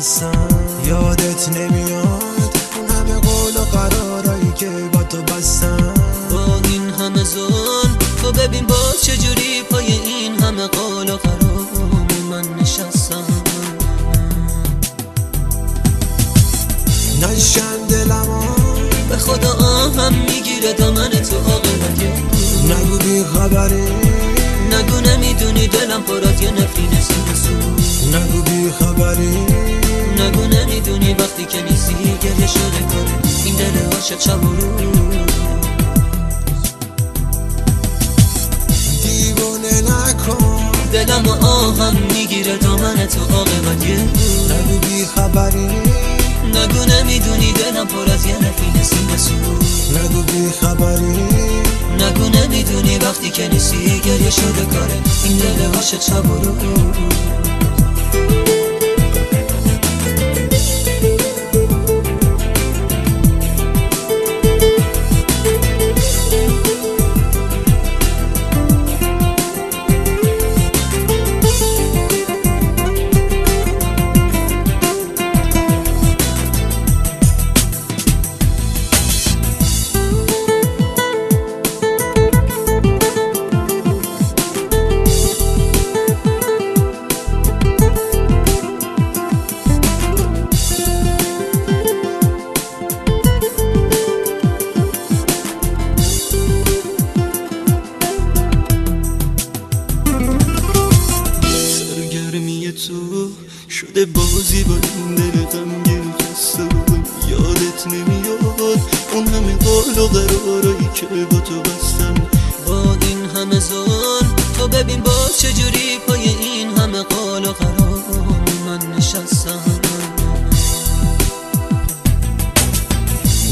نشستم. یادت نمیاد اون همه قول و قرارایی که با تو بستم. با این همه ظلم تو ببین باز چجوری پای این همه قول و قرار من نشستم. نشن دلمو به خدا آهم میگیره دامن تو عاقبت. نگو بی خبری، نگو نمیدونی دلم پر از یه نفرین سینه سوز. نگو بی خبری، نگو نمیدونی وقتی که نیستی گریه شده کاره این دل عاشق شب و روز. دیوونه نکن دلم و آهم میگیره دامن تو عاقبت. نگو بی خبری، نگو نمیدونی دلم پر از یه نفرین سینه سوز. نگو بی خبری، نگو نمیدونی وقتی که نیستی گریه شده کاره این دل عاشق شب و روز. شده بازی با این دل غمگین خستم. یادت نمیاد اون همه قول و قرارایی که با تو بستم. با این همه ظلم تو ببین باز چجوری پای این همه قول و قرار من نشستم.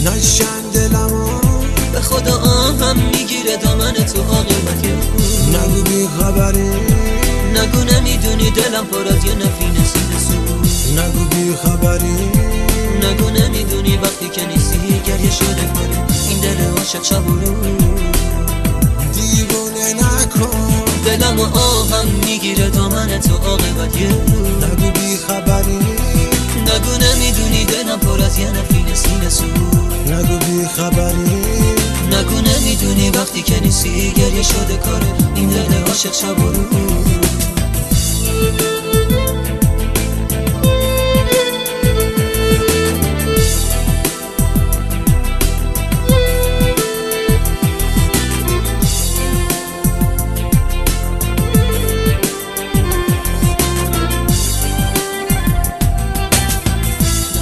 نشن دلمو به خدا آهم میگیره دامن تو عاقبت. نگو بی خبری، نگو نمیدونی دلم پر از یه نفرین سینه سوز. نگو بی خبری، نگو نمیدونی وقتی که نیستی گریه شده کاره این دل عاشق شب و روز. دیوونه نکن دلم و آهم میگیره دامن تو عاقبت. نگو بی خبری، نگو نمیدونی دلم پر از یه نفرین سینه سوز. نگو بی خبری، نگو نمیدونی وقتی که نیستی گریه شده کاره این دل عاشق شب و روز.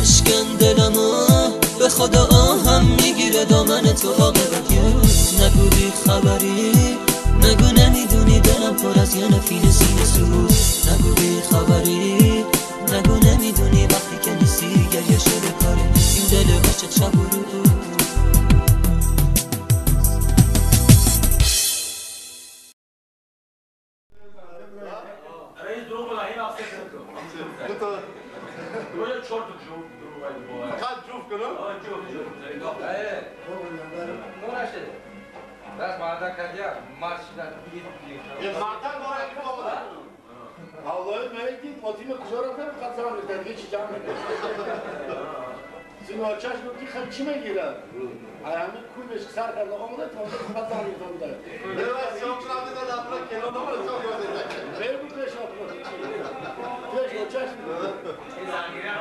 نشکن دلمو به خدا آهم میگیره دامن تو عاقبت. نگو بی خبری، نگو نمیدونی دلم پر از یه نفرین سینه سوز. نگو بی خبری، نگو نمیدونی وقتی که نیستی گریه شده کاره این دل عاشق شب و روز. چی میگیرد؟ همین کوی بهش سر کرده آمده تا اونجا فقط زن می‌زنه. نه سیام چرا می‌داد اپلا کلو نمونه سیام یاد خیر بود پیش آپلا. پیش چشم. این زنگیره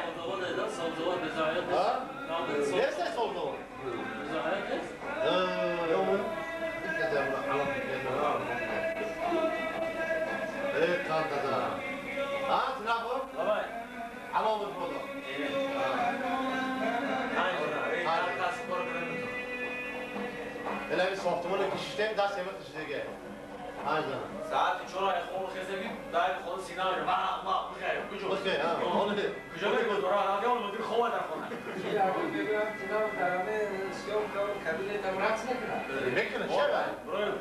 سوزوان ده سوزوان بزایت. ها؟ نیست سوزوان. بزایت نیست؟ یوم. ای کارتا. ها تنافو؟ بابا. علاوه بر Hele bir softumunu kişişte da sevet kişişte. Aynen. Saat 4 خون خزگی دای خود سینا ما ما بخیر کجا بخیر ها اون کجا میگه دورا ها اون مدیر خواه در خونه سینا درامه سیام کار کبیله تم رقص نکنه نکنه چه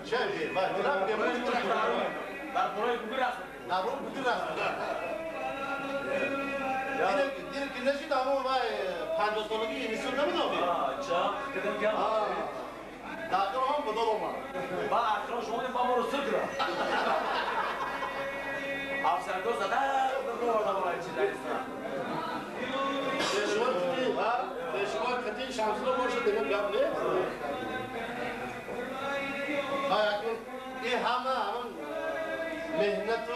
چه وای نه در برای گوگل رقص در برای گوگل رقص دیگه که نشید اما وای 50 سالگی میسون نمیدونم چا کدام که داخل هم بدل اومد با اخران شما با ما رو سکرا افسر دو زده رو آوردم برای چیز نیستم دیگه گپ نیست. ها این همه همون مهنت و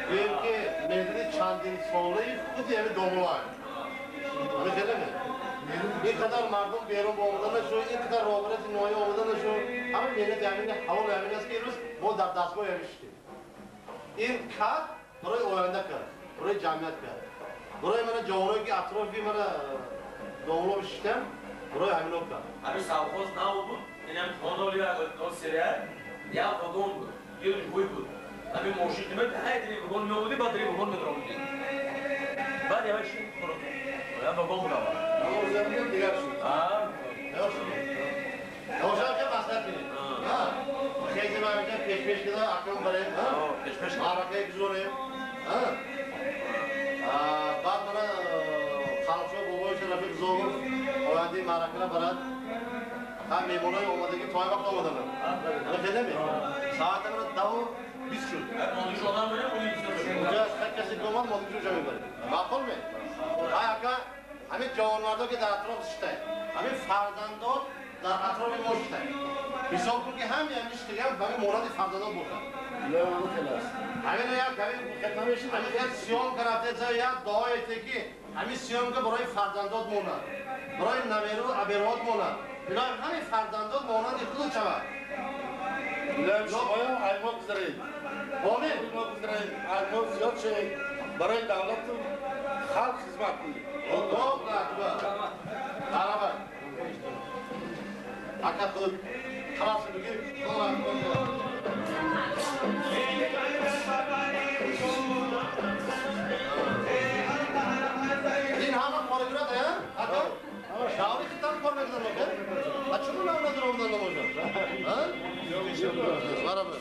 گویم که مهنت چندین ساله خود یعنی دوملای. همه اینقدر مردم بیرون با آمدن شو، اینقدر رابطه نوعی آمدن شو، همه مهنت همین حوال همین است که روز ما در دستگاه همیشتیم. این کار برای آینده کرد، برای جمعیت کرد، برای من جوانایی که اطرافی من دوملا بشتم، برای همینو کرد. همین ساوخوز نو بود، این هم خانوالی و سریال یا وگون بود، یه روی بود. همین ماشین دیمه های دری وگون می‌آوردی، بعد دری وگون می‌دروندی. بعد یه چیز خورد. یا وگون بود. آه دیگر شد. آه. روشن که مصرف کنید. ها. خیلی ما پیش پیش کردن اکرم برای. ها. پیش پیش. معرکه گذاریم. ها. بعد من خالص بابایش رفیق زوگ آیندی معرکه را برد. هم میمونای آمدگی تا وقت آمدن. نه خیلی می. ساعت من 10:20 شد. مادیش آدم بریم اون اونجا کسی که اومد مادیش رو میبره. معقول می؟ آیا همین جوانمردا که در اطراف شده، همین فرزندان در اطراف ما شده. حساب کن که همین همیشه هم برای مورد فرزندان باشن. نه اون خلاص. همین یک همین یک سیام کرده یک دعای تکی همین سیام که برای فرزندان مونه، برای نمیرو ابرات مونه. اینا همین فرزندان مانند خود شود. نه شما ایما گذارید. آمین. ایما گذارید. ایما زیاد شد برای دولت خلق خدمت کنید. الله اکبر. عربه. اکا خود خلاص بگیر. الله اکبر. این همه کارگرات ها؟ اکا شاوری خطاب کار می‌کنن اکا؟ اچھا نام ندارم اون نموشه. ها؟ عربه.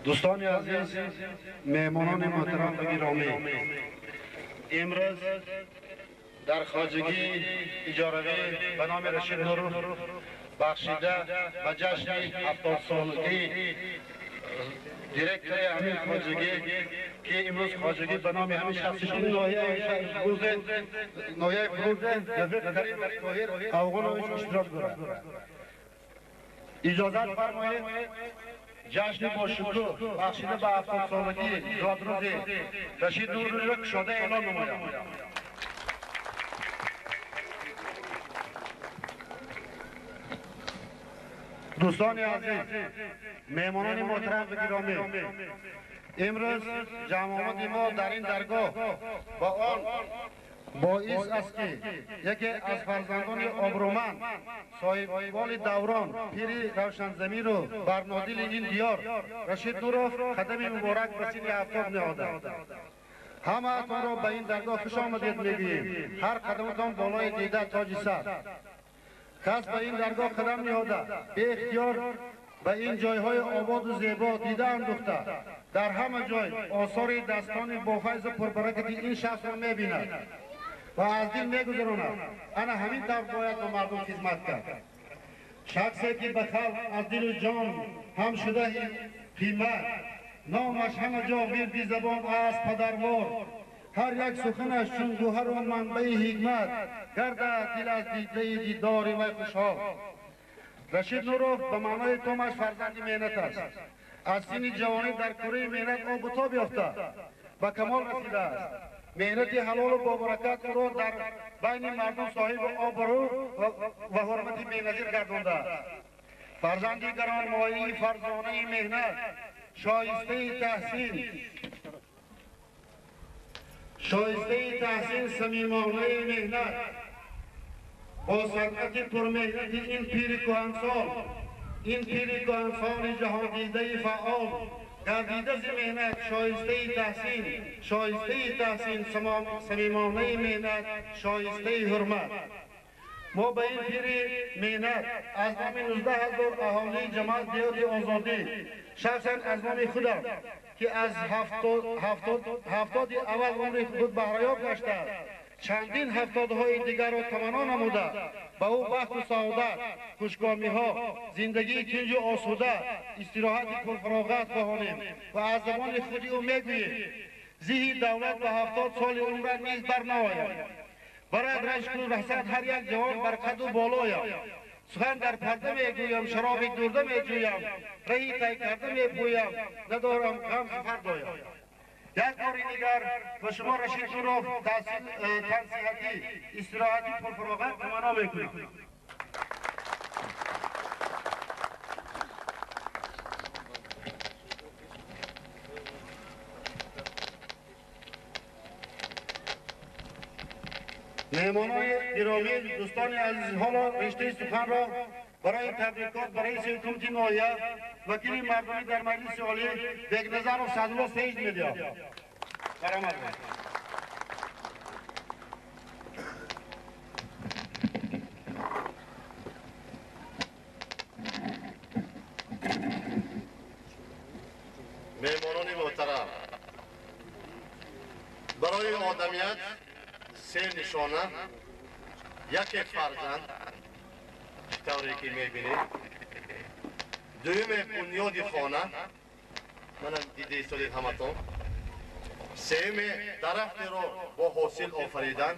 دوستان عزیز، مهمانان محترم و گرامی، امروز در خواجگی اجاروی به نام رشید نور بخشیده به جشن 70 سالگی دیرکتور همین خواجگی که امروز خواجگی به نام همین شخص ناحیه فروز رفیق کریم طاهر افغانویچ اشتراک دارد. اجازت فرمایید ҷашни бошукӯҳ бахшида ба 70-солагии зодрӯзи Рашид Нуровро кушода эълон намоям. Дӯстони азиз, меҳмонони муҳтарам ва гиромӣ, имрӯз ҷамъомади мо дар ин даргоҳ ба он боис аст, ки яке аз фарзандони обрӯманд, соҳибболи даврон, пири равшанзамиру барнодили ин диёр Рашид Нуров қадами муборак ба синни 70 ниҳодад. Ҳамаатонро ба ин даргоҳ хуш омадед мегӯем. Ҳар қадаматон болои дида тоҷи сар. Кас ба ин даргоҳ қадам ниҳода, беихтиёр ба ин ҷойҳои ободу зебо дида андӯхта, дар ҳама ҷой осори дастони бофайзу пурбаракати ин шахсро мебинад ва аз дил мегузаронад. Ана ҳамин тавр бояд ба мардум хизмат кард. Шахсе ки ба халқ аз дилу ҷон ҳам шуда қимат, номаш ҳама ҷо вирди забон аст падарвор, ҳар як суханаш чун гӯҳару манбаи ҳикмат, гардад дил аз дидаи дидори вай хушҳол. Рашид Нуров ба маънои томаш фарзанди меҳнат аст. Аз синни ҷавонӣ дар кураи меҳнат обу тоб ёфта, ба камол расидааст. Меҳнати ҳалолу бобаракат ӯро дар байни мардум соҳиби обрӯ ва ҳурмати беназир гардондааст. Фарзанди гаронмояи фарзонаи меҳнат, шоистаи таҳсин, самимонаи меҳнат, бо санъати пурмеҳнати ин пири кӯҳансол, ин пири кӯҳансоли ҷаҳондидаи фаъол гардида зи меҳнат, шоистаи таҳсин, шоистаи таҳсин, самимонаи меҳнат, шоистаи ҳурмат. Мо ба ин пири меҳнат аз номи 19 ҳазор аҳолии ҷамоат деҳоти Озодӣ, шахсан аз номи худам, ки аз 70-и аввал умри худ баҳраёб гаштааст, чандин ҳафтодҳои дигарро таманно намуда, ба ӯ бахту саодат, хушкомиҳо, зиндагии тинҷу осуда, истироҳати пурфароғат хоҳонем ва аз забони худи ӯ мегӯем: зиҳи давлат ба 70 соли умрат низ барнаояд. Барад рашку расад ҳар як ҷавон бар қаду болоям. Сухан дар парда мегӯям, шароби дурда меҷӯям, раҳи тай карда мепӯям, надорам ғам фардоям. Як бори дигар ба шумо Рашид Нуров тансиҳатӣ, истироҳати пурфароғат таманно мекунам. Меҳмонони гиромӣ, дӯстони азиз, ҳоло риштаи суханро барои табрикот ба раиси ҳукумати ноҳия, вакили мардумӣ дар Маҷлиси Олӣ Бекназаров Саъдулло Саид медиҳам. Баромад. Меҳмонони муҳтарам, барои одамият се нишона: яке фарзанд, тавре ки мебинед, дуюме бунёди хона, манам дида истодед ҳаматон, сеюме дарахтеро бо ҳосил офаридан.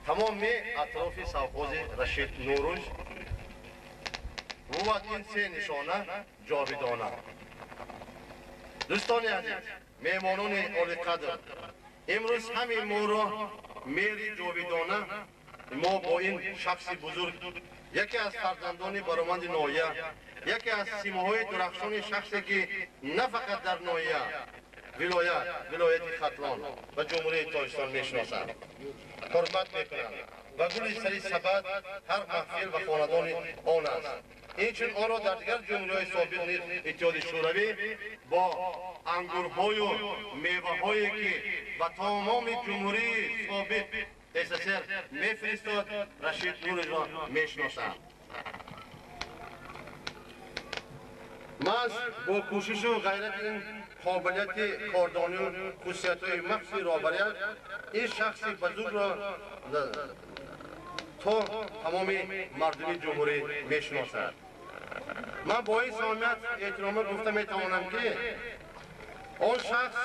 Тамоми атрофи совхози Рашид Нуров бувад ин се нишона ҷовидона. Дӯстони азиз, меҳмонони олиқадр, имрӯз ҳамин моро меҳри ҷовидона мо бо ин шахси бузург, яке аз фарзандони бароманди ноҳия, яке аз симоҳои дурахшони шахсе, ки на фақат дар ноҳия, вилоят, вилояти Хатлон ва Ҷумҳурии Тоҷикистон мешиносанд, ҳурмат мекунанд ва гули сари сабад ҳар маҳфил ва хонадони он аст. Инчун онро дар дигар ҷумҳуриҳои собиқ низ Иттиҳоди Шӯравӣ бо ангурҳою меваҳое, ки ба тамоми ҷумҳурии собиқ СССР мефиристод, Рашид Нуровро мешиносанд. Маҳз бо кӯшишу ғайрати ин қобилияти кордонию хусусиятҳои махсуси роҳбарият ин шахси бузургро то тамоми мардуми ҷумҳурӣ мешиносад. Ман бо ин самимият эҳтирома гуфта метавонам, ки он шахс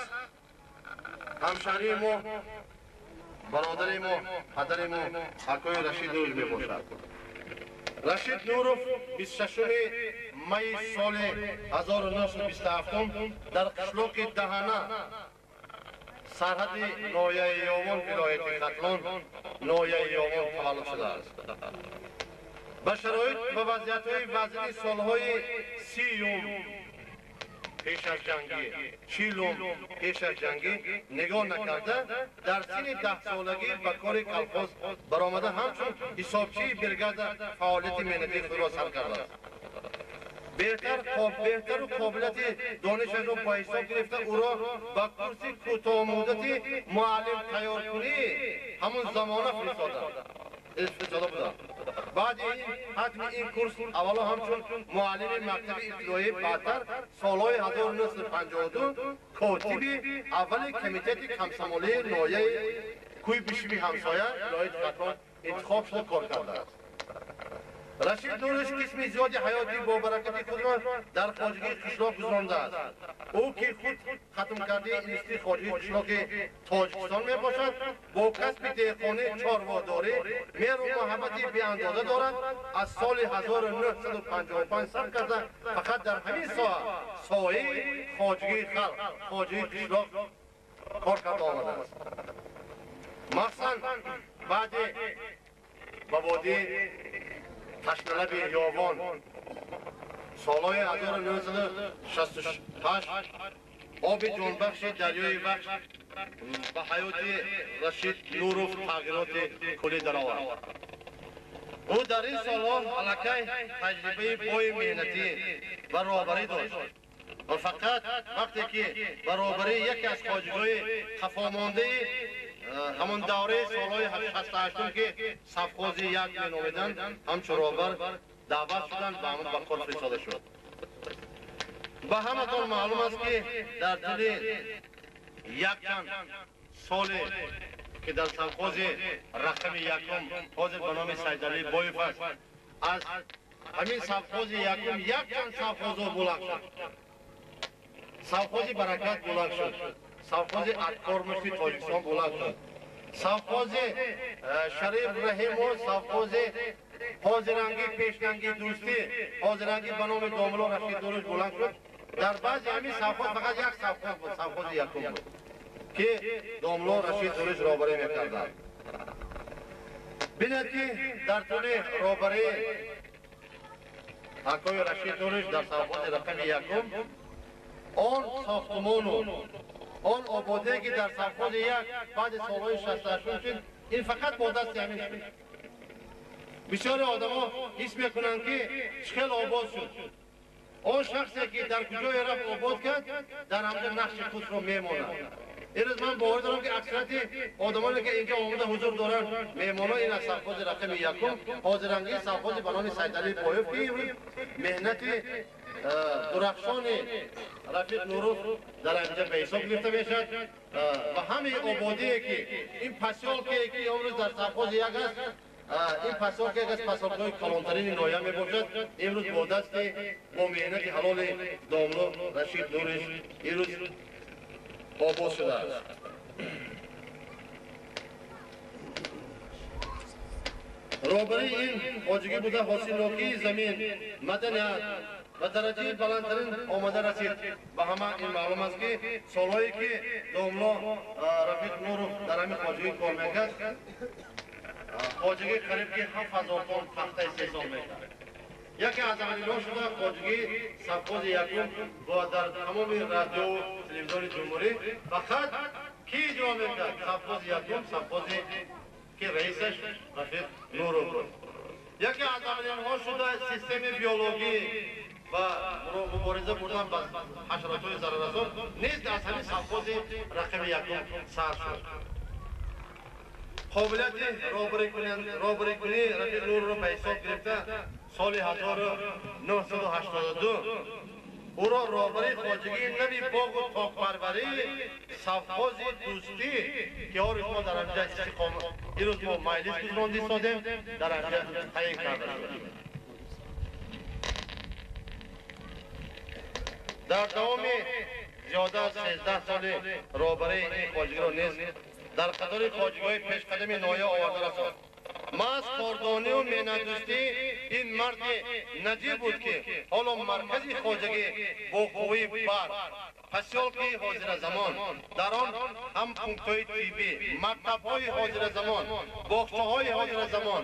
ҳамшаҳрии мо, бародари мо, падари мо, акои Рашид Нуров мебошад. Рашид Нуров 26 май соли 1927 дар қишлоқи Даҳана, сарҳади ноҳияи Ёвон, вилояти Хатлон, ноҳияи Ёвон таваллуд шудааст. Ба шароит ва вазъиятҳои вазини солҳои 30-юм пеш аз ҷангӣ, 40-ум пеш аз ҷангӣ нигоҳ накарда, дар синни 10-солагӣ ба кори колхоз баромада, ҳамчун ҳисобчии бригада фаъолияти меҳнатии худро сар кардааст. Беҳтару қобилияти донишашро ба ҳисоб гирифта, ӯро ба курси кӯтоҳмуддати муаллим тайёркунӣ ҳамон замона фиристода буданд. Баъди ин хатми ин курс аввало ҳамчун муаллими мактаби ибтидоӣ, баъдтар солҳои 1952 котиби аввали комитети комсомолии ноҳияи Куйбишеви ҳамсоя, вилояти Хатлон интихоб шуда кор кардааст. Рашид Нуриш қисми зиёди ҳаёти бобаракати худро дар хоҷагии қишлоқ гузарондааст. Ӯ ки худ хатмкардаи институти хоҷагии қишлоқи Тоҷикистон мебошад, бо касби деҳқонӣ, чорводорӣ меҳру муҳаббати беандоза дорад. Аз соли 1955 сар карда фақат дар ҳамин соҳа, соҳаи хоҷагии халқ, хоҷагии қишлоқ кор карда омадааст. Махсусан баъди ба водии ташналаби Ёвон солҳои 1968 оби ҷонбахши дарёи Вахш ба ҳаёти Рашид Нуров тағйироти куллӣ даровард. Ӯ дар ин солҳо аллакай таҷрибаи бои меҳнатӣ ва роҳбарӣ дошт ва фақат вақте ки ба роҳбарии яке аз хоҷагиҳои қафомондаи ҳамон давраи солҳои 68-ум, ки совхози як меномиданд, ҳамчун роҳбар даъват шуданд ва ҳамон ба кор фиристода шуд. Ба ҳаматон маълум аст, ки дар тӯли якчанд соле ки дар совхози рақами якум, ҳозир ба номи Сайдалӣ Боев аст, аз ҳамин совхози якум якчанд совхозҳо булақ шуд. Совхози Баракат булақ шуд, совхози Откормуши Тоҷикистон булақ шуд, совхози Шариф Раҳимов, совхози ҳозиранги пешранги Дӯстӣ, ҳозиранги ба номи домулло Рашид Нуриш булақ шуд. Дар баъзи ҳамин совхоз фақат як совхоз буд, совхози якум буд, ки домулло Рашид Нуриш роҳбарӣ мекарданд. Бинед, ки дар тӯли роҳбарии акои Рашид Нуриш дар совхози рақами якум он сохтумону он ободие, ки дар совхози як баъди солҳои 68 шуд, ин фақат бо дасти ҳамин шуд. Бисёре одамо ҳис мекунанд, ки чӣ хел обод шуд. Он шахсе, ки дар куҷое рафт обод кард, дар ҳамҷо нақши худро мемонад. Имрӯз ман бовар дорам, ки аксарияти одамоне, ки инҷо омада ҳузур доранд, меҳмонҳо, ин аз совхози рақами якум, ҳозиранги совхози ба номи Сайдалӣ Боев, ки имрӯз меҳнати дурахшони Рафиқ Нуров дар инҷа ба ҳисоб гирифта мешавад ва ҳамаи ободие, ки ин посёлке, ки имрӯз дар совхози як аст, ин посёлке як аз посёлкҳои калонтарини ноҳия мебошад, имрӯз бо дасти, бо меҳнати ҳалоли домло Рашид Нуриш имрӯз обод шудааст. Роҳбарии ин хоҷагӣ буда, ҳосилнокии замин, маданият ба дараҷаи баландтарин омада расид. Ба ҳама ин маълум аст, ки солҳое ки домло Рафиқ Нуров дар ҳамин хоҷагӣ кор мекард, хоҷагӣ қариб ки 7000 тонн пахта истеҳсол мекард. Яке аз аввалинҳо шуда хоҷагии совхози якум ва дар тамоми радиову телевизиони ҷумҳурӣ фақат ки иҷро мекард? Совхози якум, совхозе ки раисаш Рафиқ Нуров буд. Яке аз аввалинҳо шуда системаи биологӣ ва мубориза бурдан ба ҳашаротҳои зараррасон низ аз ҳамин совхози рақами якум сар шуд. Қобилияти роҳбарикунии Рафиқ Нурро ба ҳисоб гирифта, соли 1982 ӯро роҳбари хоҷагии нави боғу токпарварии совхози Дӯстӣ, ки ҳар мо дар ҳамҷа истиқомат, имрӯз мо маҷлис гузаронда истодем, дар ҳамҷа таъин карда шуд. Дар давоми зиёда аз 13 соли роҳбарии ин хоҷагиро низ дар қатори хоҷагиҳои пешқадами ноҳия оварда расонд. Маҳз кордонию меҳнатдӯстии ин марди наҷиб буд, ки ҳоло маркази хоҷагӣ бо қувваи барқ, посёлки ҳозиразамон, дар он ҳам пунктҳои тиббӣ, мактабҳои ҳозиразамон, боғчаҳои ҳозиразамон,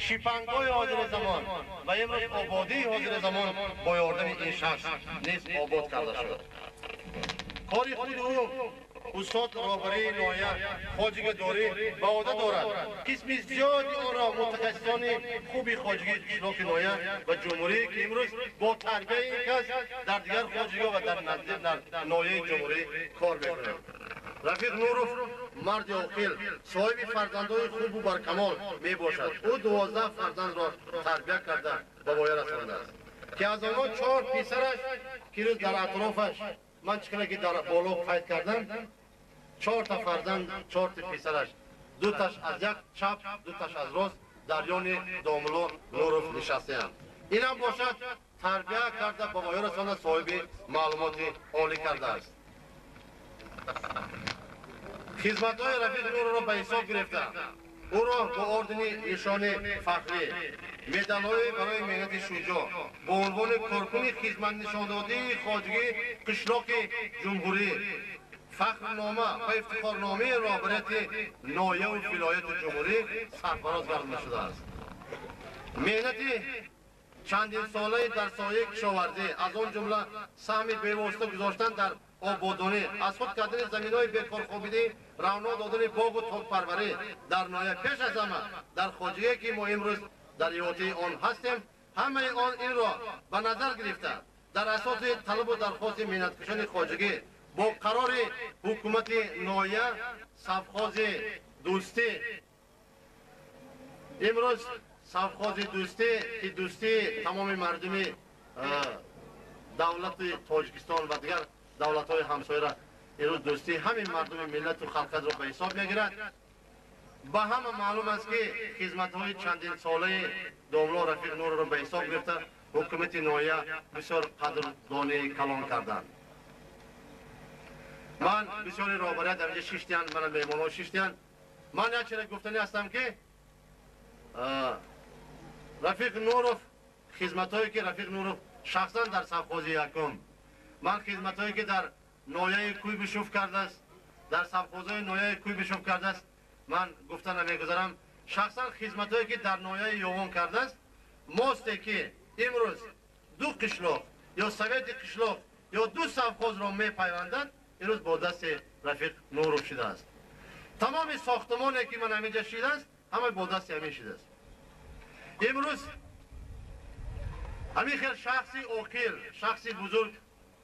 шипангоҳи ҳозиразамон ва имрӯз ободии ҳозиразамон бо ёрдами ин шахс низ обод карда шуд. Кори худи ӯ устод роҳбарии ноҳия хоҷигидорӣ ба уҳда дорад. Қисми зиёди онро мутахассисони хуби хоҷигии қишлоқи ноҳия ва ҷумҳурӣ, ки имрӯз бо тарбияи ин кас дар дигар хоҷигиҳо ва дар ноҳияи ҷумҳурӣ кор мекунанд. Рафиқ Нуров марди оқил, соҳиби фарзандои хубу баркамол мебошад. Ӯ 12 фарзандро тарбия карда ба воя расондааст, ки аз онҳо 4 писараш, ки рӯз дар атрофаш ман чӣ ки дар боло қайд кардам, 4 та фарзанд, 4 та писараш, 2таш аз як чап, 2таш аз рост дар ёни домулло Нуров нишастаанд. Инам бошад тарбия карда ба воя расонда, соҳиби маълумоти олӣ кардааст. Хизматҳои Рафиқ Нуровро ба ҳисоб гирифта, ӯро бо ордени Нишони Фахрӣ, медалҳои барои меҳнати шуҷоъ, бо унвони коркуни хизматнишондодии хоҷигии қишлоқи ҷумҳурӣ, фахрнома ва ифтихорномаи роҳбарияти ноҳияву вилояти ҷумҳурӣ сарфароз гардонида шудааст. Меҳнати чандинсолаи дар соҳаи кишоварзӣ, аз он ҷумла саҳми бевосита гузоштан дар ободонӣ, аз худ кардани заминҳои бекорхобидӣ, равно додани боғу токпарварӣ дар ноҳия, пеш аз ҳама дар хоҷигие, ки мо имрӯз дар иҳотаи он ҳастем, ҳамаи он инро ба назар гирифта, дар асоси талабу дархости меҳнаткашони хоҷигӣ бо қарори ҳукумати ноҳия совхози Дӯстӣ, имрӯз совхози Дӯстӣ, ки дӯстии тамоми мардуми давлати Тоҷикистон ва дигар давлатҳои ҳамсояра имрӯз дӯстии ҳамин мардуми миллату халқатро ба ҳисоб мегирад. Ба ҳама маълум аст, ки хизматҳои чандинсолаи домулло Рафиқ Нуровро ба ҳисоб гирифта, ҳукумати ноҳия бисёр қадрдонии калон карданд. Ман бисёри роҳбарият дар инҷа шиштиянд, мана меҳмонҳо шиштиянд. Ман як чизе гуфтанӣ ҳастам, ки Рафиқ Нуров хизматҳое, ки Рафиқ Нуров шахсан дар совхози якум, ман хизматҳое, ки дар ноҳияи Куйбышев кардааст, дар совхозҳои ноҳияи Куйбышев кардааст, ман гуфта намегузарам. Шахсан хизматҳое, ки дар ноҳияи Ёвон кардааст, мосте, ки имрӯз ду қишлоқ ё совети қишлоқ ё ду совхозро мепайвандад, имрӯз бо дасти Рафиқ Нуров шудааст. Тамоми сохтмоне, ки ман ҳаминҷа шидааст, ҳама бо дасти ҳамин шудааст. Имрӯз ҳамин хел шахси оқил, шахси бузург,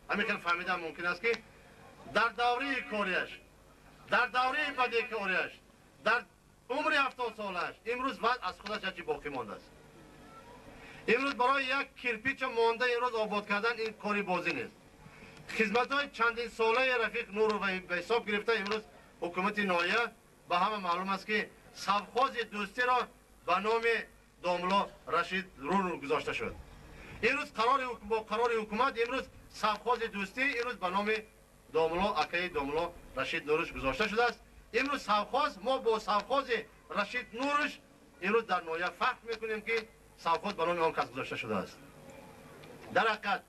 ҳамин хел фаҳмидан мумкин аст, ки дар давраи кориаш, дар давраи бадикориаш, дар умри 70 солааш имрӯз вазъ аз худаш ҳарчи боқӣ мондааст. Имрӯз барои як кирпича монда имрӯз обод кардан ин кори бозӣ нест. Хизматҳои чандинсолаи Рафиқ Нуров ба ҳисоб гирифта, имрӯз ҳукумати ноҳия ба ҳама маълум аст, ки совхози Дӯстиро ба номи домулло Рашид Нуров гузошта шуд. Имрӯз бо қарори ҳукумат имрӯз совхози Дӯстӣ имрӯз ба номи домулло, акаи домулло Рашид Нуров гузошта шудааст. Имрӯз совхоз, мо бо совхози Рашид Нуров имрӯз дар ноҳия фахр мекунем, ки совхоз ба номи он кас гузошта шудааст. Дар ҳақиқат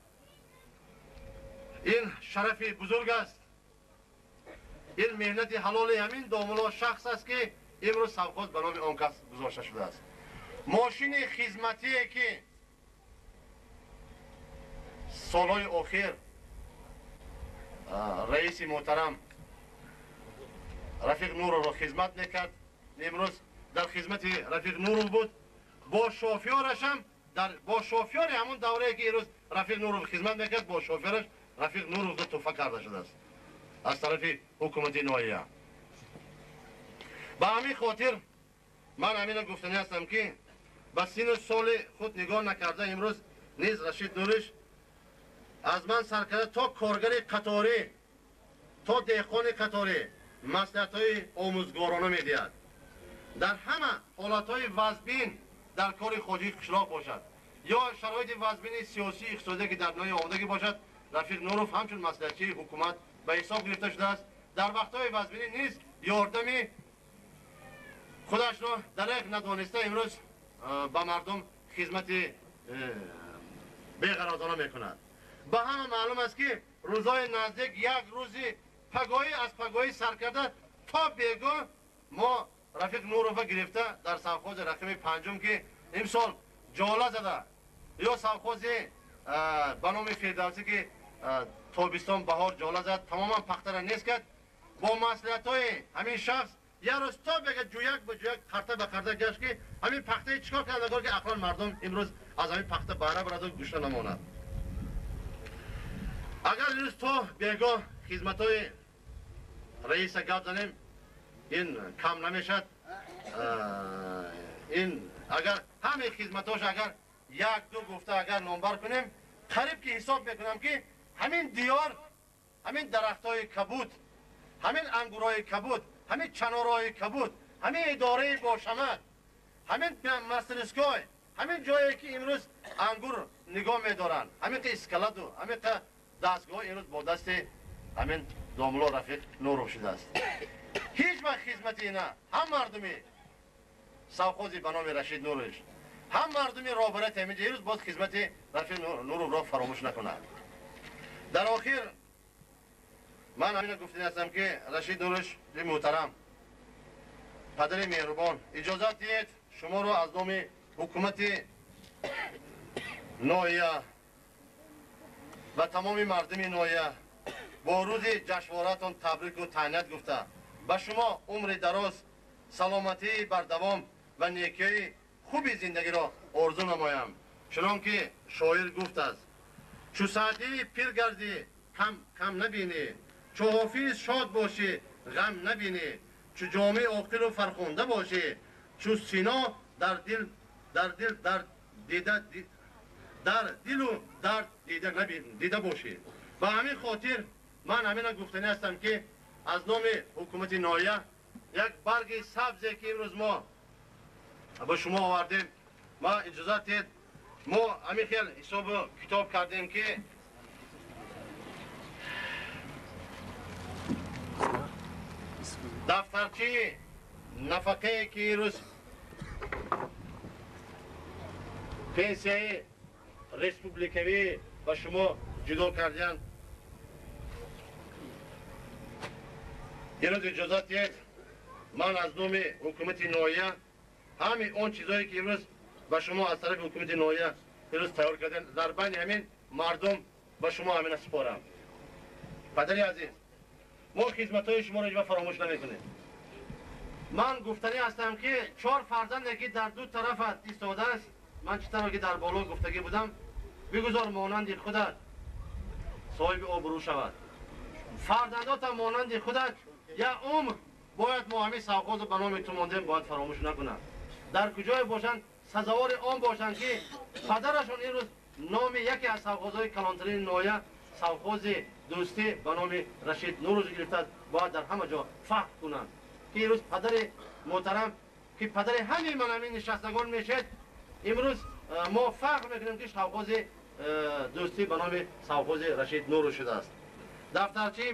ин шарафи бузург аст, ин меҳнати ҳалоли ҳамин домулло шахс аст, ки имрӯз совхоз ба номи он кас гузошта шудааст. Мошини хизматие, ки солҳои охир раиси муҳтарам Рафиқ Нуровро хизмат мекард, имрӯз дар хизмати Рафиқ Нуров буд, бо шофёрашам, бо шофёри ҳамон даврае, ки имрӯз Рафиқ Нуров хизмат мекард, бо шофёраш Рафиқ Нуровро туҳфа карда шудааст аз тарафи ҳукумати ноҳия. Ба ҳамин хотир ман ҳаминро гуфтанӣ ҳастам, ки ба сину соли худ нигоҳ накарда имрӯз низ Рашид Нуриш аз ман сар карда то коргари қаторӣ, то деҳқони қаторӣ маслиҳатҳои омӯзгорона медиҳад. Дар ҳама ҳолатҳои вазбин дар кори хоҷигии қишлоқ бошад ё шароити вазбини сиёсӣ иқтисодие, ки дар ноҳия омодагӣ бошад, Рафиқ Нуров ҳамчун маслиҳатчии ҳукумат ба ҳисоб гирифта шудааст. Дар вақтҳои вазбинӣ низ ёрдами Худашро дареғ надониста имрӯз ба мардум хизмати беғаразона мекунад. Ба ҳама маълум аст, ки рӯзҳои наздик як рӯзи пагоҳӣ аз пагоҳӣ сар карда то бегоҳ мо Рафиқ Нурова гирифта дар совхози рақами панҷум, ки имсол ҷола зада, ё совхози ба номи Фирдавсӣ, ки тобистон баҳор ҷола зад, тамоман пахтара нест кард. Бо маслиҳатҳои ҳамин шахс як рӯз то бега ҷӯяк ба ҷӯяк, қарта ба қарта гашт, ки ҳамин пахтаи чикор кардагор, ки ақлан мардум имрӯз аз ҳамин пахта баҳра бараду гушна намонад. Агар имрӯз то бегоҳ хизматҳои раиса гап занем, ин кам намешад. Ин агар ҳамаи хизматҳош агар як ду гуфта агар номбар кунем, қариб ки ҳисоб мекунам, ки ҳамин диёр, ҳамин дарахтҳои кабуд, ҳамин ангурҳои кабуд, ҳамин чанорҳои кабуд, ҳамин идораи бошамад, ҳамин мастерской, ҳамин ҷое ки имрӯз ангур нигоҳ медоранд, ҳамин қа складу, ҳамин қа дастгоҳ имрӯз бо дасти ҳамин домулло Рафиқ Нуров шудааст. Ҳеҷ вақт хизмати ина ҳам мардуми совхози ба номи Рашид Нурович, ҳам мардуми роҳбарияти ҳамин имрӯз боз хизмати Рафиқ Нуровро фаромӯш накунад. Дар охир ман ҳамина гуфтани ҳастам, ки Рашид Нурович муҳтарам, падари меҳрубон, иҷозат диҳед шуморо аз номи ҳукумати ноҳия ва тамоми мардуми ноҳия бо рӯзи ҷашнворатон табрику таҳният гуфта, ба шумо умри дароз, саломатии бардавом ва некиҳои хуби зиндагиро орзу намоям. Чунон ки шоир гуфтааст: чу Саъдии пир гардӣ, кам кам набинӣ, чу Ҳофиз шод бошӣ, ғам набинӣ, чу Ҷомӣ оқилу фархунда бошӣ, чу Сино дар дил дар дил дар дида дар дилу дард дида дида бошӣ. Ба ҳамин хотир ман ҳамина гуфтанӣ ҳастам, ки аз номи ҳукумати ноҳия як барги сабзе, ки имрӯз мо ба шумо овардем, ма иҷозат диҳед, мо ҳамин хел ҳисобу китоб кардем, ки дафтарчии нафақае, ки имрӯз пенсияи республикавӣ ба шумо ҷудо кардиянд, имрӯз иҷозат диҳед, ман аз номи ҳукумати ноҳия ҳамин он чизое, ки имрӯз ба шумо аз тарафи ҳукумати ноҳия имрӯз тайёр кардем, дар байни ҳамин мардум ба шумо ҳамина супорам. Падари азиз, мо хизматҳои шуморо ҳеҷ вақт фаромӯш намекунем. Ман гуфтанӣ ҳастам, ки чор фарзанде, ки дар ду тарафат истодааст, ман чӣ тавр ки дар боло гуфтагӣ будам, бигузор монанди худат соҳиби обрӯ шавад, фарзандотам монанди худат як умр бояд мо ҳамин совхозу ба номи ту мондем, бояд фаромӯш накунанд. Дар куҷое бошанд, сазовори он бошанд, ки падарашон имрӯз номи яке аз совхозҳои калонтарини ноҳия, совхози Дӯстӣ ба номи Рашид Нурович гирифтааст, бояд дар ҳама ҷо фахр кунанд, ки имрӯз падари муҳтарам, ки падари ҳамаи ман ҳамин нишастагон мешед, имрӯз мо фахр мекунем, ки совхози Дӯстӣ ба номи совхози Рашид Нуров шудааст. Дафтарчаи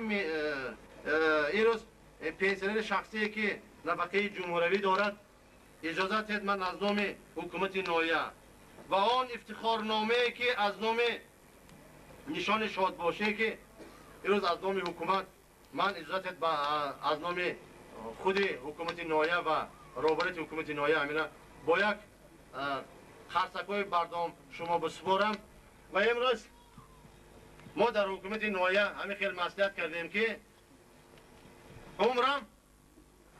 имрӯз пенсионери шахсие, ки нафақаи ҷумҳуравӣ дорад, иҷозат диҳед, ман аз номи ҳукумати ноҳия ва он ифтихорномае, ки аз номи нишони шодбошие, ки имрӯз аз номи ҳукумат ман иҷозат диҳед, аз номи худи ҳукумати ноҳия ва роҳбарияти ҳукумати ноҳия ҳамина бо як қарсакҳои бардом шумо бисупорам. Ва имрӯз мо дар ҳукумати ноҳия ҳамин хел маслиҳат кардем, ки умрам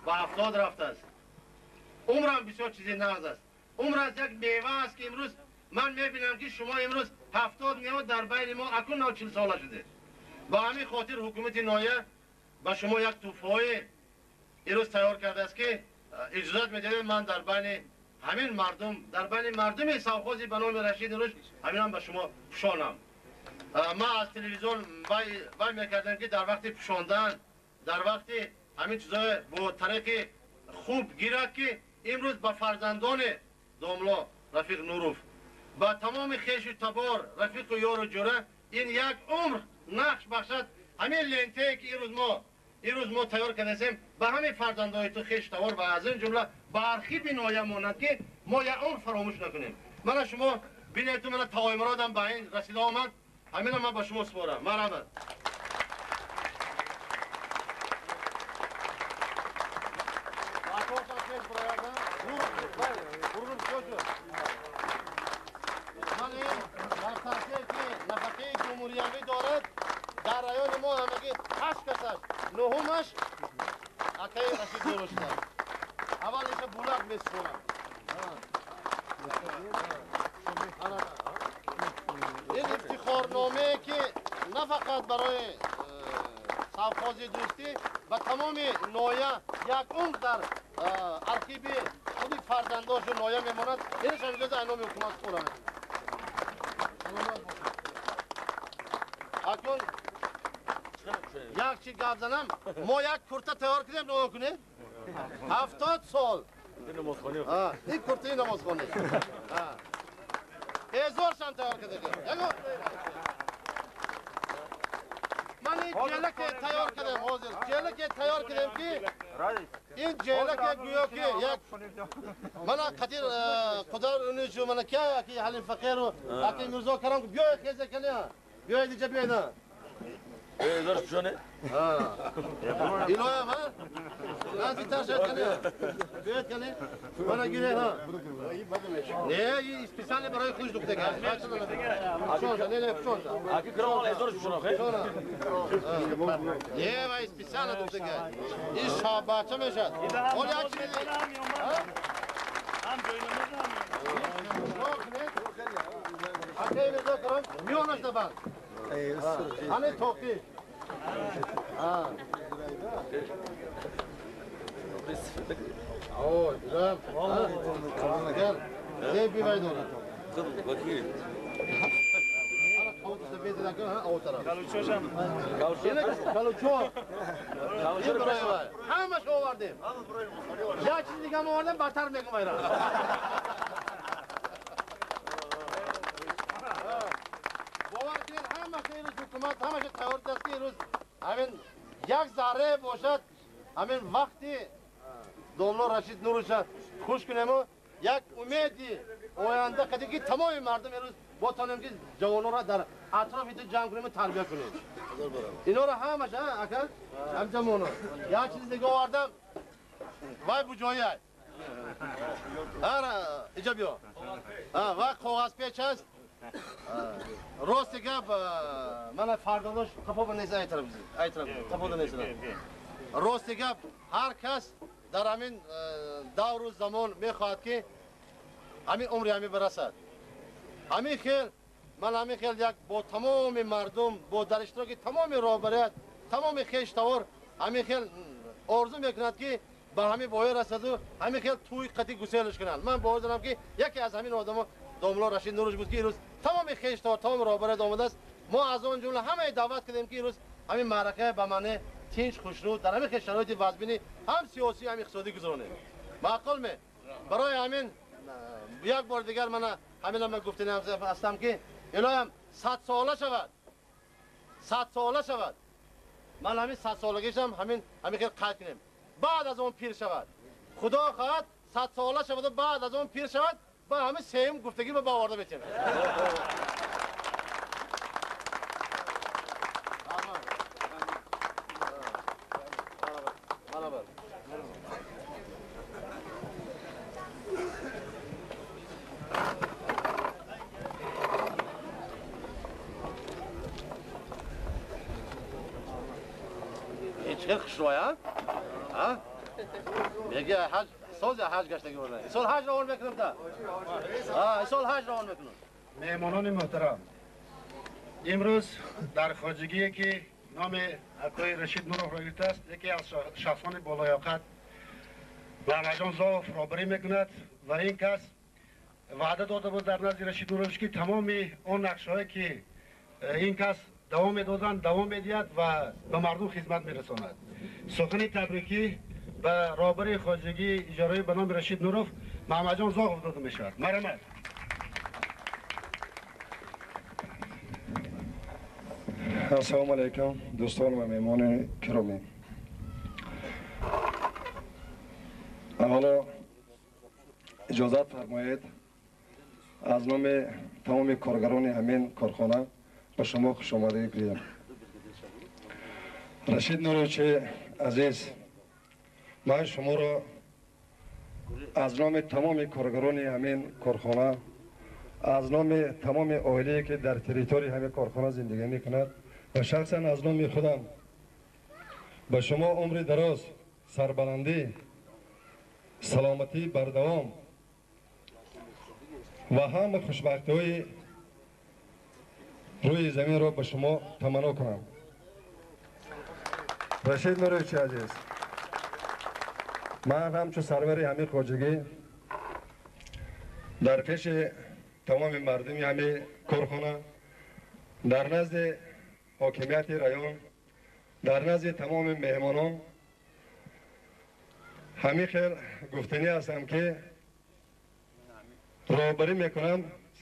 ба 70 рафтааст, умрам бисёр чизи нағз аст, умр аз як мева аст, ки имрӯз ман мебинам, ки шумо имрӯз 70 мева дар байни мо акун нав 40 сола шудед. Ба ҳамин хотир ҳукумати ноҳия ба шумо як тӯҳфаҳое имрӯз тайёр кардааст, ки иҷозат медиҳед, ман дар байни ҳамин мардум, дар байни мардуми совхози ба номи Рашид Нурович ҳаминам ба шумо пӯшонам. Ман аз телевизион вай мекардам, ки дар вақти пӯшондан, дар вақти ҳамин чизҳое бо тариқи хуб гирад, ки имрӯз ба фарзандони домло Рафиқ Нуров, ба тамоми хешу табор, рафиқу ёру ҷура ин як умр нақш бахшад. Ҳамин лентае, ки имрӯз мо Имрӯз мо тайёр кардасем ба ҳамин фарзандҳои ту хештавор ва аз ин ҷумла ба архиви ноҳия монад ки мо як умр фаромӯш накунем. Мана шумо бинед ту мана таоимуродам ба ин расида омад. Ҳамина ман ба шумо супорам. Марҳамат. Ман ин дар таъсир ки нафақаи ҷумҳуриявӣ дорад дар райони мо ҳамагӣ 8 касаш, нуҳумаш акаи Рашид Нуров шудааст. Аввал иша булак месупорам. Ин ифтихорномае ки на фақат барои совхози дӯстӣ ба тамоми ноҳия як умр дар архиви худи фарзандошу ноҳия мемонад. Инаш ҳамиҷоза айноми ҳукумат супорам. Акнун як чи гап занам. Мо як курта тайёр кардем, нигоҳ кунед. 70 сол. Ин куртаи намозхона. Ҳезоршам тайёр кардем. Ман ин ҷелаке тайёр кардем ҳозир. Ҷелаке тайёр кардем ки ин ҷелаке гӯё ки як мана қатир Қудар Уничу мана ки аки Ҳалим Фақиру аки Мирзо Карам биёед хеза кана. Биёед инҷа биёед. Ҳезор шуне? Илоям ҳа? Наздиктар шавед кане. Биёед кане. Мана гиред ҳа. Не, ин специально барои хуш духтага. Пушонша, не, не, пушонша. Аки кромал ҳезор шушона, хе? Не, вай специально духтага. Ин шаббача мешавад. Оли як чи медиҳед? Акаи Мирзо Карам миёнаш набанд. Ане тоқи. О, илоям. Зеб бивай дорад. Калучо. Ҳамаш овардем. Як чиз дигам овардем, бадтар мекунам вайра. Бовар кунед, ҳамаша имрӯз ҳукумат ҳамаша тайёр аст ки имрӯз ҳамин як зарре бошад, ҳамин вақти домло Рашид Нуровича хуш кунему як умеди оянда қади ки тамоми мардум имрӯз ботонем ки ҷавононро дар атрофи ту ҷамъ кунему тарбия кунем. Инора ҳамаша ака ҳамҷа моно. Як чиз дига овардам. Вай буҷояй. Ара, иҷа биё. Вай коғазпеч аст. Рости гап, мана фарзандош қафоба нест, айтараб, қафода нест. Рости гап, ҳар кас дар ҳамин давру замон мехоҳад ки ҳамин умри ҳамин бирасад. Ҳамин хел, ман ҳамин хел як бо тамоми мардум, бо дар иштироки тамоми роҳбарият, тамоми хештавор ҳамин хел орзу мекунад ки ба ҳамин воя расаду ҳамин хел тӯй қатӣ гуселш кунанд. Ман бовар дорам ки яке аз ҳамин одамо домло Рашид Нурович буд ки имрӯз тамоми хештавор, тамоми роҳбарият омадааст. Мо аз он ҷумла ҳамаи даъват кардем ки имрӯз ҳамин маъракае ба маъне тинч, хушнуд дар ҳамин хел шароити вазбинӣ ҳам сиёсӣ ҳам иқтисодӣ гузаронем. Маъқул ме? Барои ҳамин як бор дигар мана ҳамина ман гуфтани ҳастам ки илоҳам 100 сола шавад, 100 сола шавад. Ман ҳамин 100 солагишам ҳамин хел қайд кунем. Баъд аз он пир шавад. Худо хоҳад 100 сола шавад ва баъд аз он пир шавад, ба ҳамин сеюм гуфтагӣ ба оварда метем. Хел хушрӯя, а? Мега ҳаҷ соз ҳаҷ гаштагӣ бурда. Сол ҳаҷ равон мекунам та. Сол ҳаҷ равон мекунам. Меҳмонони муҳтарам, имрӯз дар хоҷагие ки номи акои Рашид Нуровро гирифтааст, яке аз шахсони болоёқат Маҳмадҷон Зоов роҳбарӣ мекунад ва ин кас ваъда дода буд дар назди Рашид Нурович ки тамоми он нақшаҳое ки ин кас давом медоданд, давом медиҳад ва ба мардум хизмат мерасонад. Сухани табрикӣ ба роҳбари хоҷагии иҷораӣ ба номи Рашид Нуров Маҳмадҷон Зоғов дода мешавад. Марҳамат. Ассалому алайкум, дӯстон ва меҳмони киромӣ. Иҷозат фармоед аз номи тамоми коргарони ҳамин корхона ба шумо хушомадӣ гӯям. Рашид Нуровичи азиз, ман шуморо аз номи тамоми коргарони ҳамин корхона, аз номи тамоми оилае ки дар территорияи ҳамин корхона зиндагӣ мекунад ва шахсан аз номи худам ба шумо умри дароз, сарбаландӣ, саломатӣ бардавом ва ҳама хушбахтиҳои рӯи заминро ба шумо таманно кунам. Рашид Нуровичи азиз, ман ҳамчун сарвари ҳамин хоҷагӣ дар пеши тамоми мардуми ҳамин корхона, дар назди ҳокимияти район, дар назди тамоми меҳмонон ҳамин хел гуфтанӣ ҳастам ки роҳбарӣ мекунам,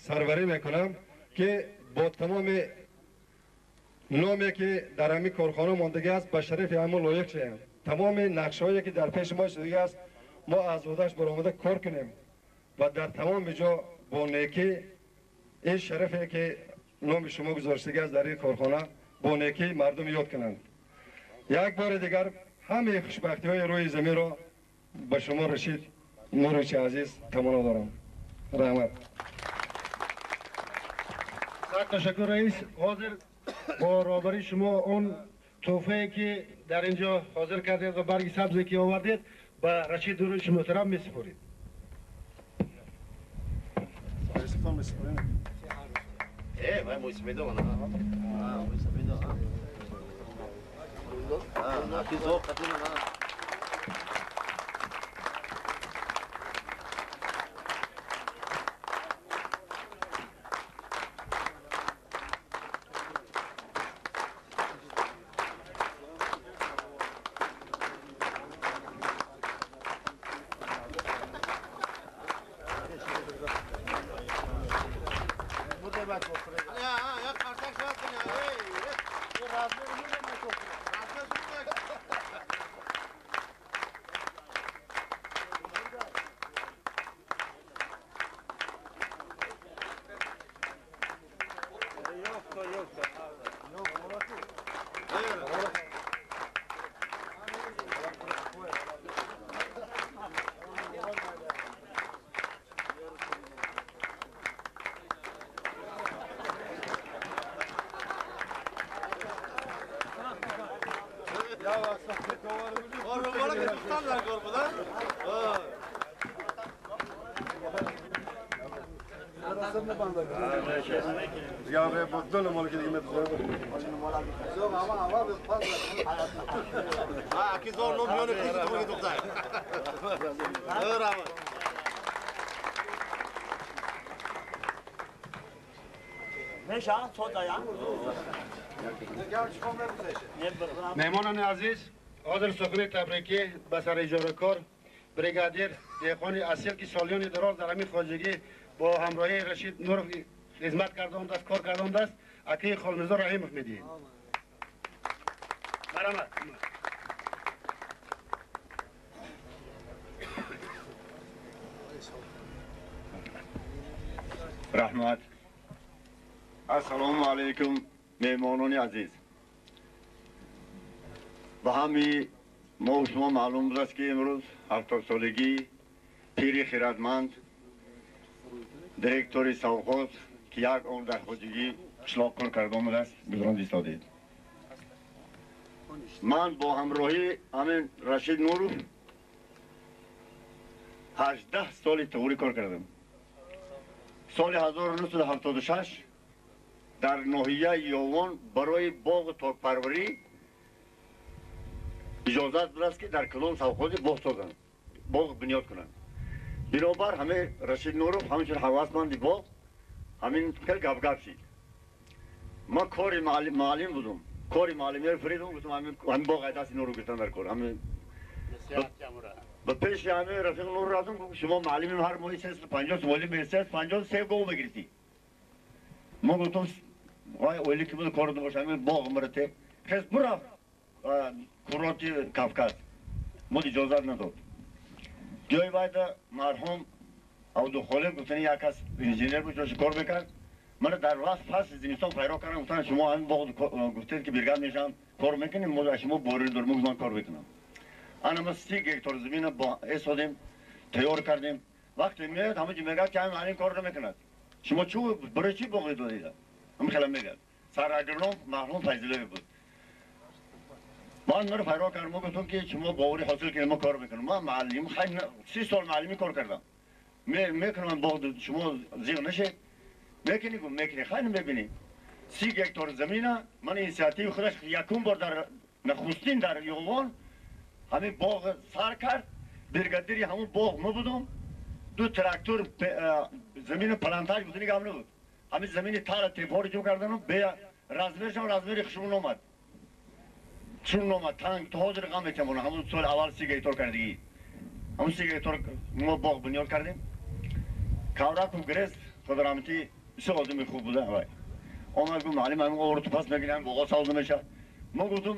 сарварӣ мекунам ки бо тамоми номе ки дар ҳамин корхона мондагӣ аст ба шарафи ҳамон лоиқ шавем. Тамоми нақшҳое ки дар пеши мо шудагӣ аст мо аз уҳдаш баромада кор кунем ва дар тамоми ҷо бо некӣ ин шарафе ки номи шумо гузоштагӣ аст дар ин корхона бо некӣ мардум ёд кунанд. Як бори дигар ҳамаи хушбахтиҳои рӯи заминро ба шумо Рашид Нуровичи азиз таманно дорам. Раҳмат. Ташаккур раис. Ҳозир бо роҳбарии шумо он тӯҳфае ки дар инҷо ҳозир кардед ва барги сабзе ки овардед ба Рашид Нуровичи муҳтарам месупоред. مهمانان عزیز، حاضر سخن تبریکی به سر اجاره برگادیر деҳқони اصیل که سالیان دراز در همین خواجگی با همراهی رشید نورов خدمت کرده است، کار کرده است، عطیه خالمیرزا رحیمов میدهیم. مرحمت. Раҳмат. Ассалому алайкум, меҳмонони азиз. Ба ҳами мо шумо маълум будааст ки имрӯз 70-солагии пири хирадманд, директори совхоз ки як умр дар хоҷагӣ қишлоқ кор карда омадааст, гузаронд истодед. Ман бо ҳамроҳии ҳамин Рашид Нуров 18 соли туғрӣ кор кардам. Соли 1976 дар ноҳияи Ёвон барои боғу токпарварӣ иҷозат будааст ки дар калон совхози боғ созанд, боғ бунёд кунанд. Бинобар ҳамин Рашид Нуров ҳамчун ҳавасманди боғ ҳамин хел гапгап шид. Ман кори муаллим будум, кори муаллимиро фиридум, гуфтам ҳамин боғ ай дасти Нуров гирифтан дар кор. Ба пеши ҳамин рафиқ Нур рафтам, гуфт шумо муаллимим, ҳар моҳи 350 сомонӣ мегирифтед, 53 гов мегирифтӣ. Ман гуфтам вай оиле ки буд кор боша, ҳамин боғ мирате. Хес бурафт курорти Кавказ. Мод иҷозат надод. Ҷои вайда марҳум Абдухолиқ гуфтани як кас инженер буд, ҷош кор мекард. Мана дар вақт фасли зимистон файро кардам, гуфтан шумо ҳамин боғ гуфтед ки бригад мешавам, кор мекунем, мо шумо борӣ дорем, ман кор мекунам. Ана мо 30 гектар замина бо эсодем, тайёр кардем. Вақте меояд, ҳама ҷо мегӯяд ки ҳамин маълим кор намекунад. Шумо чӣ барои чӣ боғи додед? Ҳамин хела мегӯяд. Сарагроном Маҳмуд Файзуллоев буд. Ман маро файро кардам, гуфтам ки шумо боварӣ ҳосил кунед, мо кор мекунем. Ман муаллим, 30 сол муаллимӣ кор кардам. Мекунам боғ, шумо зиқ нашед. Мекунӣ, гуфт мекунӣ, хайр мебинӣ. 30 гектар замина, ман инициативи худаш якум бор дар нахустин дар Юғвон ҳамин боғ сар кард. Бригадири ҳамон боғ мо будум. Ду трактор замини плантаж буд, нигам набуд. Ҳамин замини тара тепҳоро ҷо кардану бе размершам размери хушмон омад. Чун омад танг то ҳозир ғам метавонам. Ҳамон соли аввал 30 гектар кардагӣ. Ҳамон 30 гектар мо боғ бунёд кардем. Кавраков грест, худо раҳматӣ, бисёр одами хуб буда. Вай омад гуфт муаллим ҳамин оворту пас мегирам, боғо савз намешавад. Мо гуфтум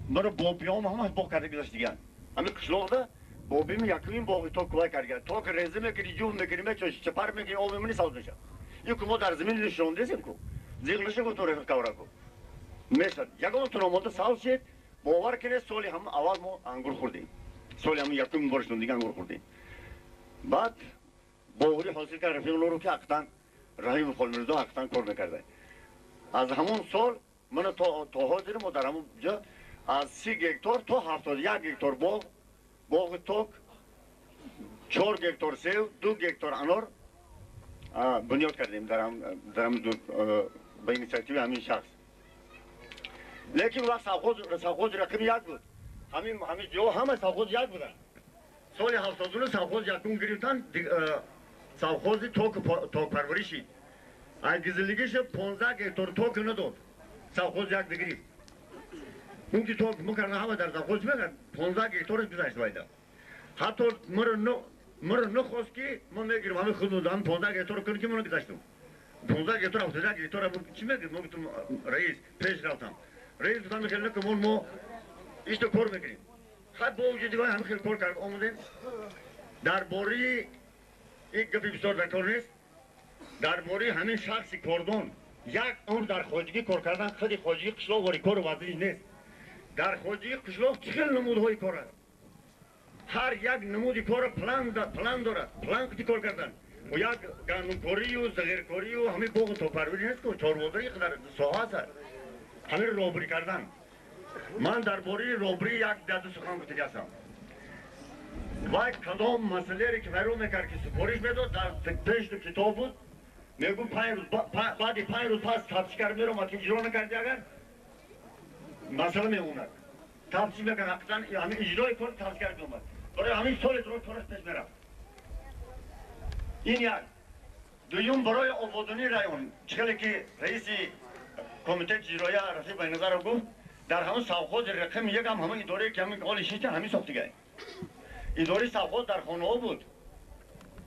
маро бобиём ҳамаш боғ карда гузаштиган. Ҳамин қишлоқда бобим якумин боғи то кувай карда. То ки реза мекунӣ, ҷуфт мекунӣ, мечошӣ, чапар мекунӣ, об мемонӣ, савз мешавад. Ин ку мо дар замин нишондесем ку. Зиқ наша гуфтум рафиқ Кавраков. Мешавад. Ягон тун омода савз шед, бовар кунед, соли ҳам аввал мо ангур хӯрдем. Соли ҳам якумин бор шуд, дига ангур хӯрдем. Баъд боварӣ ҳосил кард рафиқ Нуров ки ҳақиқатан Раҳимов Холмирзо ҳақиқатан кор мекарда. Аз ҳамон сол мана то ҳозир мо дар ҳамон ҷо аз 30 гектар то 71 гектар боғ, боғи ток, 4 гектар сев, 2 гектар анор бунёд кардем дар ба инициативи ҳамин шахс. Лекин вақт совхоз рақами як буд. Ҳамин ҷо ҳама совхоз як буданд. Соли 79 совхоз якум гирифтан, совхози токпарварӣ шид. Аз гизилигиша 15 гектар ток надод. Совхоз як дигирифт. Он ки ток мекарда ҳама дар совхоз мекард, 15 гектараш гузашт вайда. Ҳатто маро нахост ки мо мегирем ҳамин худ 15 гектар кунем ки мо гузаштем. 15 гектар, 71 гектар чӣ мегирем? Мо гуфтем раис, пеш рафтам. Раис гуфтам хеле накун, мо ишто кор мекунем. Хай бо вуҷуди вай ҳамин хел кор кард омадем. Дар бораи ин гапи бисёр дар кор нест. Дар бораи ҳамин шахси кордон як умр дар хоҷагӣ кор кардан, худи хоҷагии қишлоқ вори кору вазиш нест. Дар хоҷагии қишлоқ чӣ хел намудҳои кор аст? Ҳар як намуди кора план дорад, план қити кор кардан. Як гандумкорию зағиркорию ҳамин боғу токпарварӣ нест ку, чорводарӣ қадар соҳа аст. Ҳамин робурӣ кардан. Ман дар бораи робурӣ як даду сухан гуфтагӣ ҳастам. Вай кадом масъалаере ки вайрон мекард ки супориш медод, дар пеш ду китоб буд. Мегӯ 5 рӯз баъди 5 рӯз пас тафтиш кард меромад ки иҷро накарди, агар масъала мемонад. Тафтиш мекард, ҳақиқатан ҳамин иҷрои кор тафтиш кард меомад. Барои ҳамин соли дурод кораш пеш мерафт. Ин як. Дуюм, барои ободонии район, чӣ хеле ки раиси комитети иҷроия Рафиқ Байназаров гуфт, дар ҳамон совхози рақами як ҳам ҳамон идорае ки ҳамин ҳоли шиштан ҳамин сохтигай. Идораи совхоз дар хонаҳо буд.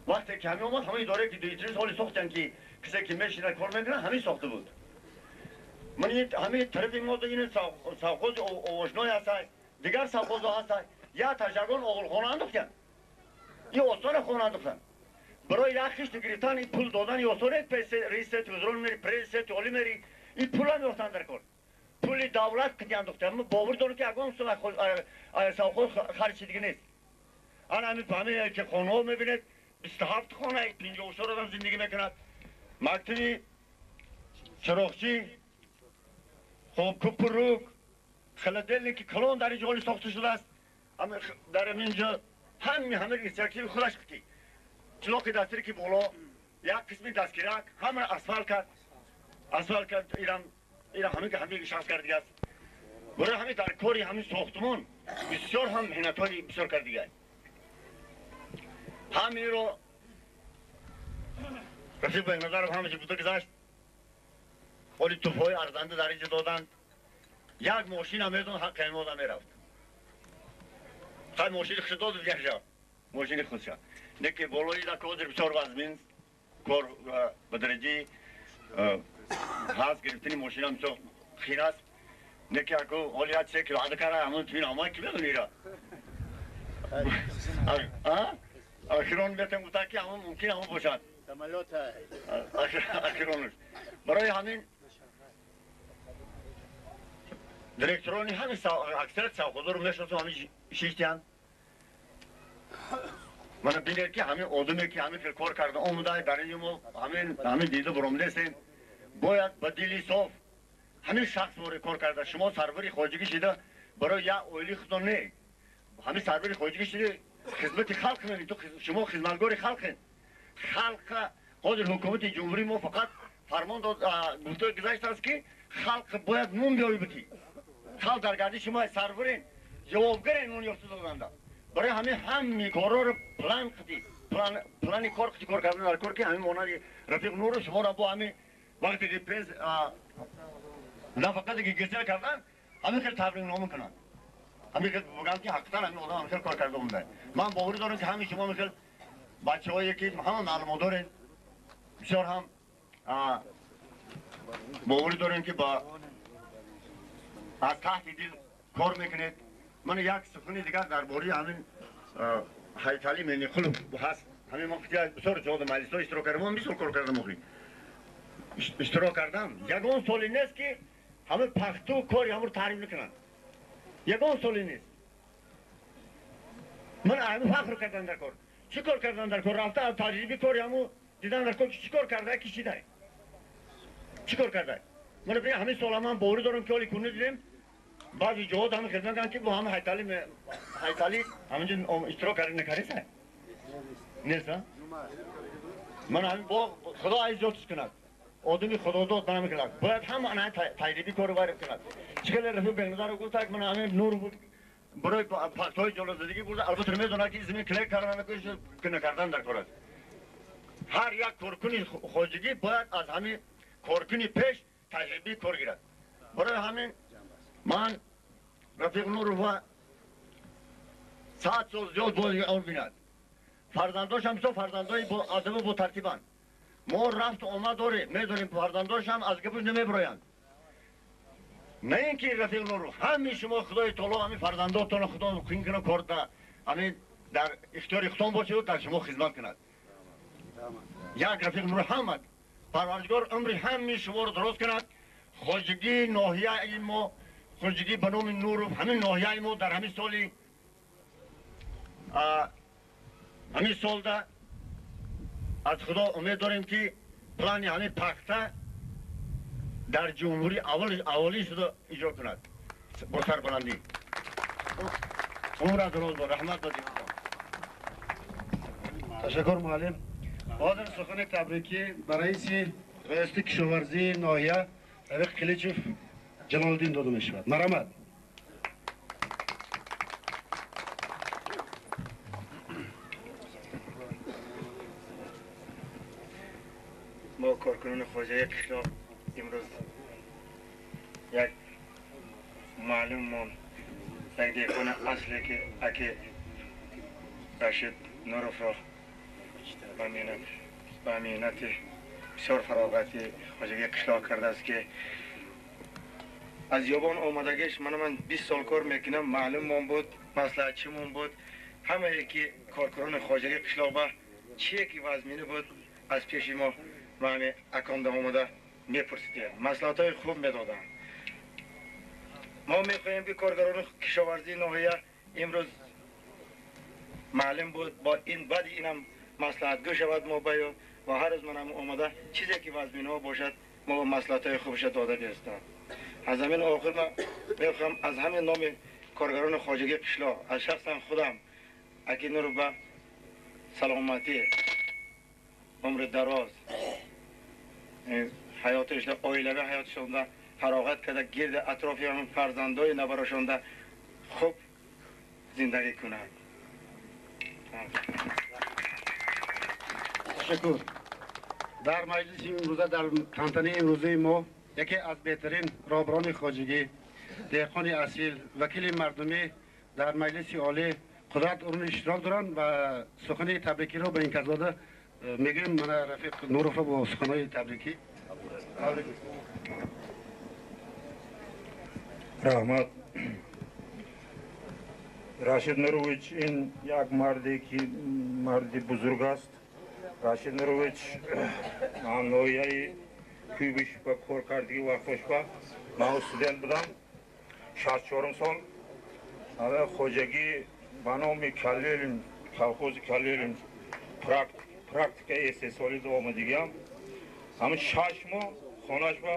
Вақте ки ҳамин омад, ҳамон идорае ки 2-3 соли сохтан ки касе ки мешинад кор мекунад, ҳамин сохта буд. Ман ҳамин тарафи мо ин совхози овошной ҳастай, дигар совхозҳо ҳастай. Як ташагон оғилхона андохтан. Ин остона хона андохтан. Барои як хишт гирифтан, ин пул додан, ин осон нест. Раиси вузрон мери, президенти олӣ мери, ин пул ҳам ёфтан дар кор. Пули давлат қити андохтан. Ман бовар дорам ки ягон сум совхоз харҷи дига нест. Ана ҳамин ҳамин ки хонаҳо мебинед, 27 хона, 54 одам зиндагӣ мекунад. Мактаби чироғчӣ, хоб купрук, холодильники калон дар инҷо ҳоли сохта шудааст. Дар ҳамин ҷо ҳамин инициативи худаш қити. Чилоқи дастире ки боло, як қисми дастгирак, ҳама асфалт кард. Асфалт кард, ирам ҳамин шахс кардигааст. Барои ҳамин дар кори ҳамин сохтмон бисёр ҳам меҳнатҳои бисёр кардигааст. Ҳаминро Рафиқ Байназаров ҳамаша буда гузашт. Ҳоли туфҳои арзанда дар инҷо доданд. Як мошина медон, ҳаққи ҳамин одам мерафт. Хай мошини худша дод якша, мошини худша. Неки болои да ҳозир бисёр вазмин кор ба дараҷаи ҳаз гирифтани мошина бисёр хин аст. Неки аку ҳоли як чизе ки ваъда карда, ҳамон туин ҳамон ки медонира. А? Охирон метам гуфта ки ҳамон мумкин ҳамон бошад. Охиронаш. Барои ҳамин директорони ҳамин аксарият совхозҳоро мешиносам, ҳамин шиштиянд. Мана бинед ки ҳамин одаме ки ҳамин хел кор карда омуда дар ин мо ҳамин дида буромдастем. Бояд ба дили соф ҳамин шахс вори кор карда. Шумо сарвари хоҷагӣ шида барои як оилаи худтон не. Ҳамин сарвари хоҷагӣ шида хизмати халқ кунед. Шумо хизматгори халқед. Халқа ҳозир ҳукумати ҷумҳурии мо фақат фармон дод, гуфта гузаштааст ки халқ бояд нун биёбад. Халқ дар гардиши шумо сарварен, ҷавобгарен нун ёфта доданда. Барои ҳамин ҳамин корҳоро план қидӣ, плани кор қидӣ кор кардан дар кор ки ҳамин монанди Рафиқ Нуров шуморо бо ҳамин вақте ки пенс нафақате ки гирифта кардан, ҳамин хел табрикнома кунанд. Ҳамин хел бигӯям ки ҳақиқатан ҳамин одам ҳамин хел кор карда омада. Ман боварӣ дорам ки ҳамин шумо ҳамин хел бачаҳое ки ҳама маълумот доред, бисёр ҳам боварӣ дорем ки ба аз таҳти дил кор мекунед. Ман як сухани дигар дар бораи ҳамин Ҳайтали Менихулов ҳаст. Ҳамин мо бисёр ҷода маҷлисҳо иштирок кардам, ман бисёр кор кардам, охи иштирок кардам. Ягон соли нест ки ҳамин пахту кори ҳамро таъриф накунанд. Ягон соли нест. Ман ҳамин фахр кардан дар кор. Чӣ кор кардан дар кор? Рафта аз таҷриби кори ҳаму дидан дар кор ки чӣ кор карда, ки чӣ дай? Чӣ кор карда? Ман ҳамин сола ман боварӣ дорам ки ҳоли кунӣ дидем баъзе ҷоҳо ҳамин хидмат карданд ки бо ҳамин Ҳайтали ҳаминҷо иштирок карда накардеса? Нест, а? Ман ҳамин бо Худо азизотш кунад. Одами худодод ман ҳамин кунад. Бояд ҳама ана таҷриби корро вайрам кунад. Чӣ хеле Рафиқ Бегназаров гуфта, ман ҳамин Нур барои пахтҳои ҷолазадагӣ бурда, албатта медонад ки замин клек кардан накардан дар кор аст. Ҳар як коркуни хоҷагӣ бояд аз ҳамин коркуни пеш таҷрибаи кор гирад. Барои ҳамин ман Рафиқ Нурова 100 сол зиёд боз он бинад. Фарзандошам бисёр фарзандои адабу бо тартибанд. Мо рафту омад дорем, медонем фарзандошам аз гапуш намебироянд. На ин ки Рафиқ Нуров, ҳамин шумо Худои таоло ҳамин фарзандотонро Худо қин кунад, кор ҳамин дар ихтиёри худтон бошед, дар шумо хизмат кунад. Як Рафиқ Нуров ҳама Парвардигор умри ҳамин шуморо дуруст кунад. Хоҷагии ноҳияи мо, хоҷагӣ ба номи Нуров, ҳамин ноҳияи мо дар ҳамин соли ҳамин солда аз Худо умед дорем ки плани ҳамин пахта дар ҷумҳурӣ аввалин шуда иҷро кунад бо сарбаландӣ. Умра дароз бод. Раҳмат ба дикатон. Ташаккур муаллим. Ҳозир сухани табрикӣ ба раиси раёсати кишоварзии ноҳия Рафиқ Қиличев Ҷалолиддин дода мешавад. Марҳамат. Мо коркунони хоҷагии қишлоқ имрӯз як муаллиммон, як деҳқони асле ки аки Рашид Нуровро ба меҳнати бисёр фароғати хоҷагии қишлоқ кардааст ки аз ёбон омадагиш мана ман 20 сол кор мекунам, маълуммон буд, маслиҳатчимон буд. Ҳамае ки коркунони хоҷагии қишлоқ ба чие ки вазминӣ буд аз пеши мо ҳами акомда омада мепурсидем, маслиҳатҳои хуб медоданд. Мо мехоҳем ки коргарони кишоварзии ноҳия имрӯз маълум буд, бо ин баъди инам маслиҳатгӯ шавад мо баё ва ҳар рӯз манам омада чизе ки вазминаҳо бошад мо ба маслиҳатҳои хубша дода бистам. Аз ҳамин охир ман мехоҳам аз ҳамин номи коргарони хоҷагии қишлоқ, аз шахсан худам аки Нуров ба саломатӣ, умри дароз, ҳаёташда, оилави ҳаёташонда фароғат карда, гирди атрофи ҳамин фарзандои набарошонда хуб зиндагӣ кунад. Ташаккур. Дар маҷлиси имрӯза, дар тантанаи имрӯзаи мо яке аз беҳтарин роҳбарони хоҷагӣ, деҳқони асил, вакили мардумӣ дар маҷлиси олӣ Қудрат Урун иштирок доранд ва сухани табрикиро ба ин кас дода мегӯем. Мана Рафиқ Нуровро бо суханҳои табрикӣ. Раҳмат. Рашид Нурович ин як марде ки марди бузург аст. Рашид Нурович ноҳияи Куйбиш ба кор кардагӣ вақтош ба ман студент будам, 64 сол. Хоҷагӣ ба номи Калилин, колхози Калилин практика истеҳсолӣ омадагиам. Ҳамин 6 моҳ хонаш ба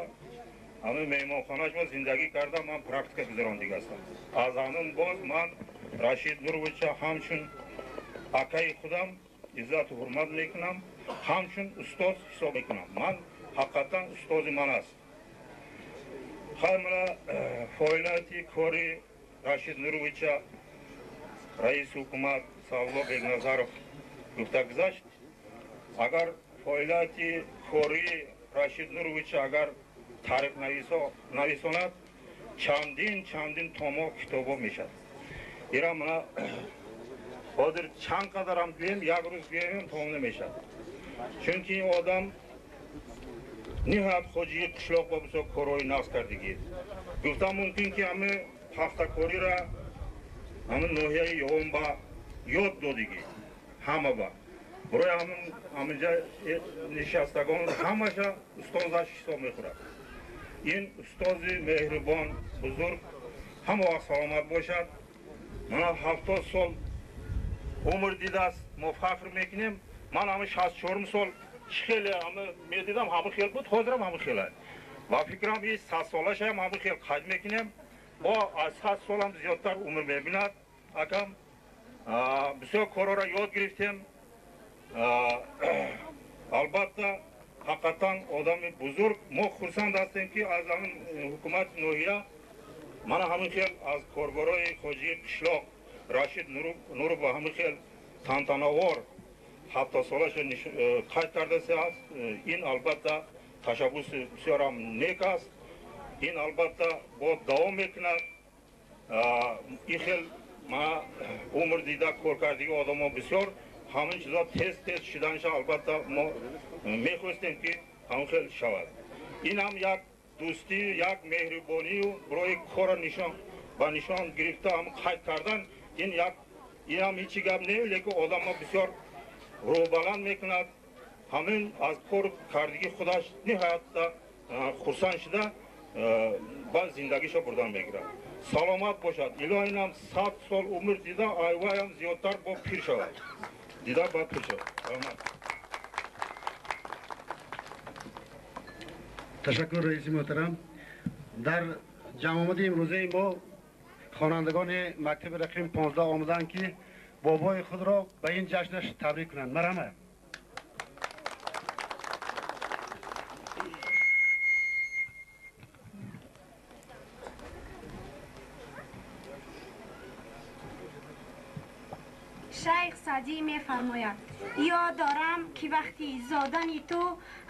ҳамин меҳмонхонаш ба зиндагӣ кардам, ман практика гузарондига ҳастам. Аз ҳамин боз ман Рашид Нуровича ҳамчун акаи худам иззату ҳурмат мекунам, ҳамчун устоз ҳисоб мекунам. Ман ҳақиқатан устози ман аст. Хайр, мана фоилияти кори Рашид Нуровича раиси ҳукумат Савло Бегназаров гуфта гузашт. Агар фоилияти кори Рашид Нуровича агар таърих нависонад, чандин томо китобо мешавад. Ира мана ҳозир чанд қадарам гӯем, як рӯз гӯем тамом намешавад. Чунки ин одам ниҳоят хоҷии қишлоқ ба бисёр корҳои нағз кардагӣ. Гуфтам мумкин ки ҳами пахтакориро ҳамин ноҳияи Ёвон ба ёд додагӣ ҳама ба. Барои ҳамин ҳаминҷа нишастагон ҳамаша устозаш ҳисоб мехӯрад. Ин устози меҳрибон бузург ҳама вақт саломат бошад. Мана 70 сол умр дидааст, мо фахр мекунем. Ман ҳамин 64 сол чӣ хеле ҳама медидам, ҳама хел буд, ҳозирам ҳама хела. Ва фикрам ин 100 солашам ҳама хел қайд мекунем. Бо аз 100 солам зиёдтар умр мебинад. Акам бисёр корҳоро ёд гирифтем. Албатта ҳақиқатан одами бузург. Мо хурсанд ҳастем ки аз ҳамин ҳукумати ноҳия мана ҳамин хел аз коргарои хоҷии қишлоқ Рашид Нуров ба ҳамин хел тантанавор 70 солаша қайд кардааст. Ин албатта ташаббуси бисёрам нек аст. Ин албатта боз давом мекунад. Ин хел мана умр дида кор кардагии одамо бисёр ҳамин чизо тез тез шуданиша албатта мо мехостем ки ҳамин хел шавад. Ин ҳам як дӯстӣ, як меҳрибонию барои корро нишон ба нишон гирифта ҳам қайд кардан ин як ин ҳам ҳечи гап не, лекин одамро бисёр рӯҳбаланд мекунад. Ҳамин аз кор кардагии худаш ниҳоятда хурсанд шуда ба зиндагиша бурдан мегирад. Саломат бошад. Илоҳ инам 100 сол умр дида, айваям зиёдтар бо пир шавад. Дида ба пир шавад. Раҳмат. Ташаккур раиси муҳтарам. Дар ҷамъомади имрӯзаи мо хонандагони мактаби рақами 15 омаданд ки бобои худро ба ин ҷашнаш табрик кунанд. Марҳамат. Шайх Саъдӣ мефармояд: ёд дорам ки вақти зодани ту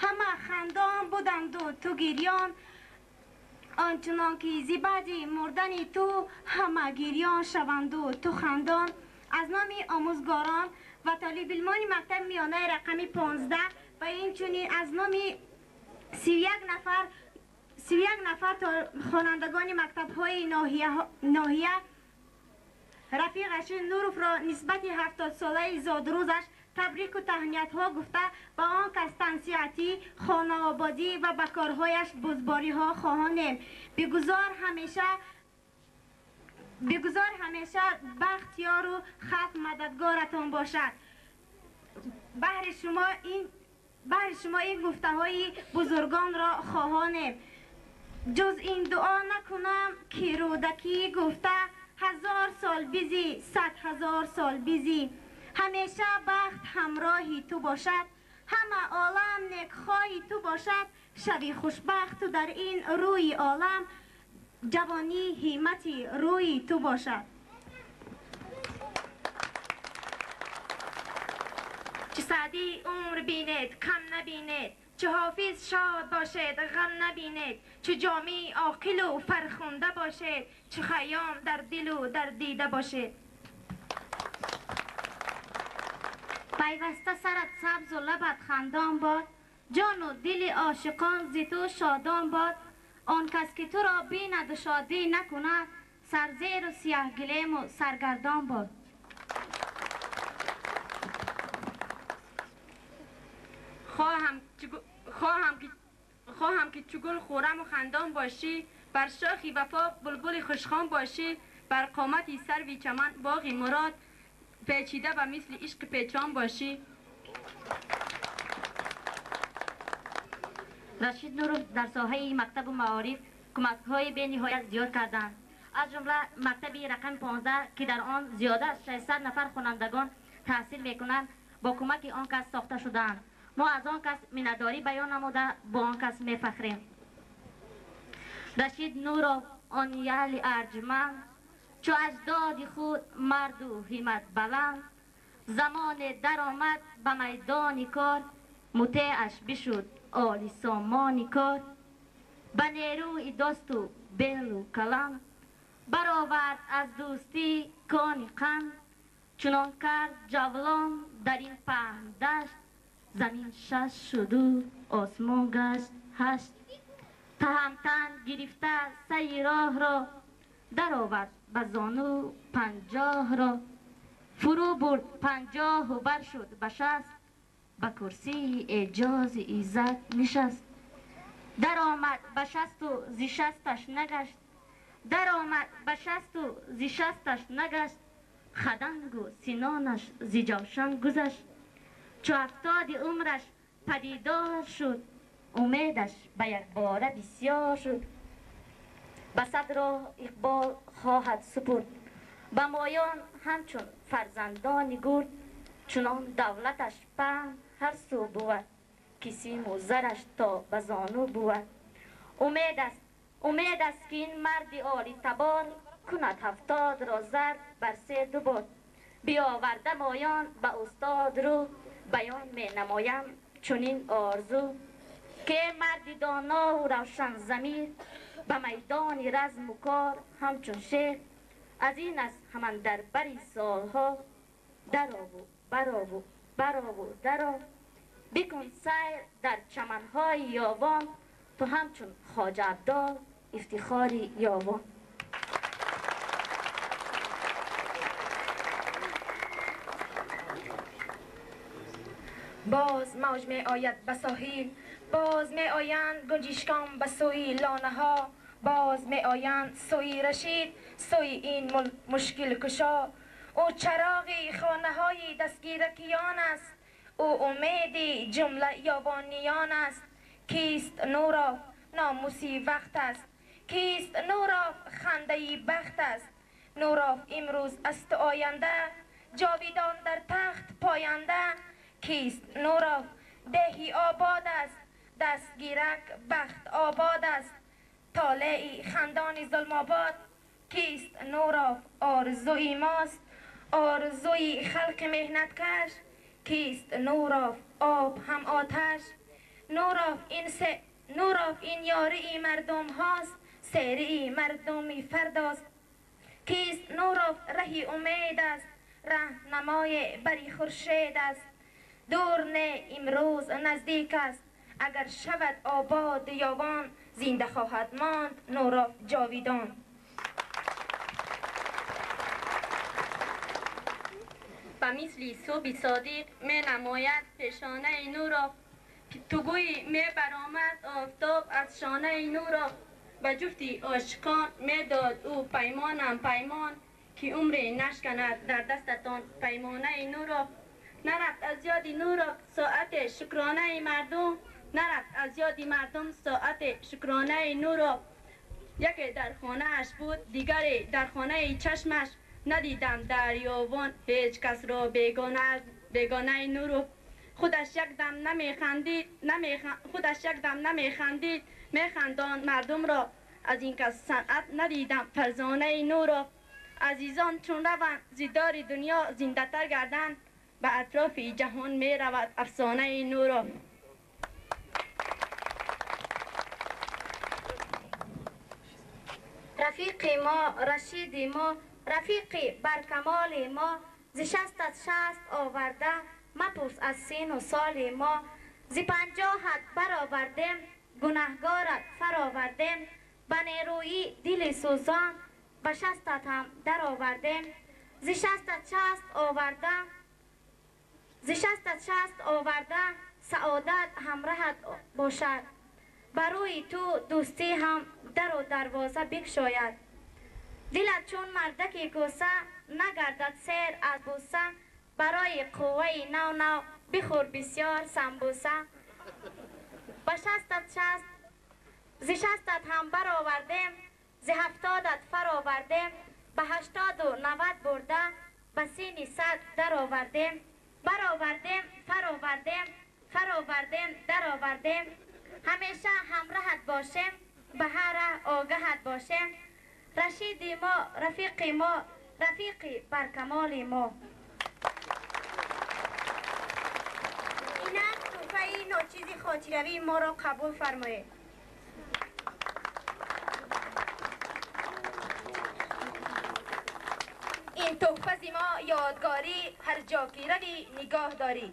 ҳама хандон буданду ту гирён, ончунон ки зи баъди мурдани ту ҳама гирён шаванду ту хандон. Аз номи омӯзгорон ва толибилмони мактаби миёнаи рақами 15 ва инчунин аз номи 31 нафар хонандагони мактабҳои ноҳия Рафиқ Рашид Нуровро нисбати 70-солаи зодрӯзаш табрику таҳниятҳо гуфта ба он кас тансиҳатӣ, хонаободӣ ва ба корҳояш бузбориҳо хоҳонем. Бигузор ҳамеша бахт ёру халқ мададгоратон бошад. Баҳри шумо ин гуфтаҳои бузургонро хоҳонем. Ҷуз ин дуо накунам ки Рӯдакӣ гуфта: 1000 сол бизӣ, 100,000 сол бизӣ. Ҳамеша бахт ҳамроҳи ту бошад, ҳама олам некхоҳи ту бошад. Шави хушбахту дар ин рӯи олам, ҷавонӣ ҳиммати рӯи ту бошад. Чу Саъдӣ умр бинед, кам набинед, чу Ҳофиз шод бошед, ғам набинед, чу Ҷомӣ оқилу фархунда бошед, чу Хайём дар дилу дар дида бошед. Пайваста сарат сабзу лабат хандон бод, ҷону дили ошиқон зи ту шодон бод. Он кас ки туро бинаду шодӣ накунад, سرزیر و سیاه گلیم و سرگردان باد. خواهم که چو گل خورم و خندان باشی، بر شاخی وفا بلبل خوشخوان باشی، بر قامتی سروی چمن باغی مراد، پیچیده و مثل عشق پیچان باشی. رشید نوروف در ساحه مکتب و معارف کمک‌های بی‌نهایت زیاد کردند، از جمله مکتب رقم 15 که در آن زیاده از 600 نفر خوانندگان تحصیل می‌کنند با کمک آن کس ساخته شدند. ما از آن کس منتداری بیان نموده با آن کس می‌فخریم. رشید نوروف آن یل ارجمند، چو اجداد خود مرد و همت بلند، زمان درآمد به میدان کار، مطیعش بشد عالی سامان کار، به نیروی دست و بیل و کلم، برآورد از دوستی کان قند، چنان کرد جولان در این پهن دشت، زمین 6 شد و آسمان گشت 8، تهمتن گرفته سی راه را، درآورد به زانو 50 را، فرو برد 50 و بر شد به 60، به کرسی اعجاز ایزد نشست، درآمد به 60 و زی 60ش نگشت، درآمد به 60 و زی 60ش نگشت، خدنگ و سینانش زی جوشن گذشت، چو 70 عمرش پدیدار شد، امیدش به یک باره بسیار شد، به صد راه اقبال خواهد سپرد، به مایان همچون فرزندان گرد، چنان دولتش پهن هر سو بود، که سیم و زرش تا به زانو بود. امید است که این مرد عالی تبار، کند 70 را زرد بر 3 2 بار، بیاورده مایان به استاد رو، بیان می نمایم چنین آرزو، که مرد دانا و روشن ضمیر، به میدان رزم و کار همچون شیر، از این است همان در بری سالها، درآ و برآ و برآ و درآ، بکن سیر در چمنهای یاوان، تو همچون خواجه عبدال افتخار یاوان. باز موج می آید به ساحل، باز می آیند گنجشکان به سوی لانه ها، باز می آیند سوی رشید، سوی این مشکل کشا. او چراغی خانه های دستگیرکیان است، او امیدی جمله یاوانیان است. کیست نوروف ناموسی وقت است، کیست نوروف خنده بخت است. نوروف امروز است آینده، جاویدان در تخت پاینده. کیست نوروف دهی آباد است، دستگیرک بخت آباد است. طالعی خندان ظلم آباد. کیست نوروف آرزوی ماست، آرزوی خلق محنت کش. کیست نوروف آب هم آتش. نوروف این یاری مردم هاست، سری مردمی فرداست. کیست نوروف رهی امید است، رهنمای بری خورشید است. دور نه امروز نزدیک است، اگر شود آباد یاوان، زنده خواهد ماند نوروف جاویدان. به مثل صبح صادق می نماید پیشانه نوروف، تو گویی می برآمد آفتاب از شانه نوروف. به جفتی عاشقان می داد او پیمانم پیمان، که عمری نشکند در دستتان پیمانه نوروف. نرفت از یاد نوروف ساعت شکرانه مردم، نرفت از یاد مردم ساعت شکرانه نوروف. یکی در خانه اش بود دیگری در خانه چشمش، ندیدم در یاوان هیچ کس را بیگانه نوروف. خودش یک دم نمیخندید، خودش یک دم نمیخندید، میخندان مردم را. از این کس صنعت ندیدم فرزانه نوروف. عزیزان چون روند زیدار دنیا زنده تر گردند، به اطراف جهان می رود افسانه نوروف. رفیق ما رشید ما، رفیقی بر کمال ما، ز 60 از 60 آورده مپرس از سین و سال ما. ز 50 برآوردیم گنهگارت فراوردیم، به نیرویی دل سوزان به شستت هم در آوردیم، ز شستت شست آورده، ز شستت شست آورده، سعادت همراهت باشد. برای تو دوستی هم در و دروازه بگشاید. دلت چون مردکی کوسه نگردد سیر از بوسه، برای قوه نو نو بخور بسیار سمبوسه. به شستت شست، ز شستت هم برآوردیم، ز 70ت فرآوردیم، به 80 و 90 برده، به سین 100 درآوردیم، برآوردیم، فرآوردیم، فرآوردیم، درآوردیم. همیشه همراهت باشیم، به هر ره آگهت باشیم. رشید ما، رفیق ما، رفیقی بر کمال ما. اینک تحفه ناچیز خاطروی ما را قبول فرمایید. این تحفه ز ما یادگاری، هر جا که روی نگاه داری.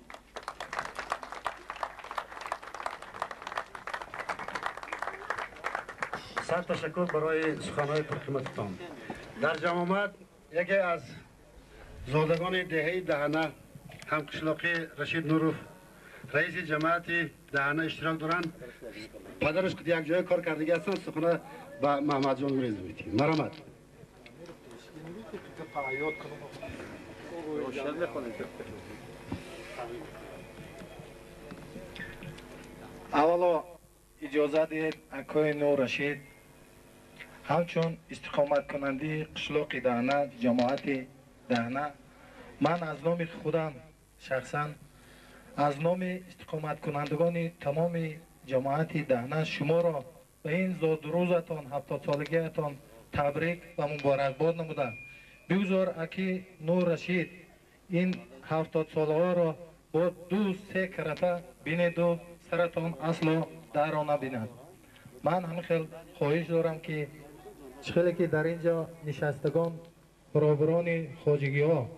صد تشکر برای سخنهای پرقیمتتان. در جمع یکی از زادگان دهه دهنه همقشلاقی رشید نوروف رئیس جماعت دهنه اشتراک دارند. پدرش که یک جای کار کردگی هستند. سخنه به محمد جان گریز میتیم. مرحمت. اولا اجازه دهید اکای نور رشید همچون استقامت کننده قشلاق دهنه جماعت دهنه، من از نام خودم شخصا از نام استقامت کنندگان تمام جماعت دهنه شما را به این زادروزتان 70 سالگیتان تبریک و مبارکباد نمودم. بگذار اکی نور رشید این 70 ساله ها را با 2-3 کرته بینید و سرتان اصلا در را نبیند. من همین خیلی خواهش دارم که خیلی که در اینجا نشستگان برابران خواجگی ها،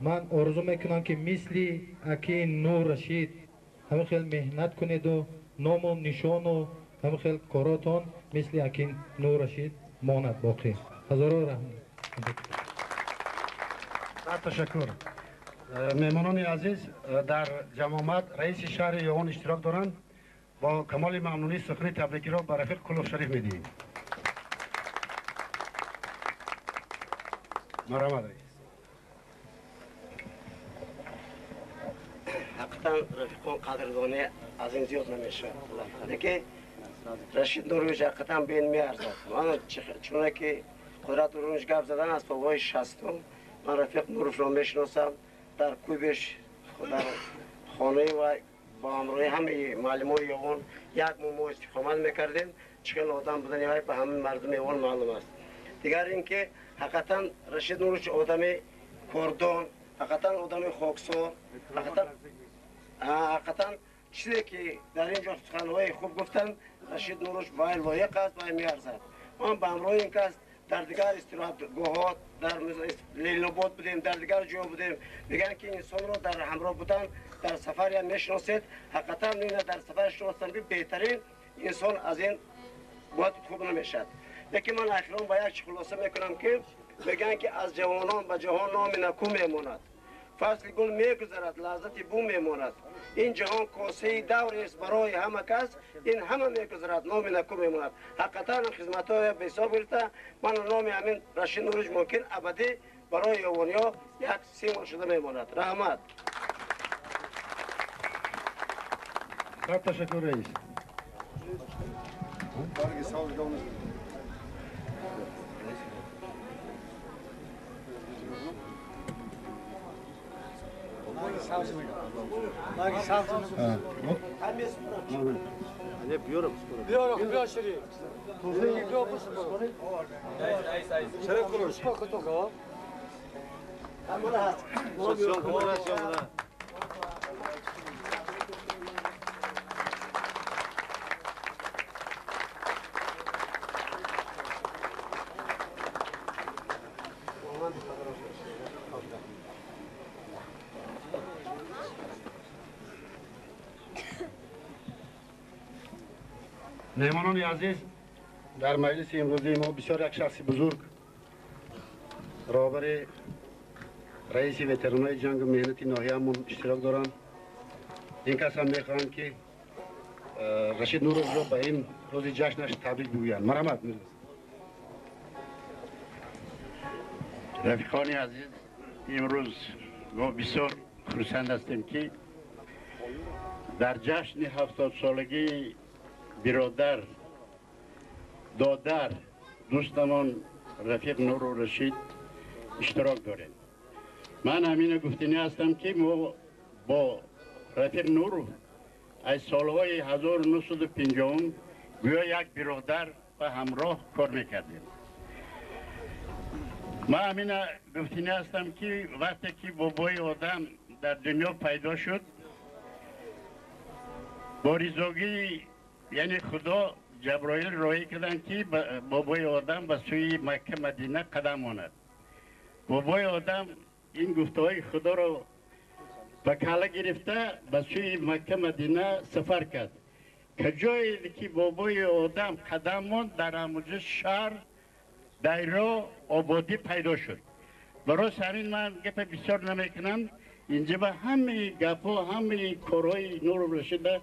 من آرزو میکنم که مثل اکی نور رشید همین خیلی مهنت کنید و نام و نشان و همین خیلی کاراتان مثل اکی نور رشید ماند باقی. هزاران رحمت. تشکر. مهمانان عزیز، در جماعت رئیس شهر یوان اشتراک دارند. با کمال ممنونی سخن تبریکی را به رفیق کلوف شریف میدهیم. مرحمت رئیس. حقیقتا رفیقان قدردانی از این زیاد نمیشه، لیکن رشید نورویج حقیقتا بین میارزد. من چون که قدرت نورویج گپ زدن از سالهای 60 من رفیق نوروف را میشناسم. در کوبش در خانه و با همراهی همه معلمای یوان یک ماه استقامت میکردیم. چقدر آدم بودن های به همه مردم یوان معلوم است. دیگر اینکه حقیقتا رشید نورویج آدم کردان، حقیقتا آدم خاکسار، حقیقتا چیزی که در اینجا سخنهای خوب گفتن رشید نورویج باید لایق است و میارزد. من به همراه این کس در دیگر استراحتگاهات در لیل‌آباد بودیم، در دیگر جا بودیم. میگن که انسان رو در همراه بودن در سفر هم میشناسید. حقیقتا اینه در سفر شناستن بهترین انسان از این باید خوب نمیشد. لیکن من اخیرا با یک خلاصه میکنم که میگن که از جوانان به جهان نام نکو میماند، فصل گل میگذرد لذت بو میماند. این جهان کاسه دور است برای همه کس، این همه میگذرد نام نکو میماند. حقیقتا خدمت های به حساب گرفته من نام همین رشید نورویج ممکن ابدی برای یوانیا یک سیمون شده میماند. رحمت. تشکر رئیس. مهمانان عزیز، در مجلس امروزی ما بسیار یک شخص بزرگ роҳбари раиси ветеранҳои ҷангу меҳнати ноҳияамон иштирок доранд. Ин кас ҳам мехоҳанд ки Рашид Нуровро ба ин рӯзи ҷашнаш табрик бигӯянд. Марҳамат. Рафиқони азиз, имрӯз мо бисёр хурсанд ҳастем, ки дар ҷашни 70-солагии биродар, додар, дӯстамон Рафиқ Нуру Рашид иштирок дорем. Ман ҳамина гуфтанӣ ҳастам, ки мо бо Рафиқ Нуров аз солҳои 1950 гӯё як биродар ва ҳамроҳ кор мекардем. Ман ҳамина гуфтанӣ ҳастам, ки вақте ки бобои одам дар дунё пайдо шуд, бо ризогии яъне Худо Ҷаброил роҳӣ карданд, ки бобои одам ба сӯи Макка Мадина қадам монад. Бобои одам ин гуфтаҳои Худоро ба калла гирифта ба сӯи Макка Мадина сафар кард. Каҷое ки бобои одам қадам монд, дар ҳамуҷа шаҳр дайро ободӣ пайдо шуд. Барои ҳамин ман гапа бисёр намекунам. Инҷа ба ҳамаи гапҳо, ҳамаи корҳои Нуров Рашида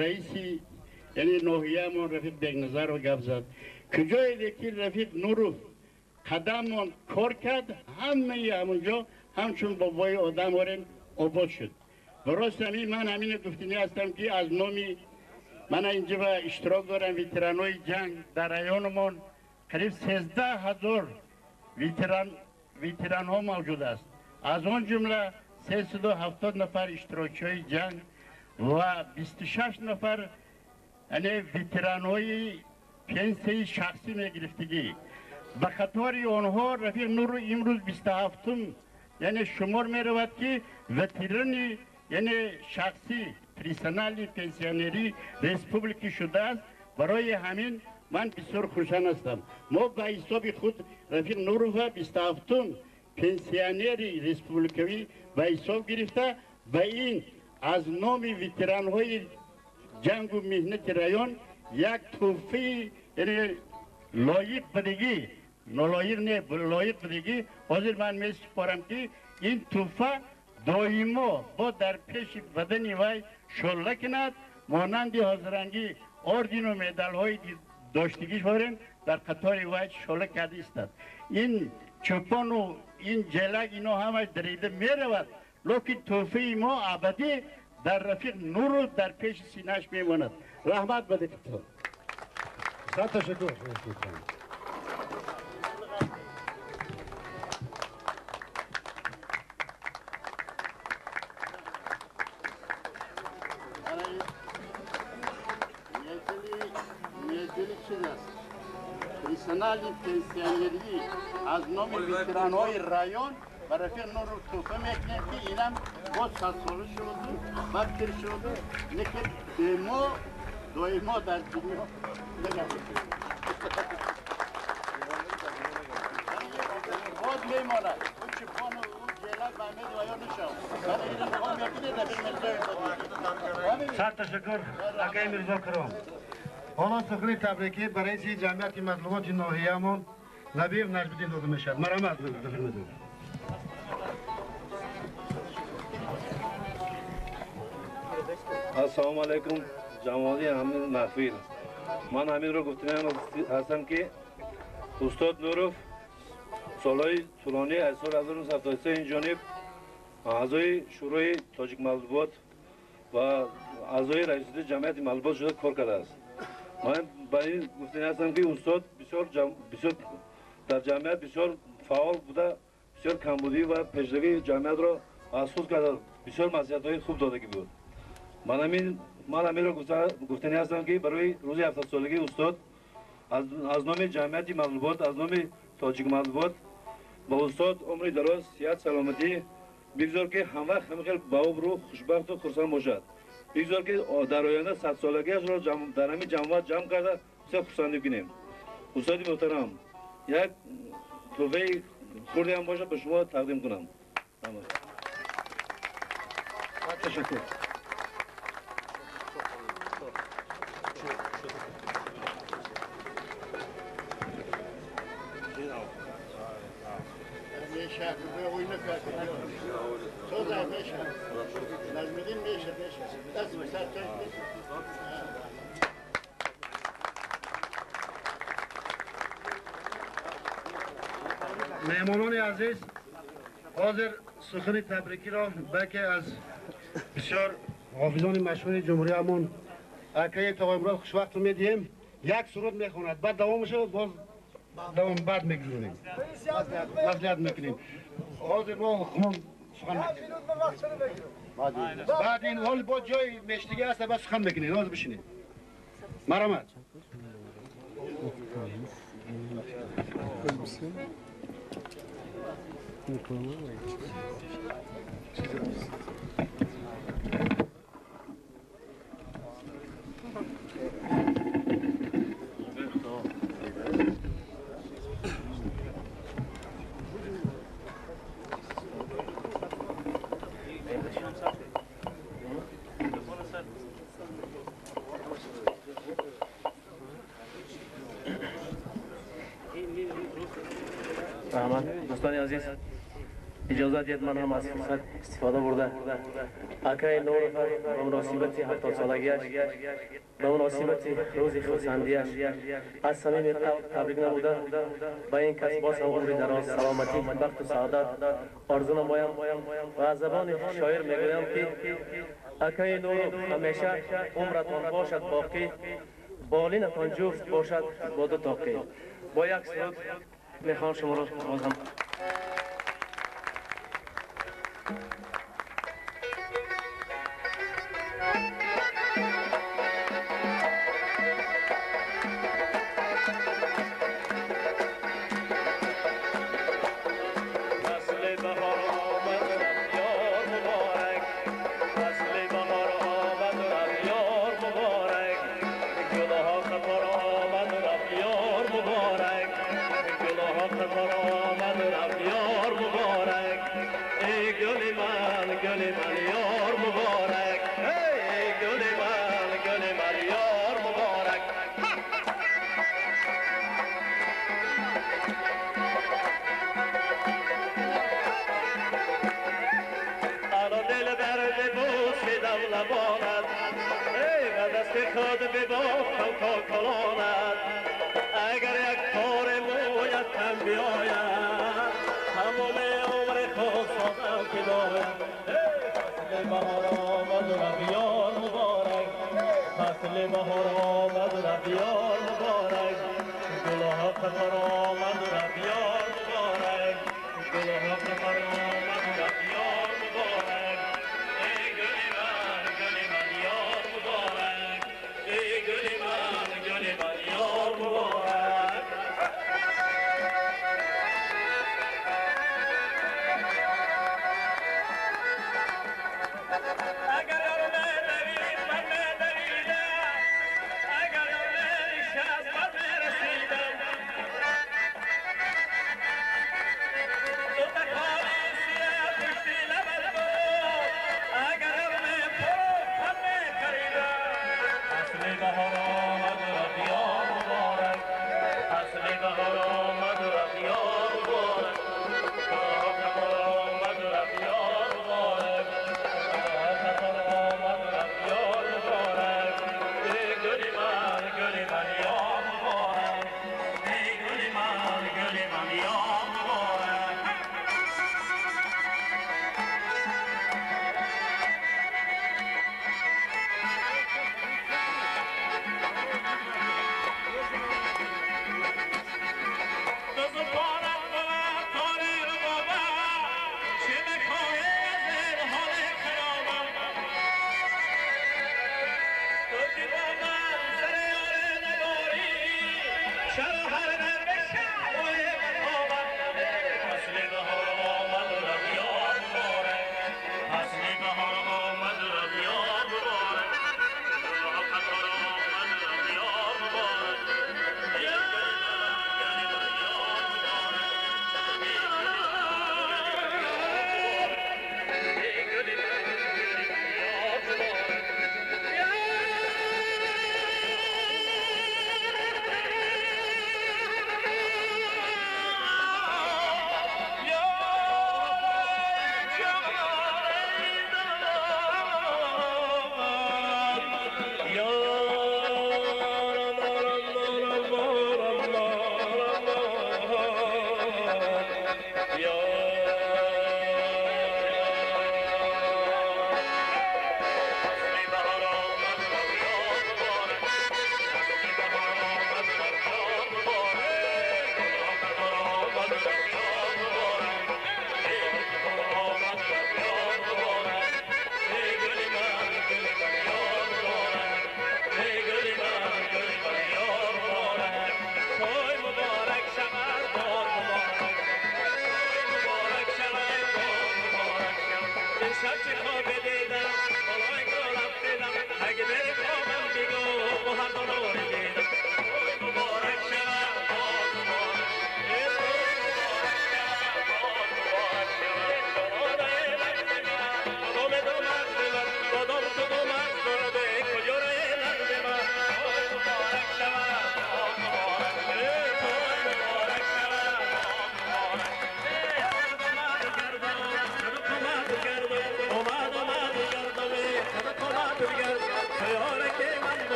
раиси яъне ноҳияамон Рафиқ Бекназаров гап зад. Куҷое ки Рафиқ Нуров қадам монд, кор кард, ҳамаи ҳамунҷо ҳамчун бобои одам орем обод шуд. Барои ҳамин ман ҳамина гуфтанӣ ҳастам, ки аз номи ман инҷа ба иштирок дорам ветеранҳои ҷанг дар районамон қариб 13 000 ветеранҳо мавҷуд аст. Аз он ҷумла 370 нафар иштирокчиҳои ҷанг ва 26 нафар яъне ветеранҳои пенсияи шахсӣ мегирифтагӣ. Ба қатори онҳо Рафиқ Нуру имрӯз 27-ум яъне шумор меравад, ки ветерани яъне шахсӣ персональный пенсионери республики шудааст. Барои ҳамин ман бисёр хурсанд ҳастам. Мо ба ҳисоби худ Рафиқ Нурова 27-ум пенсионери республикавӣ ба ҳисоб гирифта, ба ин аз номи ветеранҳои ҷангу меҳнати район як тӯҳфаи яъне лоиқ будагӣ, нолоиқ не, лоиқ будагӣ ҳозир ман месупорам, ки ин тӯҳфа доимо бо дар пеши бадани вай шолла кунад, монанди ҳозирангӣ ордену медалҳои доштагиш борем дар қатори вай шола карда истад. Ин чӯпону ин ҷелак ино ҳамаш дарида меравад, лекин тӯҳфаи мо абадӣ дар Рафиқ Нуру дар пеши синааш мемонад. Раҳмат ба диққатон. Сад ташаккур. Медали чиз аст, персональный пенсионерӣ аз номи ветеранҳои район ба Рафиқ Нуров тӯҳфа мекунем, ки инам боз 100-сола шуду баъд пир шуду, лекин бемо доимо дар дунё боз мемонад. Ӯ чӯпону ӯ ҷелак ба амед ва ё нашав. Сад ташаккур, акаи Мирзо Киром. Ҳоло сухани табрикӣ ба раиси ҷамъияти матлуботи ноҳияамон Набиев Наҷмиддин дода мешавад. Марҳамат. Ассалому алайкум, ҷамоати ҳамин маҳфил. Ман ҳаминро гуфтаниам ҳастам, ки устод Нуров солҳои тӯлонӣ аз соли 1973 ин ҷониб аъзои Шӯрои Тоҷикматлубот ва аъзои раисати ҷамъияти матлубот шуда кор кардааст. Ман ба ин гуфтанӣ ҳастам, ки устод бисёр бисёр дар ҷамъият бисёр фаъол буда, бисёр камбудӣ ва пешравии ҷамъиятро аз худ карда, бисёр маслиҳатҳои хуб додагӣ буд. Ман ҳаминро гуфтанӣ ҳастам, ки барои рӯзи 70-солагии устод аз номи ҷамъияти матлубот, аз номи Тоҷикматлубот ба устод умри дароз, сиҳат, саломатӣ бигзор, ки ҳамвақт ҳамин хел ба обрӯ, хушбахту хурсанд бошад. Бигзор, ки дар оянда 100-солагиашро дар ҳамин ҷамоат ҷамъ карда бисёр хурсандӣ кунем. Устоди муҳтарам, як тӯҳфаи хурдеам бошад, ба шумо тақдим кунам. Ташаккур. میشه به اوی نکرد تو میشه نجمدین میشه دست به سر مهمانان عزیز، حاضر سخن تبریکی را بلکه از بسیار حافظان مشهور جمهوری همون اکای تا امروز خوشوقت میدیم یک سرود میخواند، بعد دوامش باز دوام بعد میگذاریم، مصلحت میکنیم. حاضر ما خون سخن میکنیم بعد این حال با جای مشتگی هست بعد سخن میکنیم. حاضر بشینید مرحمت. دوستان عزیز، اجازه دید من هم از فرصت استفاده برده اکای نور به مناسبت 70 سالگیش، به مناسبت روز خرسندیش از صمیم قلب تبریک نموده به این کس باز هم عمر دراز، سلامتی، بخت و سعادت آرزو نمایم و از زبان شاعر میگویم که اکای نور همیشه عمرتان باشد باقی، بالینتان جفت باشد با دو تاقی. با یک سرود میخوام شما را باز هم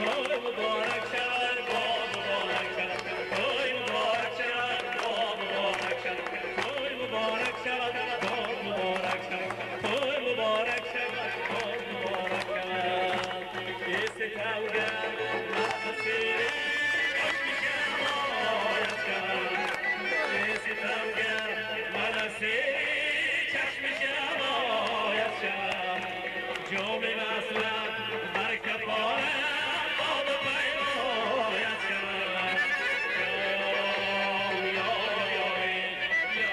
توی مبارک شود باد مبارک شود توی مبارک شود باد مبارک شود توی مبارک شود باد مبارک شود توی مبارک شود باد مبارک شود ستمگر من ستمگر من اسیر چشم شمایت شوم جام وصلت بر کفارم باد پیمایت شوم یا یا یا یا یا.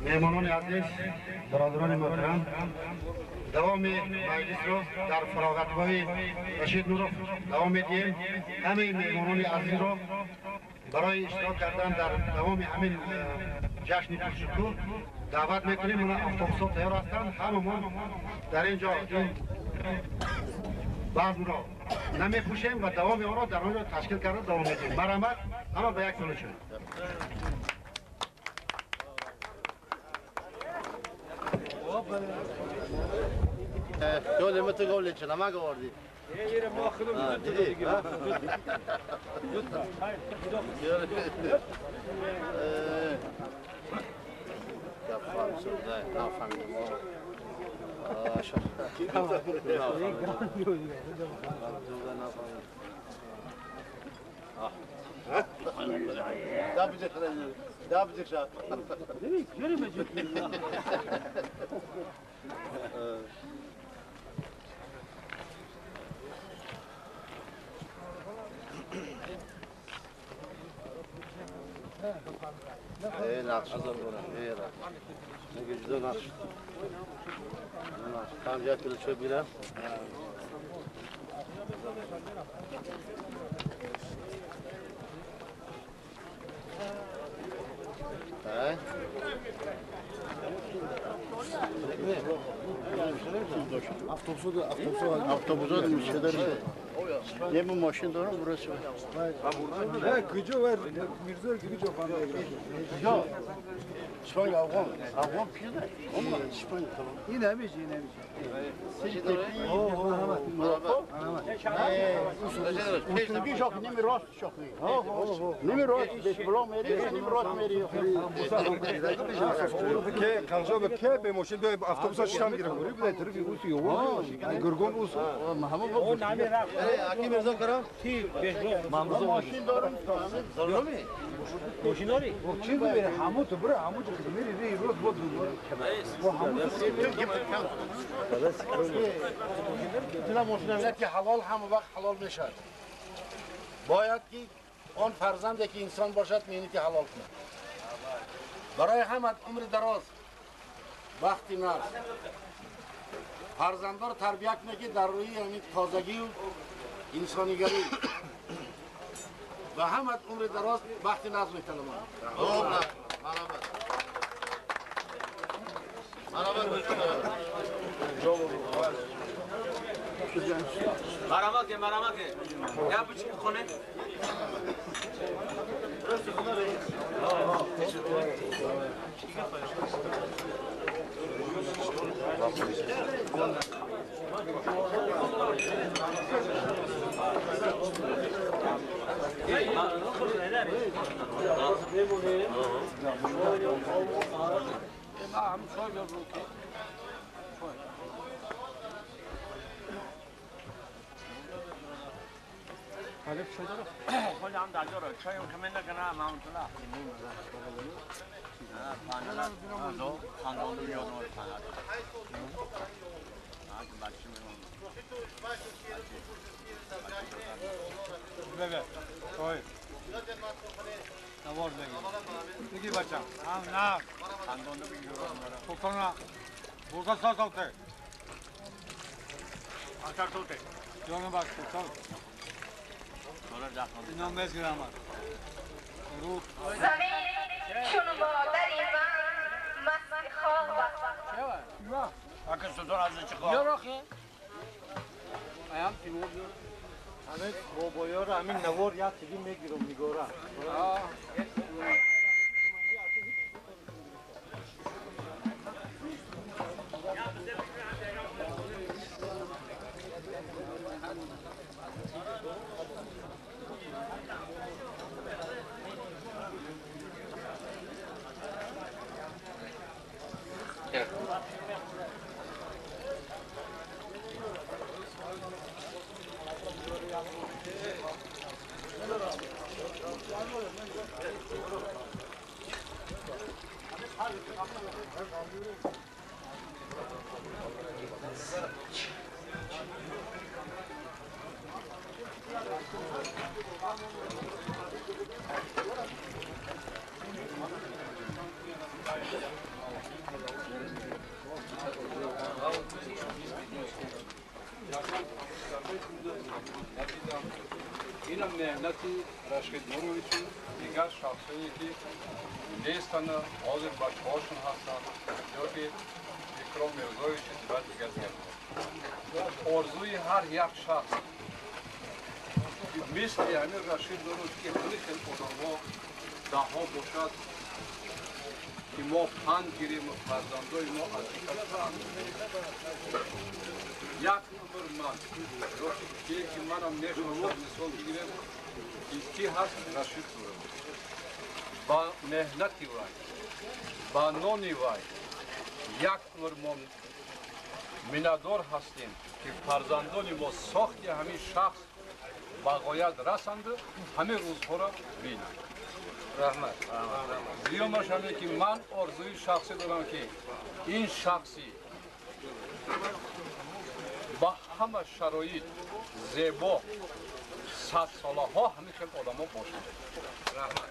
مهمانان عزیز، برادران محترم، دوام مجلس رو در فراغتگاه رشید نوروف دوام میدهیم. همه مهمانان عزیز رو برای اشتراک کردن در دوام همین جشن پرشکوه دعوت میکنیم. من اتوبوس‌ها تیار هستند. هممون در اینجا این بزم را نمیپوشیم و دوام آن را در آنجا تشکیل کرده دوام میدهیم. مرحمت همه به یک سلو شد. یادم تو گول چه نمک آوردی؟ یه ما خودم دیدی Avtobusa Не, ман мошин дорам, бурасӣ. Не, куҷо ва Мирзоев куҷо фанда? Ё. Шпанг афғон. Афғон пиёда. Шпанг калон. Ин ҳамиш, ин ҳамиш. Пешнаги шох ними рост шох ни. Ними рост беш блок мери, ними рост мери. Ке қанжо ке бе мошин бе автобуса шитам гирам. Гури будай тарафи ус ё. Гургон ус. Аки Мирзо карам? Мошин дорам. Зарури? Мошин дори? Чӣ мебери? Ҳаму ту бура, ҳаму ту мери, ри рост бод. Ки ҳалол ҳама вақт ҳалол мешавад. Бояд ки он фарзанде ки инсон бошад, меҳнати ҳалол кунад. Барои ҳамат умри дароз, бахти нарз. Фарзандор тарбия кунад ки дар рӯи ҳамин тозагию инсонигарӣ ва ҳамат умри дароз, бахти нарз металабад. Марама ке, марама ке. Я бучи хоне. زمین چون مادری من مست خواب همه بابایا رو همین نوار یک تیگه میگیرم میگورم. Инам меҳнати Рашид Нуровичу дигар шахсое ки нестанд, ҳозир бачаҳошон ҳастанд, ё ки Икром Мирзоевичу ва дигар дигар. Орзуи ҳар як шахс ки мисли ҳамин Рашид Нурович ки хеле хел одамҳо даҳҳо бошад, ки мо панд гирем ва фарзандои мо аз ин кас як умр ман ки манам мехоҳам мисол бигирем, ки ки ҳаст Рашид Нурович. Ба меҳнати вай, ба нони вай як умр мо миннатдор ҳастем, ки фарзандони мо сохти ҳамин шахс ба ғоят расанду ҳамин рӯзҳоро бинанд. Раҳмат. Дуюмаш ҳаме ки ман орзуи шахсӣ дорам, ки ин шахси ба ҳама шароит зебо садсолаҳо ҳамин хел одамо бошанд. Раҳмат.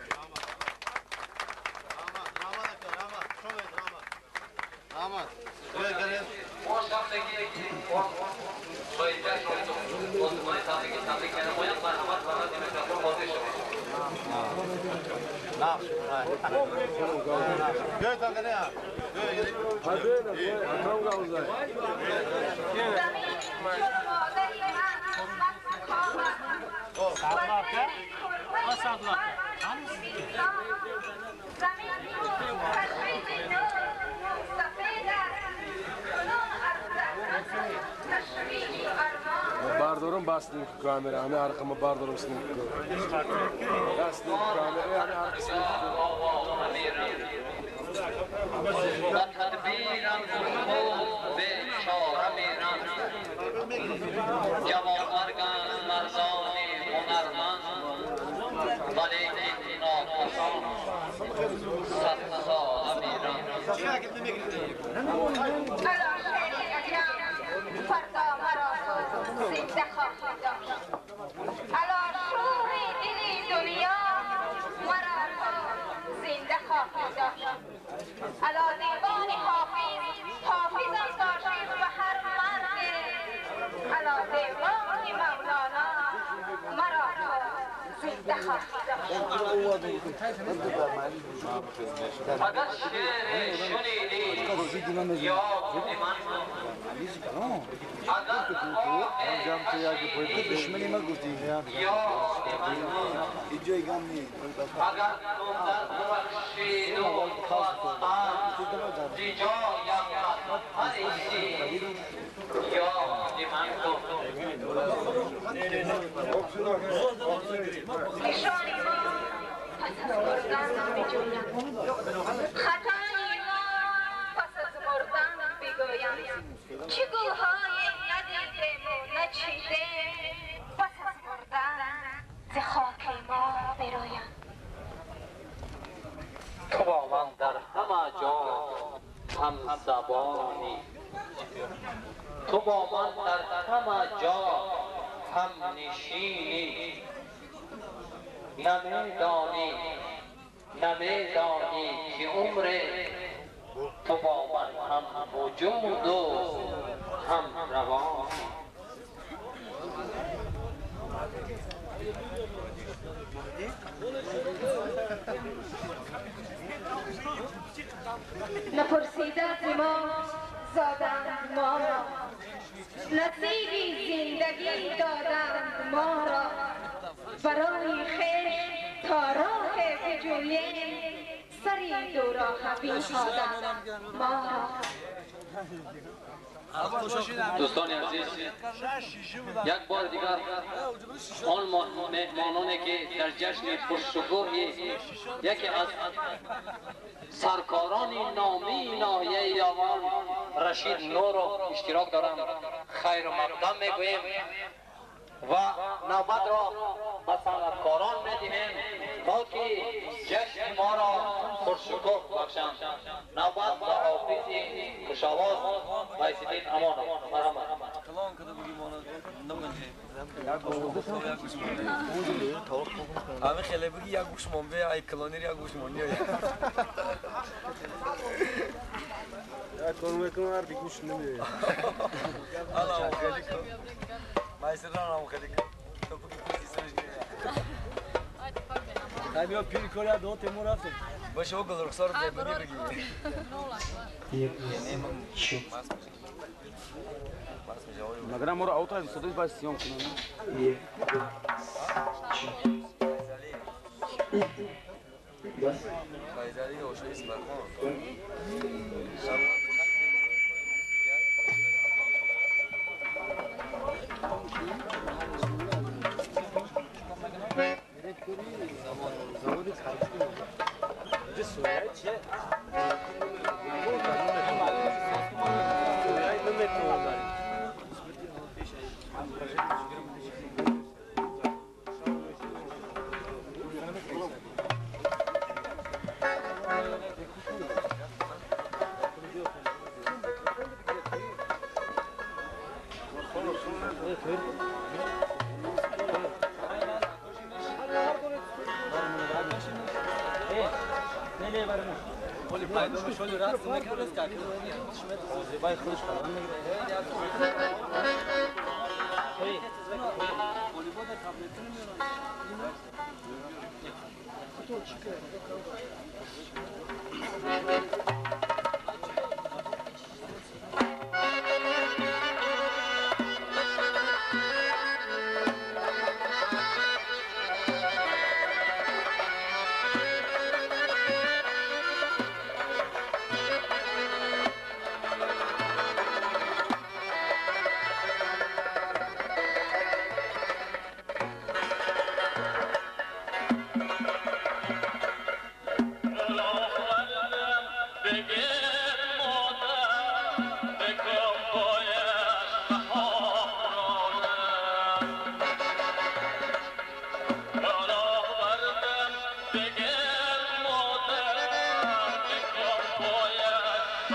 زمین چون مادری من مست خواب بردارم بس نیم کامرا همه ارقام بردارم سنیم بس نیم کامرا همه ارقام سنیم و تدبیرم خود به چاره میرم جوانمرگان مردان هنرمند ولیکن ناکسان صد ساله میرم. فردا مرا زنده خواهی داشت، علا شور دل دنیا مرا زنده خواهی داشت، علا دیوان حافظ حافظم باشید و هر مرد، علا دیوان مولانا مرا زنده خواهی داشت. اگر شعر شنیدی یاد من اگر ببخشید و یاد من کن. نشان ما پس از مردن بجویم، خطای ما پس از مردن بگویم، چه گلهای ندیدیم و نچیدیم پس از مردن ز خاک ما برویم. تو با من در همه جا هم زبانی، تو با من در همه جا هم نشینی، نمیدانی نمیدانی که عمر تو با من هم وجود و هم روانی. نپرسیده ز ما زادند ما را، نصیبی زندگی دادند ما را، برای خویش تا راه بجوییم سری دو راه بنهادند ما را. دوستان عزیز، یک بار دیگر آن مهمانانی که در جشن پرشکوه یکی از سرکاران نامی ناحیه یاوان رشید نورو اشتراک دارند خیر مقدم میگوییم و نوبت را به صنعتکاران میدهیم تا که جشن ما را پرشکوه بخشند. نوبت به حافظ خوش‌آواز ویس‌الدین امانов. مرحمت. همه خیلی بگی یک گوش مون به ای کلونیر یک گوش مون یا کار میکنم هر گوش نمیده. الله خیلی کن. مایسران هم خیلی کن. تو بگی پوزی سرش میاد. همیا پیر کاریا دو تیمور رفتیم. باشه او گل رخسار ببینی بگی. مگر ما رو اوت از صدای باید سیام کنم. فایزالی اوشوی اسمرخان.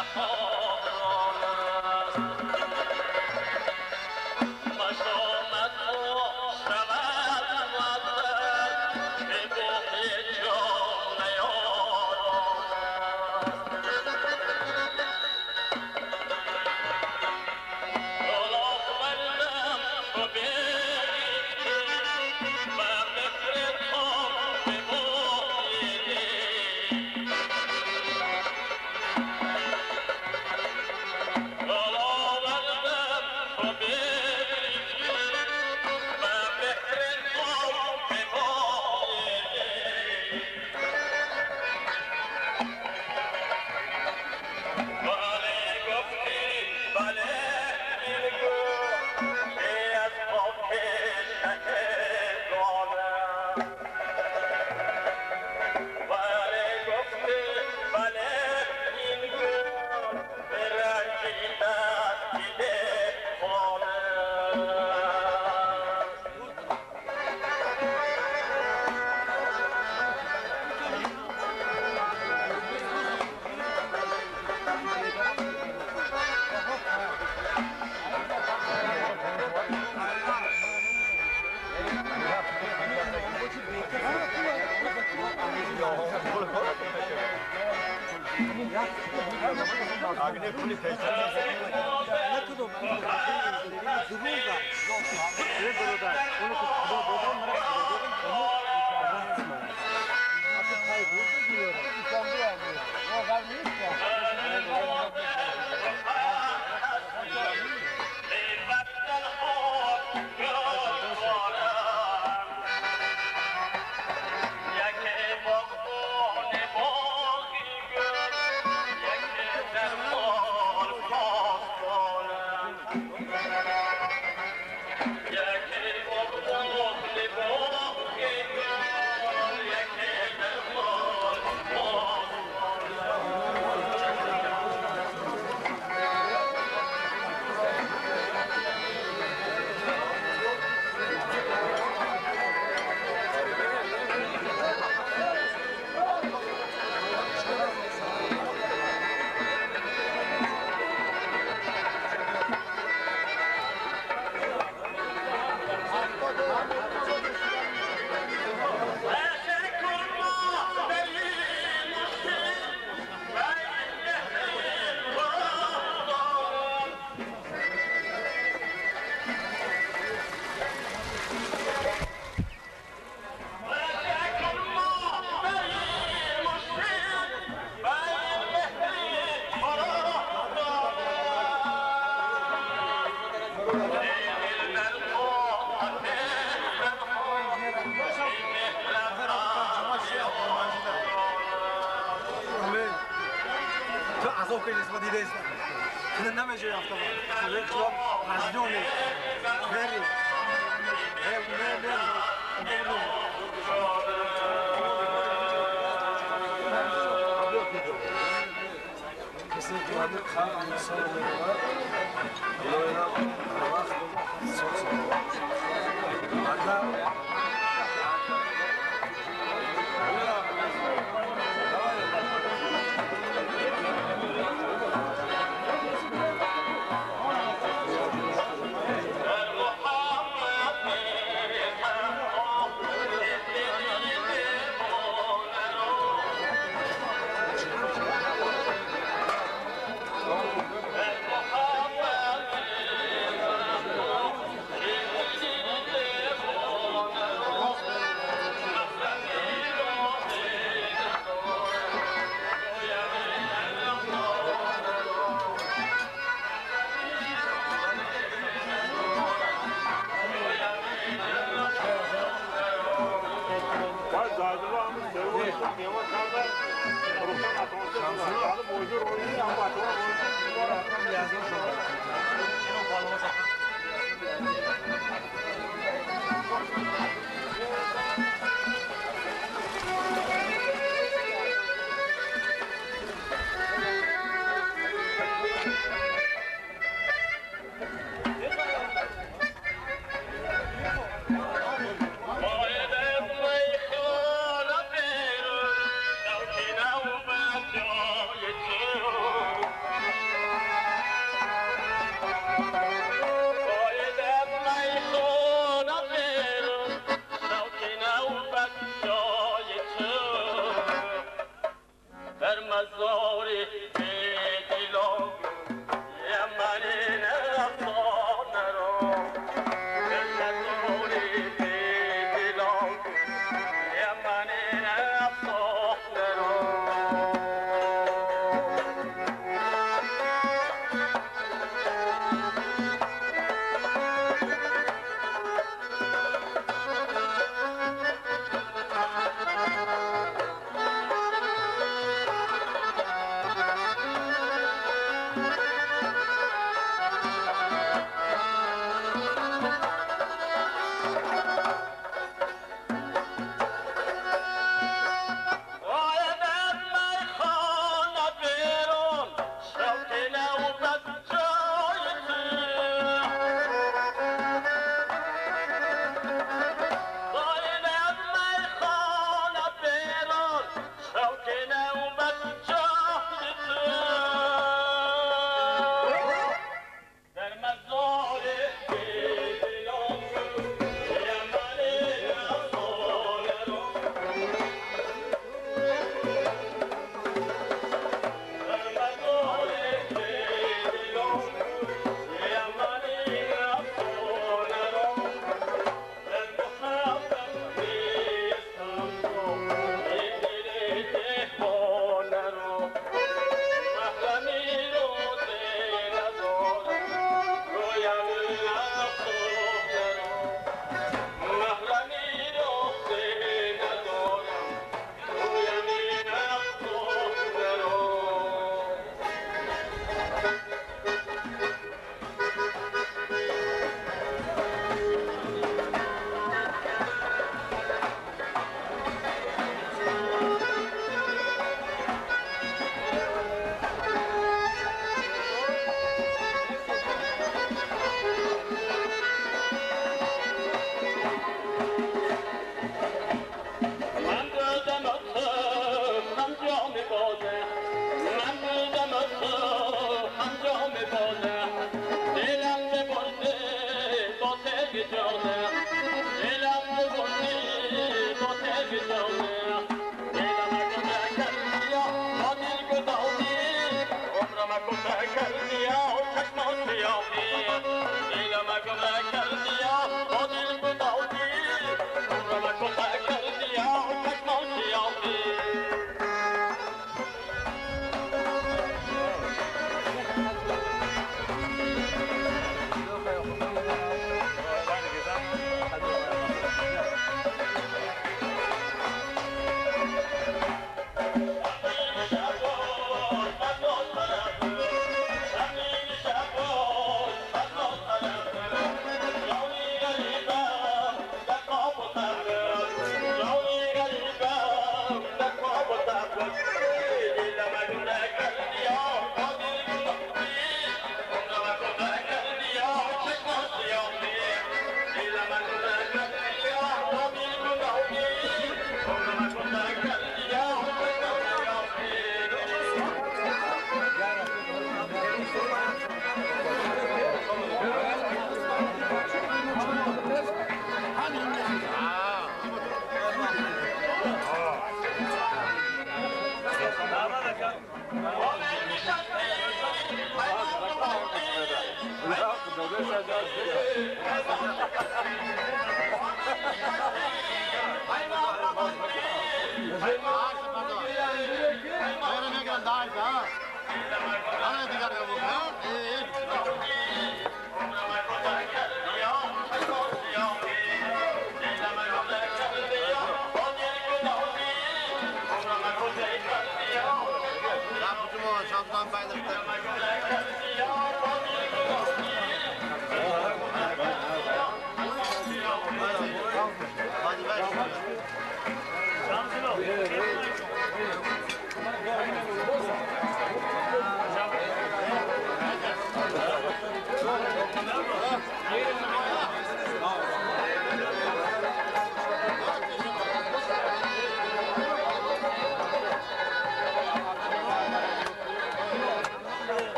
Oh,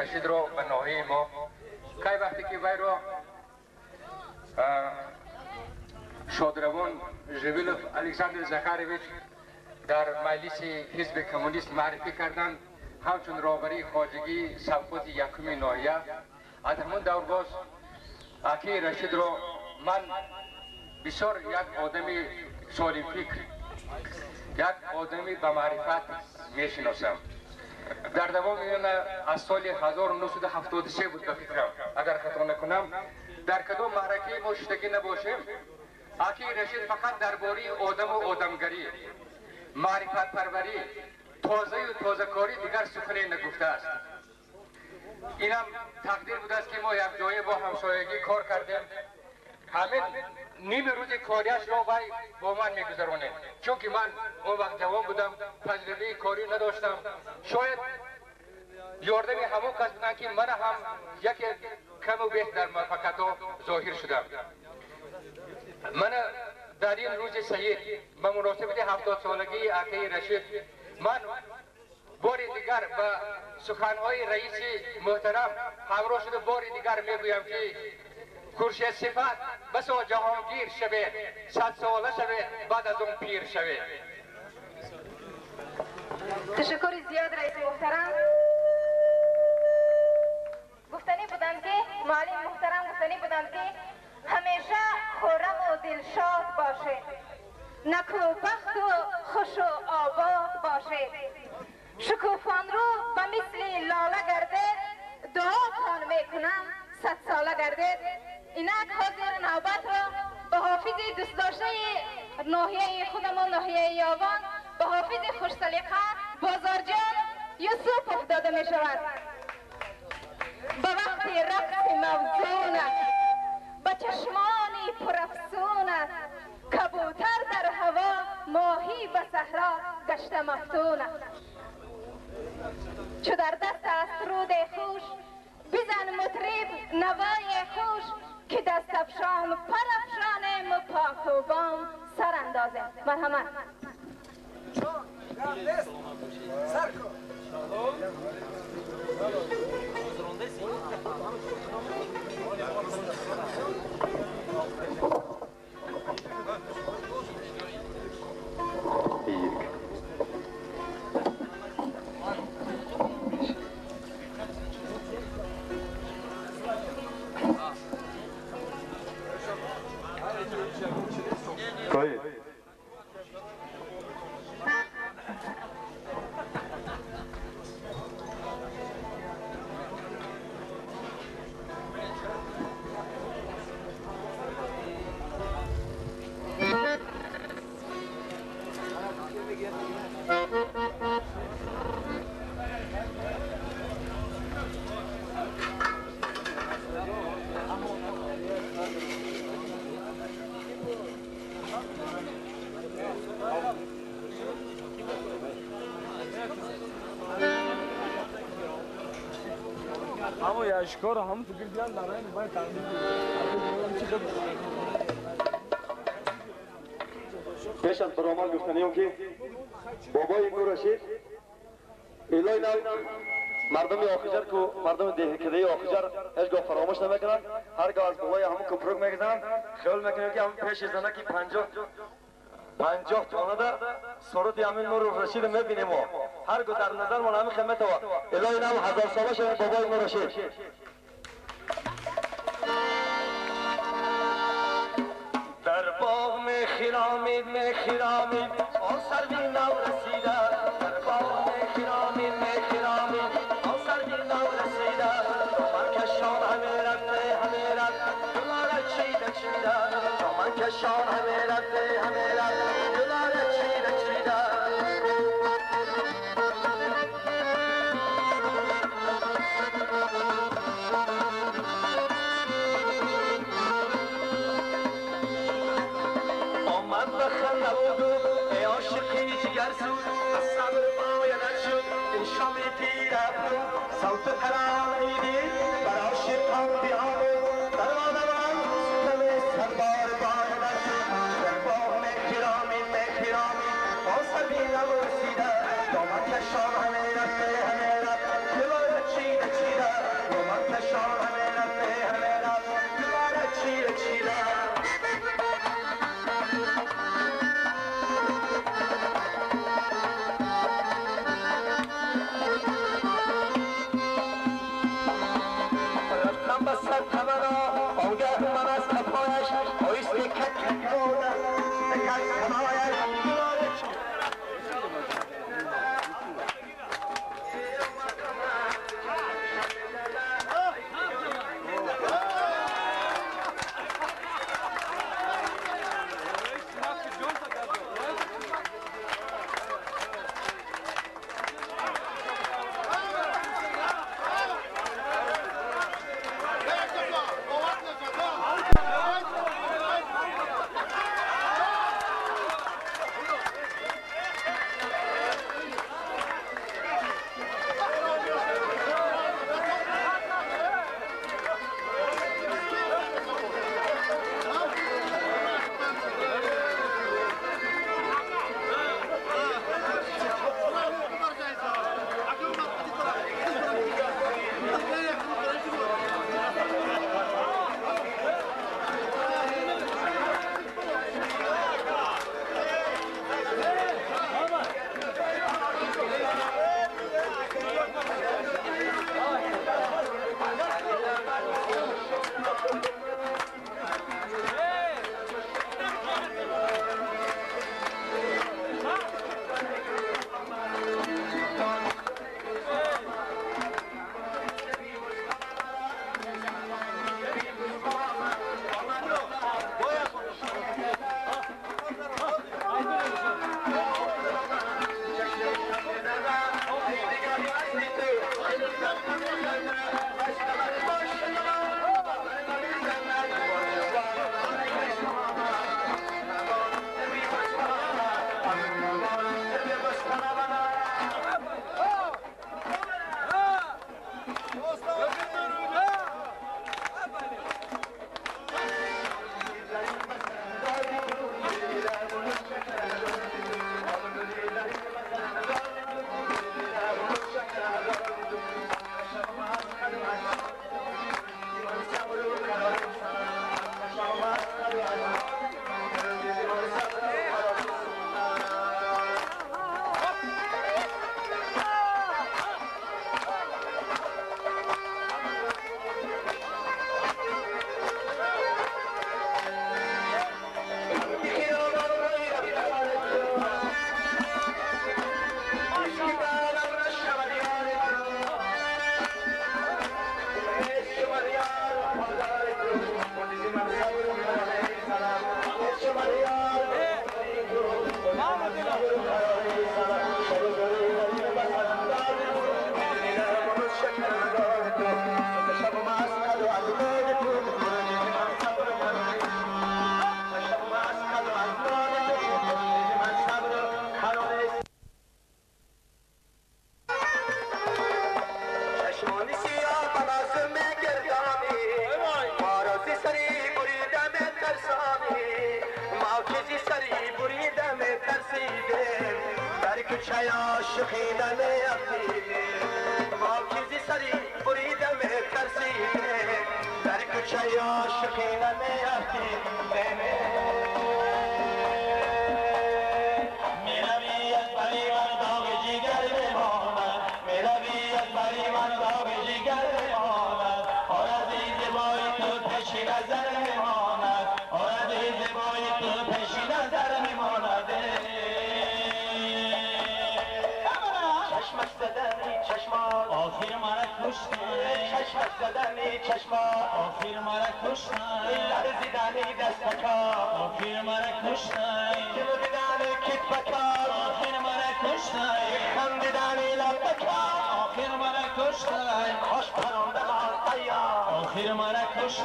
Рашид ро ба ноҳияи мо. Кай вақте ки вай ро шодравон Живилов Александр Захарович дар маҷлиси ҳизби коммунист муаррифӣ карданд ҳамчун роҳбарии хоҷагии совхози якуми ноҳия, аз ҳамон давр боз акаи Рашидро ман бисёр як одами солимфикр, як одами ба маърифат мешиносам. Дар давоми он аз соли 1973 буд ба фикрам, агар хато накунам, дар кадом маъракаи мо шиштагӣ набошем, акаи Рашид фақат дар бораи одаму одамгарӣ, маърифатпарварӣ, тозаю тозакорӣ дигар сухане нагуфтааст. Инам тақдир будааст ки мо якҷоя бо ҳамсоягӣ кор кардем. Ҳамин ними рӯзи кориашро вай бо ман мегузаронед, чунки ман он вақт ҷавон будам, таҷрибаи корӣ надоштам. Шояд ёрдами ҳамон кас буданд, ки мана ҳам яке каму беш дар муваффақиятҳо зоҳир шудам. Мана дар ин рӯзи саид ба муносибати 70-солагии акаи Рашид ман бори дигар ба суханҳои раиси муҳтарам ҳамроҳ шуда бори дигар мегӯям, ки хуршед сифат басо ҷаҳонгир шавед, 100 сола шавед, баъд аз он пир шавед. Ташаккури зиёд, раиси муҳтарам. Гуфтанӣ будам, ки муаллим муҳтарам, гуфтанӣ будам, ки ҳамеша хурраму дилшод бошед, накӯбахту хушу обод бошед, шукуфонрӯ ба мисли лола гардед, дуотон мекунам 100 сола гардед. Инак ҳозир навбатро ба ҳофизи дӯстдоштаи ноҳияи худамон, ноҳияи Ёвон, ба ҳофизи хушсалиқа Бозорҷон Юсупов дода мешавад. Ба вақти рақси мавзунат, ба чашмони пурафсунат, кабутар дар ҳаво, моҳӣ ба саҳро гашта мафтунат. Чу дар даст аст руде хуш, бизан мутриб навои хуш, ки дастафшон парафшонем, покубом сар андозем. Марҳамат. Сар кун. Кои? Ҳамон яшкор ҳамон фикр дидан дар айн бай тақдим. Пеш аз баромад гуфтанием, ки бобои Нурашид илои нав мардуми Охиҷар ку мардуми деҳкадаи Охиҷар ҳеҷ гоҳ фаромӯш намекунанд. Ҳар гоҳ аз болои ҳамон кӯпрук мегузаранд, хиёл мекунем, ки ҳамон пеши занаки 50 тонада сурати ҳамин Нуру Рашида мебинем. Мо ҳар гоҳ дар назармон ҳамин хел метава. Илои нав ҳазорсола шавад бобои Нурашид. Дар боғ мехиромид, мехиромид он сарви нав расида. Дар боғ мехиромид, мехиромид он сарви нав расида. Доман кашон ҳаме рафте, ҳаме рафт, гулора чида чида. Доман кашон ҳаме рафте, ҳаме рафт, гулора чида чида. Омад ба ханда гуфт: эй ошиқи ҷигарсӯз, аз сабр бояд шуд ин шоми пирафрӯз. Савту таронаи дил бар ошиқон биомӯз, дарвозабон сутами садбор бояд шуд. Дар боғ мехиромид, мехиромид он сарви нав расида. Доман кашон ҳаме рафте, ҳаме рафт, гулора чида чида. عاشقی نمی‌افتیم، ما که ز سری بریده می‌ترسیم، در کوچه عاشقی نمی‌افتیم. می‌روی از بری من داغ جگر بماند، می‌روی از بری من داغ جگر بماند، آرزوی زیبای تو پیش نظر می‌ماند، آرزوی زیبای تو پیش نظر می‌ماند. چشمک زدنی چشمان آخر مرا کشتی، چشمک زدنی چشمان آخر مرا کشتی، لرزیدنی دستکا آخر مرا کشتی، جلودیدنی کتفکا آخر مرا کشتی، خندیدنی لبکا آخر مرا کشتی، کاش پرانده من ایار آخر مرا کشتی،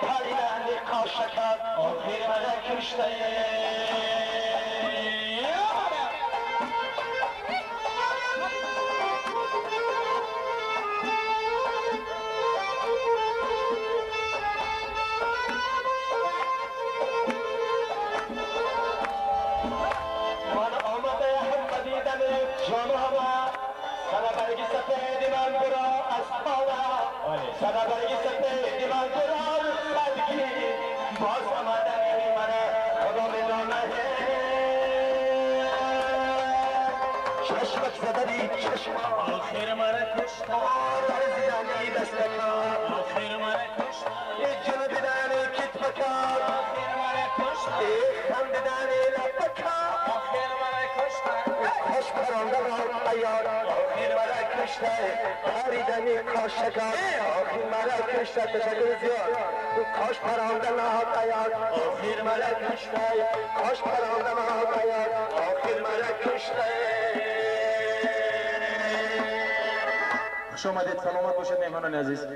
پریدنی کاشکا آخر مرا کشتی. سر برگ سفید من تو را رخصت گیر، باز آمدنی من خدا می‌داند. چشمک زدنی چشما آخر مرا کشت، لرزیدنی دستکا آخر مرا کشت، جلودیدنی کتفکا آخر مرا کشت، خندیدنی لبکا آخر مرا کشت، خوش پرانده من ایار آخر مرا کشته، پریدنی کاشکا آخر مرا کشته. تشکر زیاد. کاش پرانده نهاد ایار آخر مرا کشته، کاش پرانده نهاد ایار آخر مرا کشته. خوش آمدید، سلامت باشید مهمانان عزیز.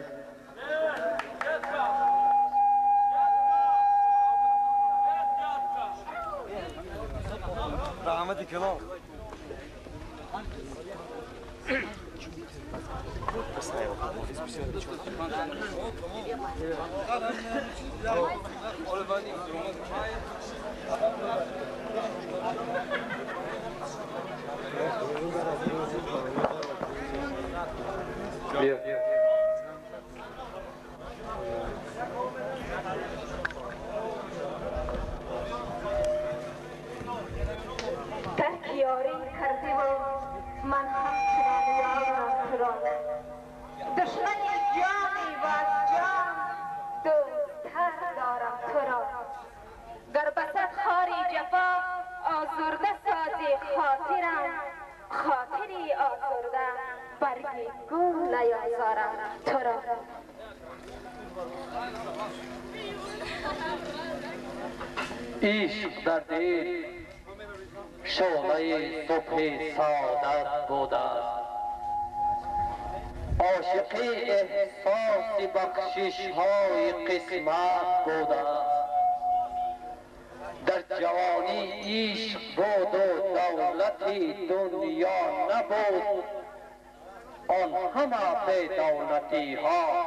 رحمت کلام. ترک یاری کردی و من همچنان یارم تو را، دشمن جانی و از جان دوستتر دارم تو را، گر بسد خاری جفا آزرده سازی خاطرم، خاطری آزرده برگ گل نیازارم تو را. عشق در دل شعله صبح سعادت بوده است، عاشقی احساس بخشش های قسمت بوده است. در جوانی عشق بود و دولت دنیا نبود، آن همه به دولتی ها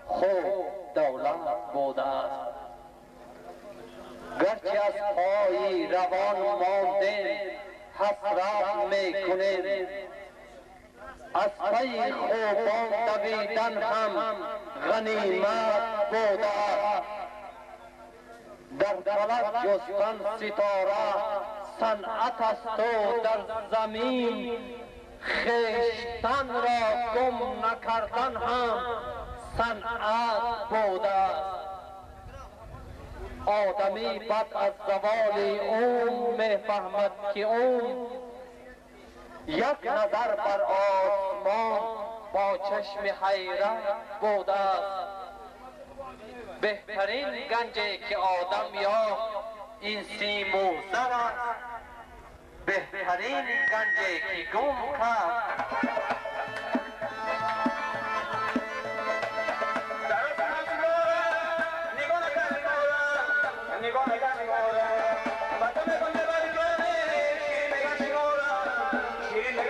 خوب دولت بوده است. گرچه از پای روان ماندیم حسرت میکنیم، از پی خوبان دویدن هم غنیمت بوده است. در فلک جستن ستاره صنعت است و در زمین خویشتن را گم نکردن هم صنعت بوده است. آدمی بد از زوال او میفهمد که او یک نظر بر آسمان با چشم حیرت بوده است. بهترین گنجی که آدم یافت این سیم و زر است، بهترین گنجی که گم کرد. Bia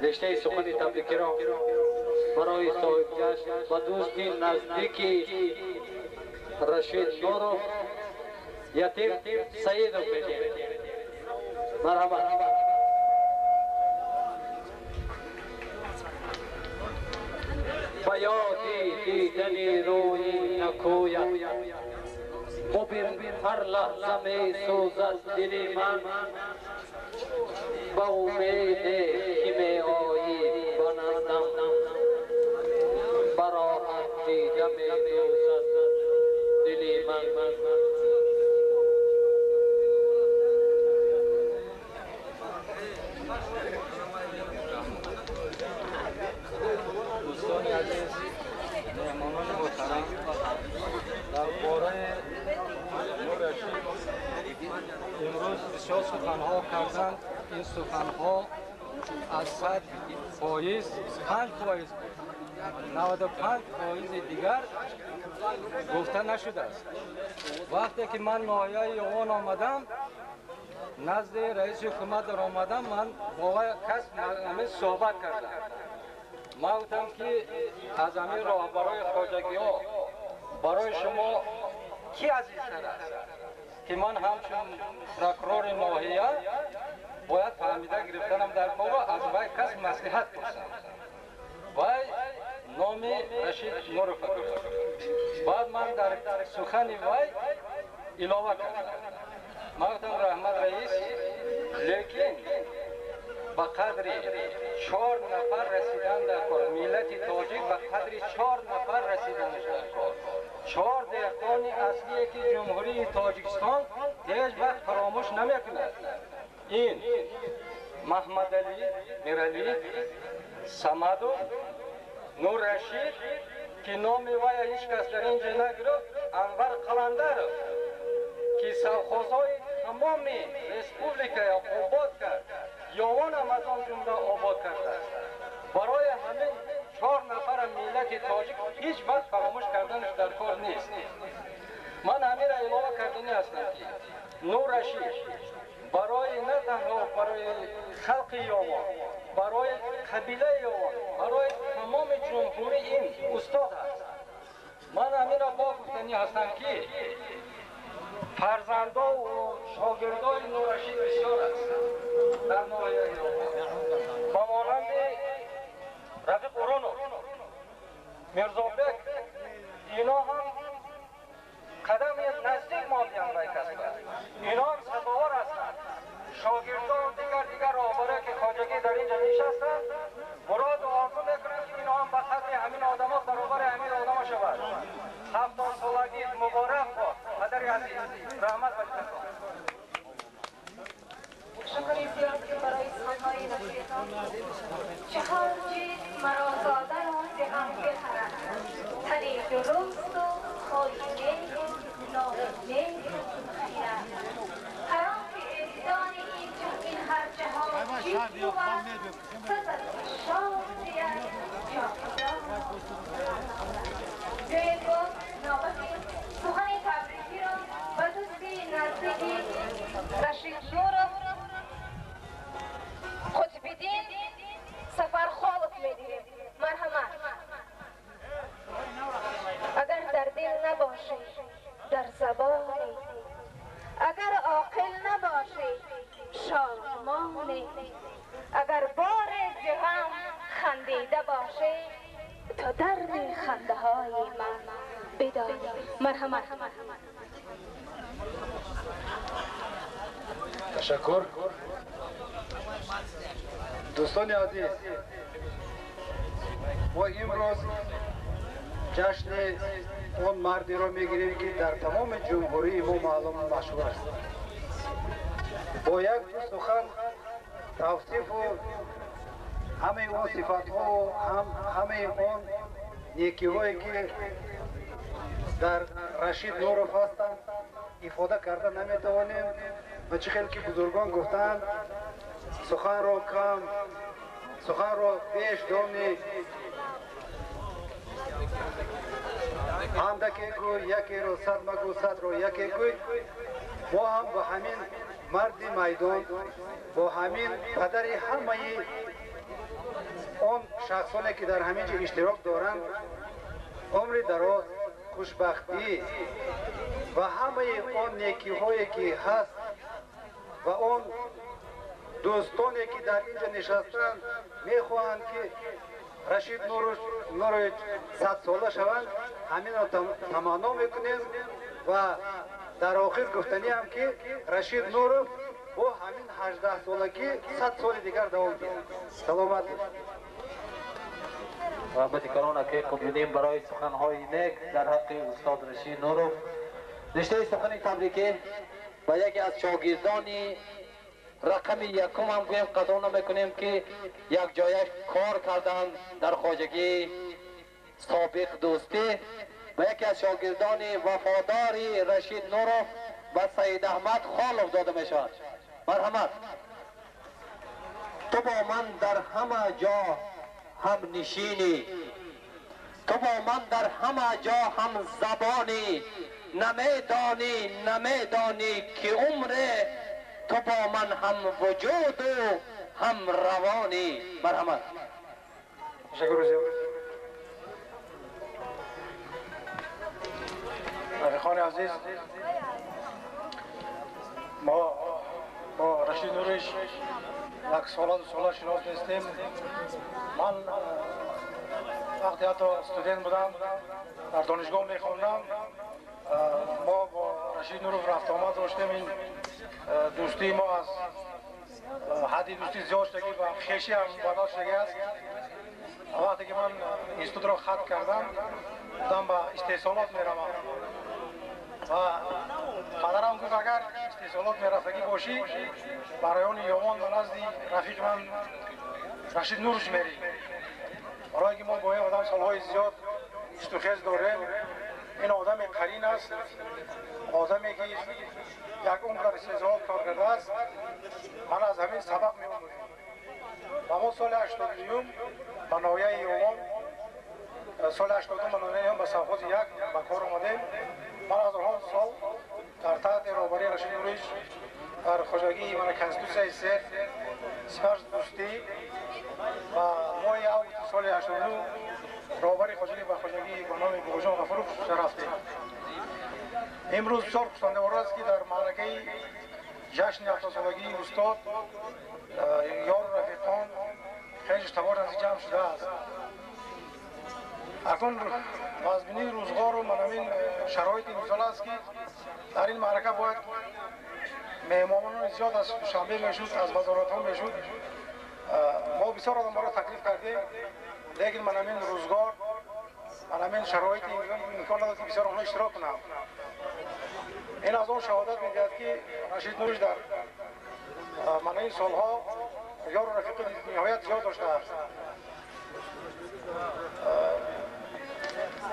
رشته سخن تبریکی را برای صاحب جشن و دوستی نزدیکی رشید نوروف یتیم سعیدوف میدیم. مرحبا. بیادی دیدن روی نکویت مبین هر لحظه می سوزد دل من با امید که می آیی بنازم براحت دیده می دوزد دل من. دوستان عزیز، مهمانان محترم، در باره نورشید امروز بسیار سخنها کردند. این سخنها از 100%، 5% بود، 95% دیگر گفته نشده است. وقتی که من ناحیه یوان آمدم، نزد رئیس حکومت در آمدم، من با کس همین صحبت کردم. من گفتم که از همین راهبرای خواجگی ها برای شما کی عزیزتر است که من همچون پرکرور ناحیه باید فهمیده گرفتنم در کار از وی کس مصلحت پرسم. وی نام رشید نوروف گفت. بعد من در سخن وی علاوه کردم. من گفتم رحمت رئیس، لیکن به قدر 4 نفر رسیدن در کار، ملت تاجیک به قدر 4 نفر رسیدنش در کار، 4 دهقان اصلی که جمهوری تاجیکستان هیچ وقت فراموش نمیکند. این محمد علی میرعلی صمدوف نور رشید که نام وی هیچ کس در اینجا نگرفت، انور قلندرов که совхозهای تمام республика آباد کرد، یوان هم از آن جمله آباد کرده است. برای همین 4 نفر ملت تاجیک هیچ وقت فراموش کردنش در کار نیست. من همین را علاوه کردنی هستم که نور رشید برای نه تنها برای халқи Ёвон, барои қабилаи Ёвон, барои тамоми ҷумҳурӣ ин устод аст. Ман ҳаминро бо гуфтанӣ ҳастам, ки фарзандову шогирдои Нурашид бисёр аст дар ноҳияи Ёвон, ба монанди Рафиқ Урунов, Мирзобек, ино ҳам қадами наздик мондианд ба касба, ино ҳам сазовор ҳастанд. Шогирдон, дигар роҳбаре ки хоҷагӣ дар инҷа нишастанд, муроду орзу мекунем, ки ино ҳам ба қадри ҳамин одамо баробари ҳамин одамо шавад. 70 солагӣ муборак бод, падари азиз, раҳмат ба шумо. Шукри зиёд барои суханҳои нафиретон. Чаҳор чиз маро зодаро зи ғам бихарад: тани дурусту хои неку номи неку хирад. Ҳар он ки эҳсони ин ҳар ҷаҳон чиз бувад, сазад шод зият ҷовидон. Биёед боз навбати сухани табрикиро ба дӯсти наздики Рашид Нуров, Қутбиддин Сафархолов медиҳем. Марҳамат. Агар дар дил набошӣ, дар забонӣ, агар оқил набошӣ, шодмонӣ, агар боре зи ғам хандида бошӣ, то дарди хандаҳои ман бидонӣ. Марҳамат. Ташаккур. Дӯстони азиз, мо имрӯз ҷашни он мардеро мегирем, ки дар тамоми ҷумҳурии мо маълуму машҳур аст. Бо як ду сухан тавсифу ҳамаи он сифатҳову ҳамаи он некиҳое, ки дар Рашид Нуров ҳастанд, ифода карда наметавонем. Ва чӣ хел ки бузургон гуфтаанд, суханро кам, суханро беш дони, андаке гӯй, якеро сад магӯ, садро яке гӯй. Мо ҳам бо ҳамин марди майдон, бо ҳамин падари ҳамаи он шахсоне, ки дар ҳамин ҷо иштирок доранд, умри дароз, хушбахтӣ ва ҳамаи он некиҳое, ки ҳаст, ва он дӯстоне, ки дар ин ҷо нишастанд, мехоҳанд, ки Рашид Нурович 100 сола шаванд, ҳаминро таманно мекунем. Ва дар охир гуфтаниам, ки Рашид Нуров бо ҳамин 18 солагӣ 100 соли дигар давом диҳад. Саломат бошед. Раҳмати калон, акаи Қутбиддин, барои суханҳои нек дар ҳаққи устод Рашид Нуров. Риштаи сухани табрикӣ ба яке аз шогирдони рақами якум ҳам гӯем қадо намекунем, ки якҷоя кор карданд дар хоҷагии собиқ Дӯстӣ, ба яке аз шогирдони вафодори Рашид Нуров, ба Саид Аҳмад Холов дода мешавад. Марҳамат. Ту бо ман дар ҳама ҷо ҳам нишинӣ, ту бо ман дар ҳама ҷо ҳам забонӣ, намедонӣ, намедонӣ, ки умре ту бо ман ҳам вуҷуду ҳам равонӣ. Марҳамат. Ташаккур зиёд. Рафиқони азиз, мо бо Рашид Нуриш як сола, 2 сола шинос нестем. Ман вақте ҳатто студент будам, дар донишгоҳ мехондам, мо бо Рашид Нуров рафтуомад доштем. Ин дӯстии мо аз ҳадди дӯстӣ зиёд шудагӣ ва хешӣ ҳам бадал шудагӣ аст. Вақте ки ман институтро хатм кардам, гуфтам, ба истеҳсолот меравам, ва падарам гуфт: «Агар истеҳсолот мерафтагӣ бошӣ, ба райони Ёвон, ба назди рафиқи ман Рашид Нурш мерӣ», барое ки мо бо ин одам солҳои зиёд истухез дорем. Ин одами қарин аст, одаме ки як умр дар истеҳсолот кор кардааст. Ман аз ҳамин сабақ меомӯзем. Ва мо соли 82-юм ба ноҳияи Ёвон, соли 82 ба ноҳияи Ёвон, ба совхози як ба кор омадем. Ман аз он сол дар таҳти роҳбарии Рашид Нурич Дар хоҷагии мана Конститутсияи СССР сипас дӯстӣ ва моҳи августи соли 89 роҳбари хоҷагӣ ба хоҷагии ба номи Бобоҷон Ғафуров рафтем. Имрӯз бисёр хурсандиовар аст, ки дар маъракаи ҷашни 70-солагии устод ёру рафиқон, хешу табор наздик ҷамъ шудааст. Акнун вазбинии рӯзғору манамин шароити мисол аст, ки дар ин маърака бояд меҳмонони зиёд аз Душанбе мешуд, аз вазоратҳо мешуд. Мо бисёр одамҳоро таклиф кардем, лекин манамин рӯзгор, манамин шароити имкон надод, ки бисёр онҳо иштирок кунанд. Ин аз он шаҳодат медиҳад, ки Рашид Нуриш дар мана ин солҳо ёру рафиқи ниҳоят зиёд доштааст.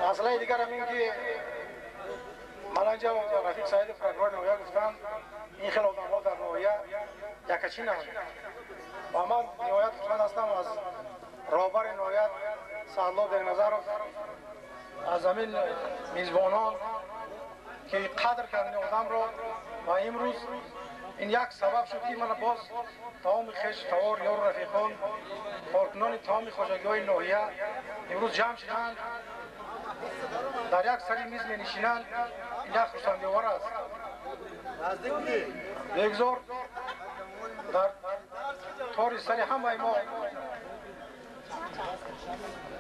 Масъалаи дигарам ин ки ман инҷа Рафиқ Саидов, прокурори ноҳия, гуфтанд, ин хел одамҳо дар ноҳия якачинанд ва ман ниҳоят хурсанд ҳастам аз роҳбари ноҳия Саъдулло Бекназаров, аз ҳамин мизбонон, ки қадр кардани одамро ва имрӯз ин як сабаб шуд, ки мана боз тамоми хешу табор, ёру рафиқон, коркунони тамоми хоҷагиҳои ноҳия имрӯз ҷамъ шуданд, дар як сари миз менишинанд. Ин як хурсандиовар аст. Бегзор дар тори сари ҳамаи мо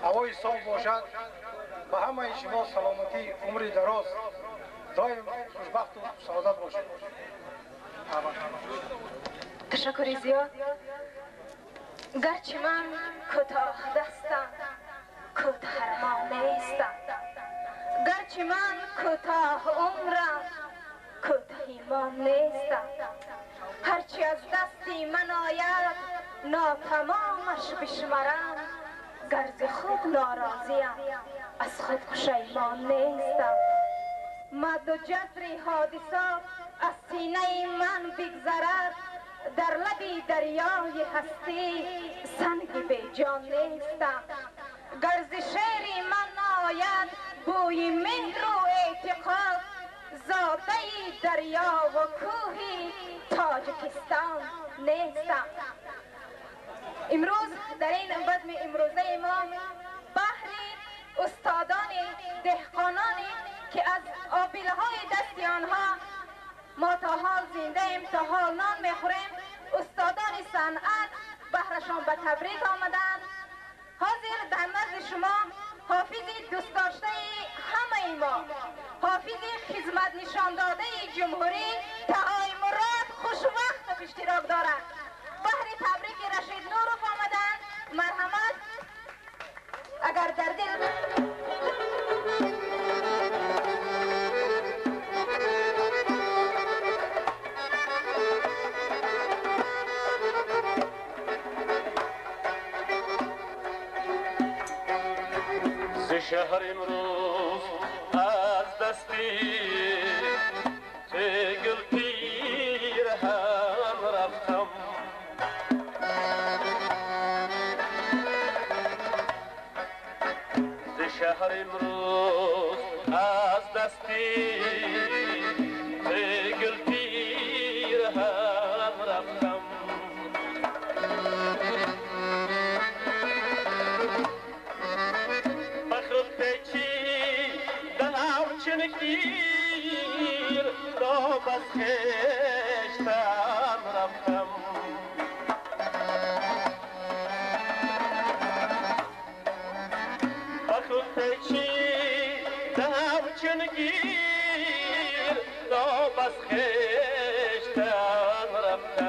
ҳавои соф бошад. Ба ҳамаи шумо саломатӣ, умри дароз, доим хушбахту саодат бошед. Ташаккури зиёд. Гарчи ман кӯтоҳ дастам, кӯтаҳармон нестам. Гарчи ман кӯтоҳ умрам, кӯтаҳимон нестам. Ҳарчи аз дасти ман ояд, нотамомаш бишмарам. Гар зи худ норозиям, аз худ пушаймон нестам. Мадду ҷазри ҳодисот аз синаи ман бигзарад, дар лаби дарёи ҳастӣ санги беҷон нестам. Гар зи шеъри ман наояд бӯи меҳру эътиқод, зодаи дарёву кӯҳи Тоҷикистон нестам. Имрӯз дар ин базми имрӯзаи мо баҳри устодони деҳқононе, ки аз обилаҳои дасти онҳо мо то ҳол зиндаем, то ҳол нон мехӯрем, устодони санъат баҳрашон ба табрик омаданд. Ҳозир дар назди шумо ҳофизи дӯстдоштаи ҳамаи мо, ҳофизи хизматнишондодаи ҷумҳурӣ Таҳои Мурод Хушвақтов иштирок дорад. Баҳри табрики Рашид Нуров омаданд. Марҳамат, агар дар дил شهر امروز از دستی گل پیرهن رفتم، ز شهر امروز از دستی گل پیرهن رفتم. گیر را بس خویشتن رفتم، به خود پیچیدم چون گیر را بس خویشتن رفتم.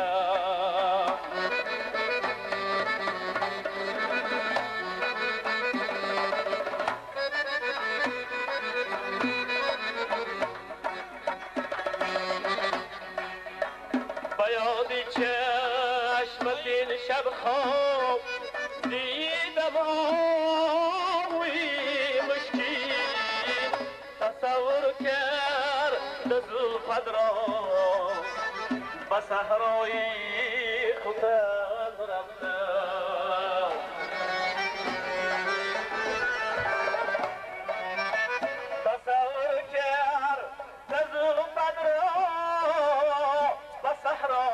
شب خواب دیدم آهوی مشکین، تصور کرد زلفت را به صحرای ختن رفتم. تصور کرد زلفت را به صحرای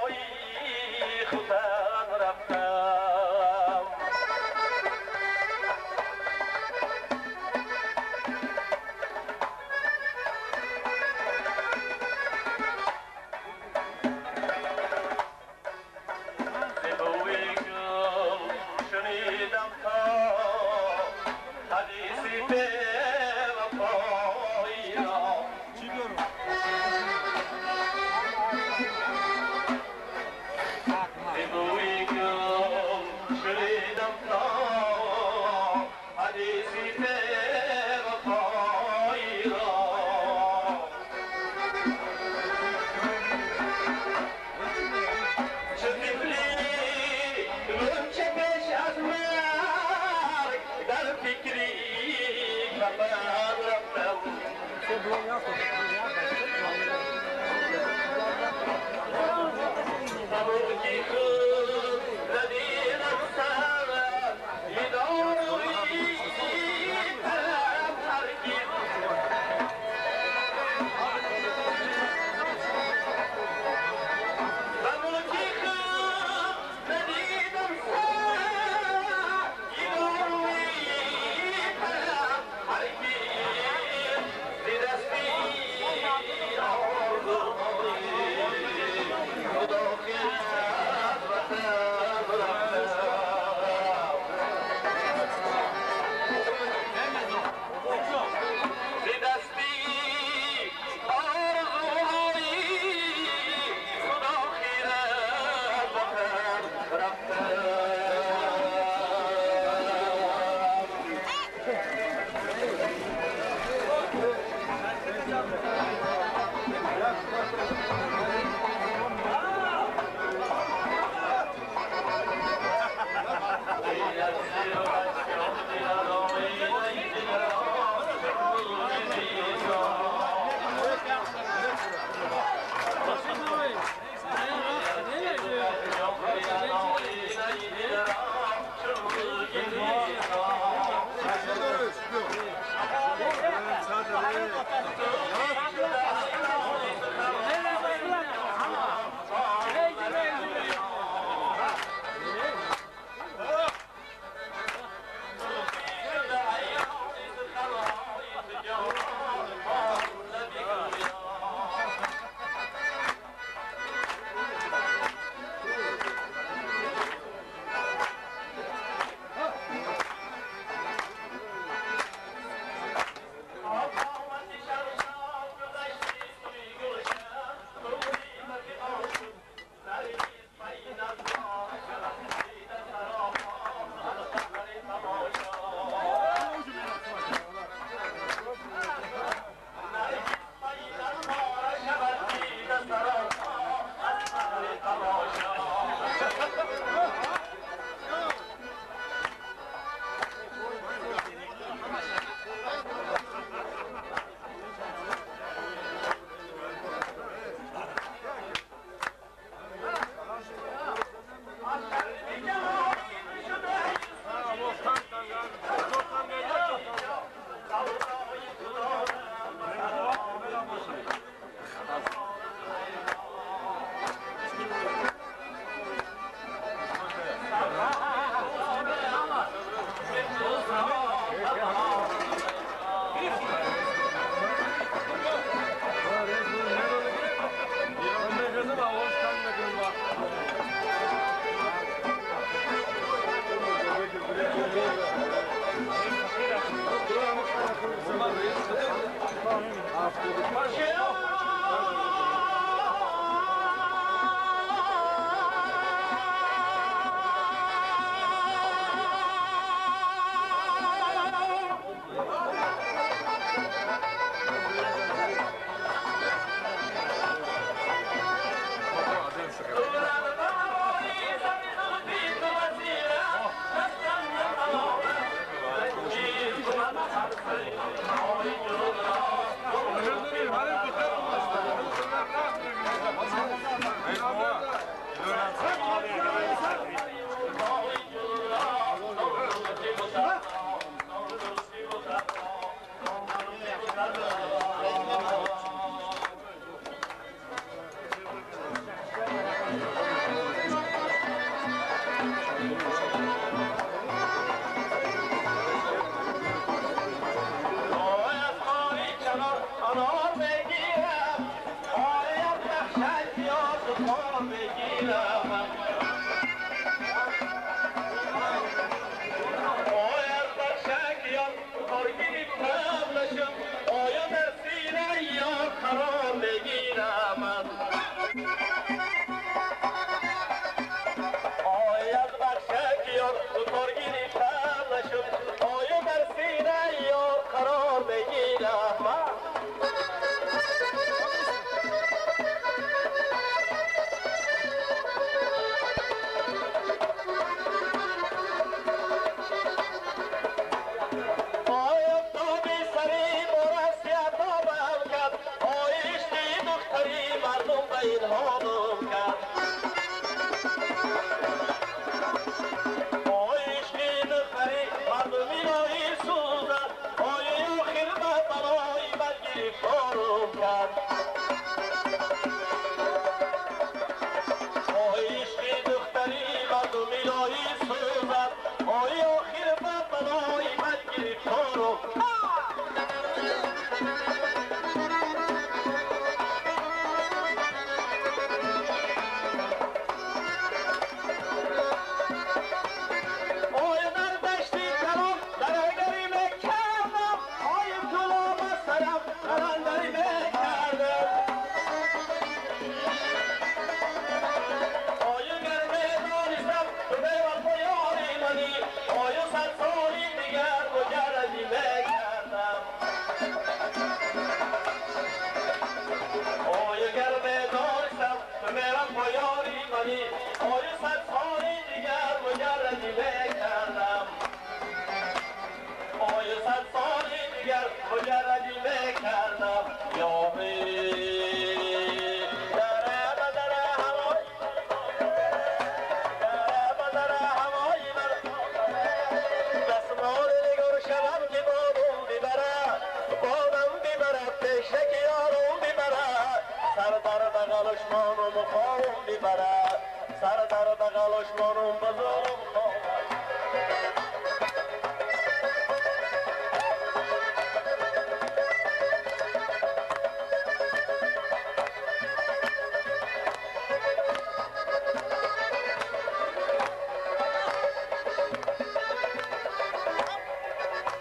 بغلش مانم بزارم خوابم.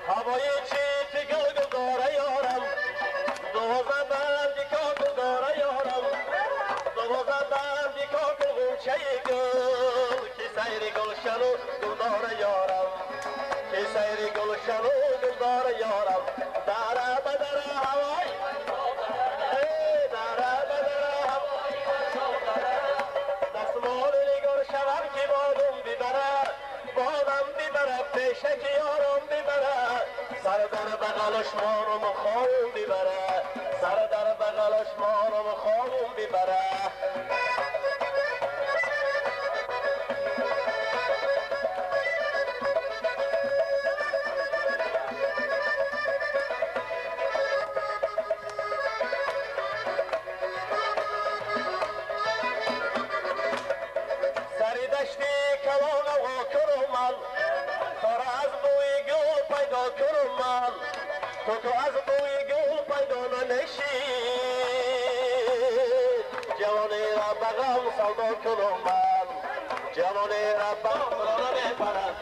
هوای چیت گل گل داره یارم، دوازده بندی کاکل داره یارم، دوازده بندی کاکل غنچه گل، که سیر گلشن و گل داره یارم، که سیر گلشن و گل داره یارم. دره به دره هوای، دره به دره هوای، دستمال نگار شوم که بادم ببره، بادم ببره پیشک یارم ببره، سر در بغلش مارم خواهم ببره، سر در بغلش مارم خواهم ببره. سر دشتی کلان آقا کنم من، تا را از بوی گل پیدا کنم من، تو که از بوی گل پیدا نشی، جوانی را به غم سودا کنم من، جوانی را به غم نمی‌پرست.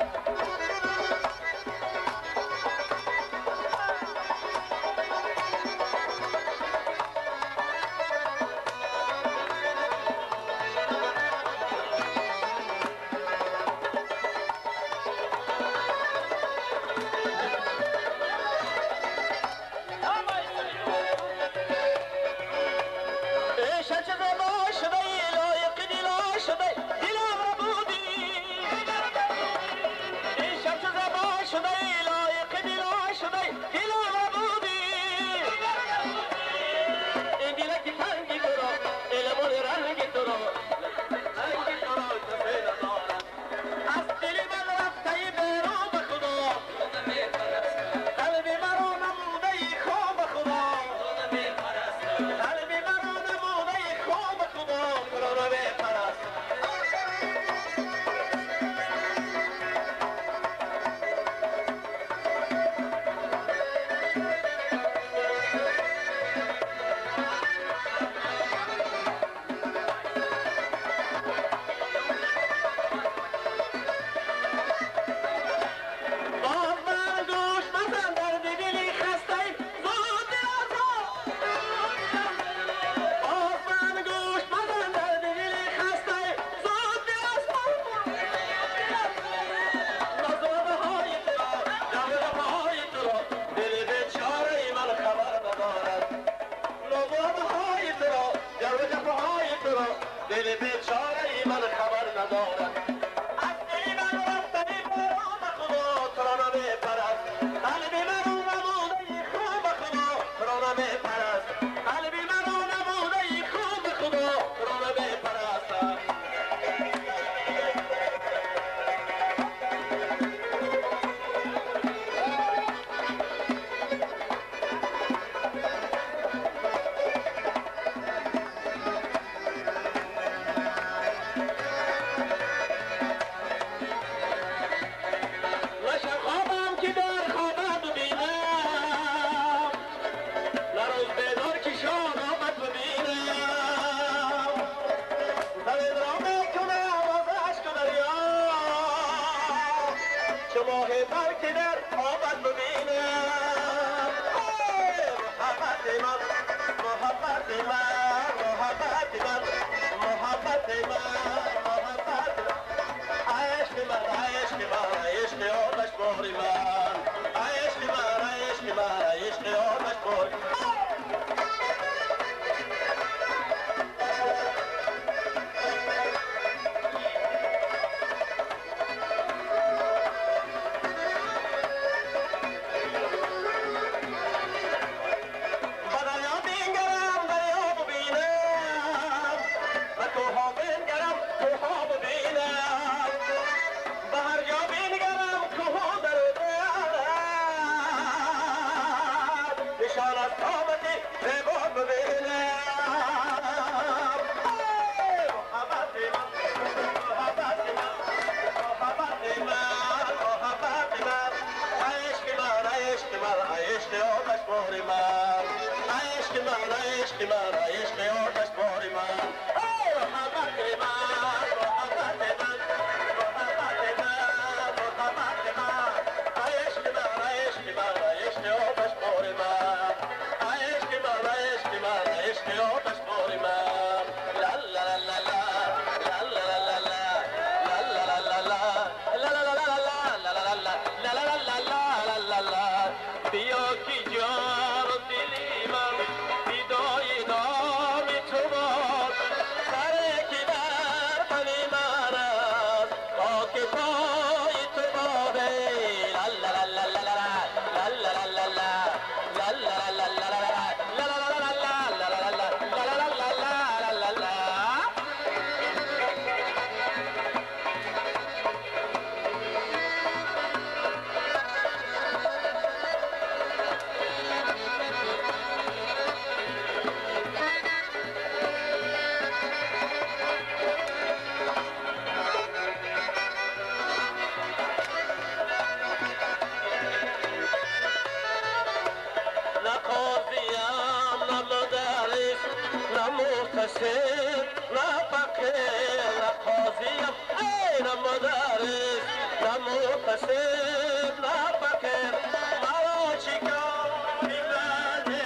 متصل نه فقیر مرا چیکار میبنده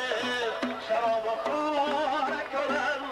شراب خوره کنم.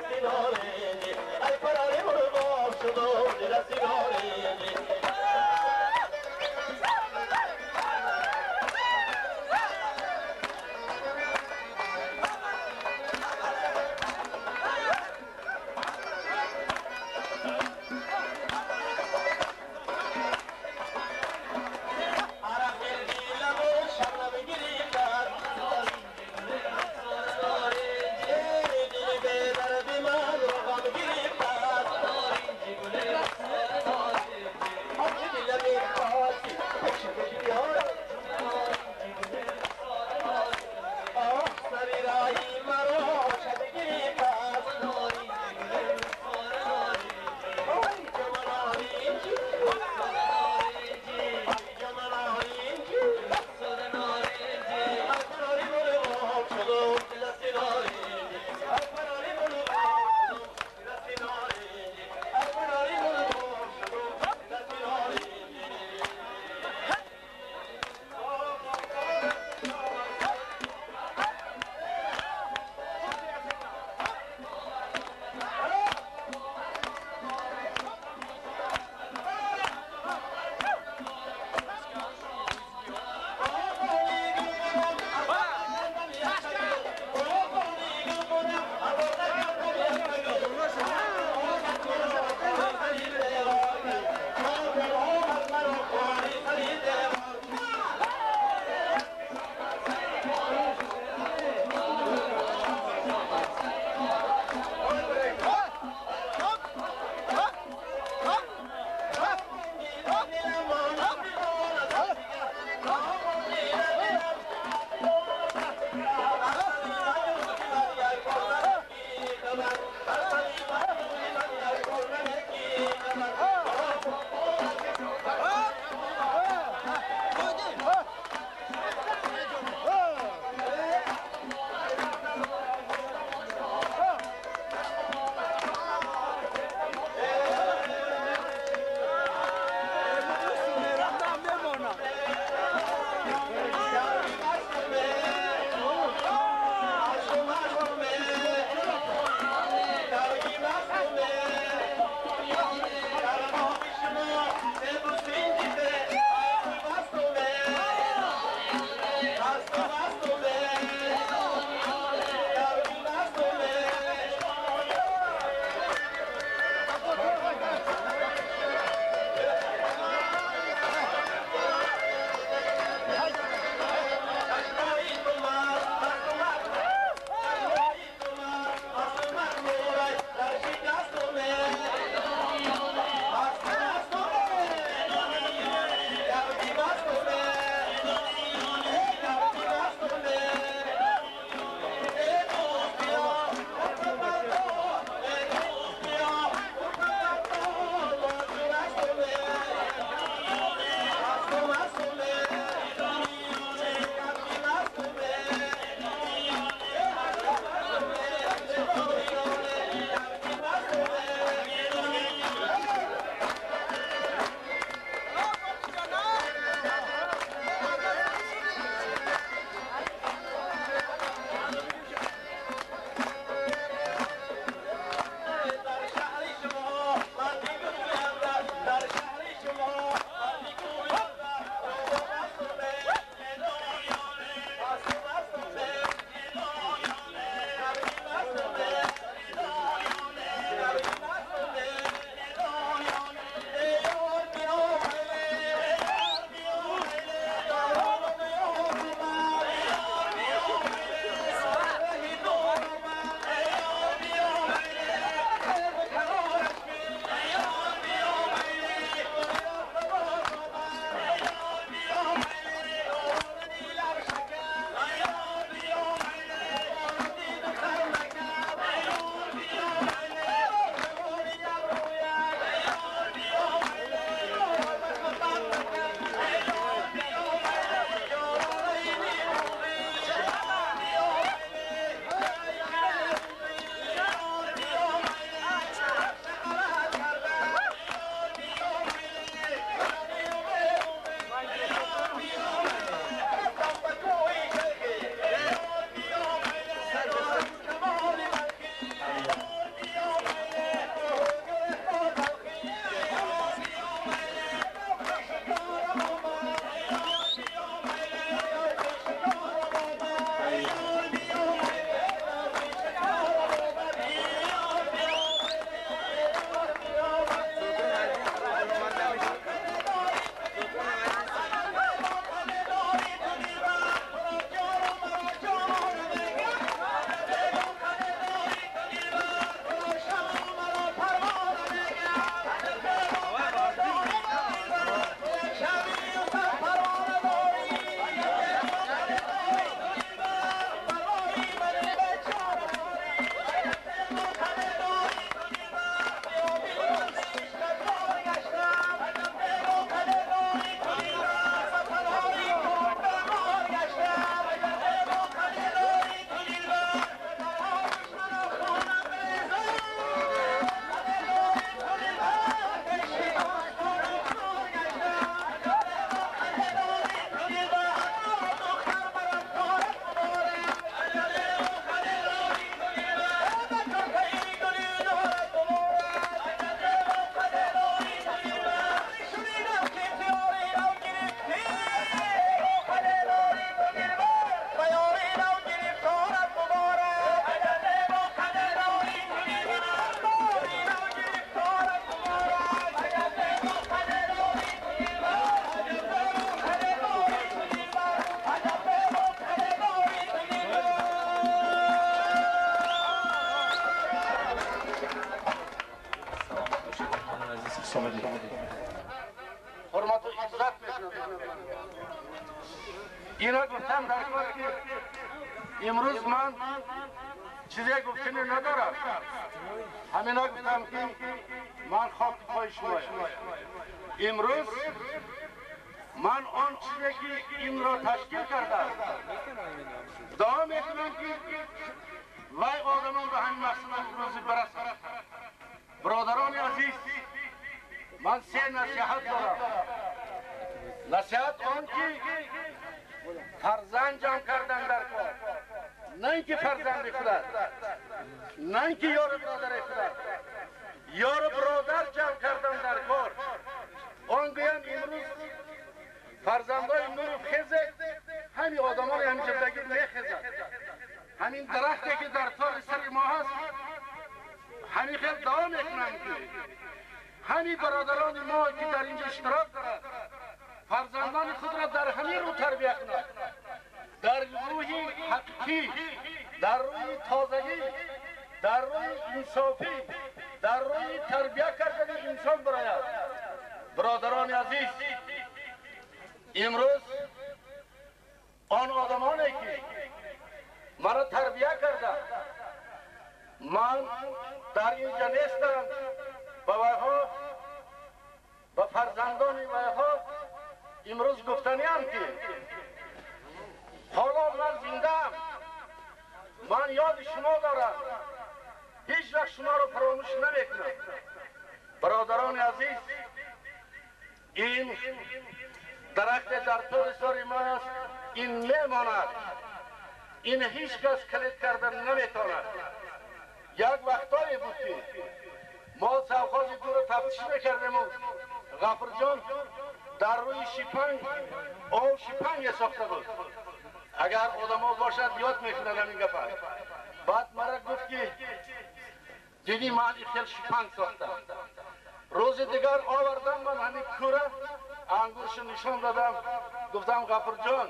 دستی نارنجی ای پرانی مرغاب شدم ز دستی نارنجی. اینا گفتم در کار که امروز من چیزی گفتنی ندارم. همینا گفتم که من خاک پای شما. امروز من آن چیزی که این را تشکیل کردم دعا میکنم که وای آدمان به همین مقصد روزی برسند. برادران عزیز، من سه نصیحت دارم. نصیحت آن که فرزند جمع کردن در کار، نه اینکه فرزند خودت، نه اینکه یار برادر خودت، یار برادر جمع کردن در کار. آن گویم امروز فرزندای نور خیزه، همین آدمان همین جبدگی میخیزند. همین درختی که در تار سر ما هست همین خیلی دعا میکنند که همین برادران ما که در اینجا اشتراک دارند فرزندان خود را در همین رو تربیت کنند، در روح حقیقی، در روح تازگی، در روح انصافی، در روح تربیت کردن انسان براید. برادران عزیز، امروز آن آدمانی که مرا تربیت کردند، من در اینجا نیستم، به ویها، به فرزندان ویها امروز گفتنی هم که حالا من زنده‌ام، من یاد شما دارم، هیچ وقت شما رو فراموش نمیکنم. برادران عزیز، این درخت در طول سر ما است، این میماند، این هیچ کس کلید کردن نمیتواند. یک وقتایی بود که ما سوخاز دور تفتیش میکردیم و غفور جان در روی شیپنگ آب شیپنگ ساخته بود. اگر آدم ها باشد یاد میکنند همین گپه. بعد مرا گفت که دیدی من خیلی شیپنگ ساختم. روز دیگر آوردم من همین کوره انگورش نشان دادم، گفتم غفور جان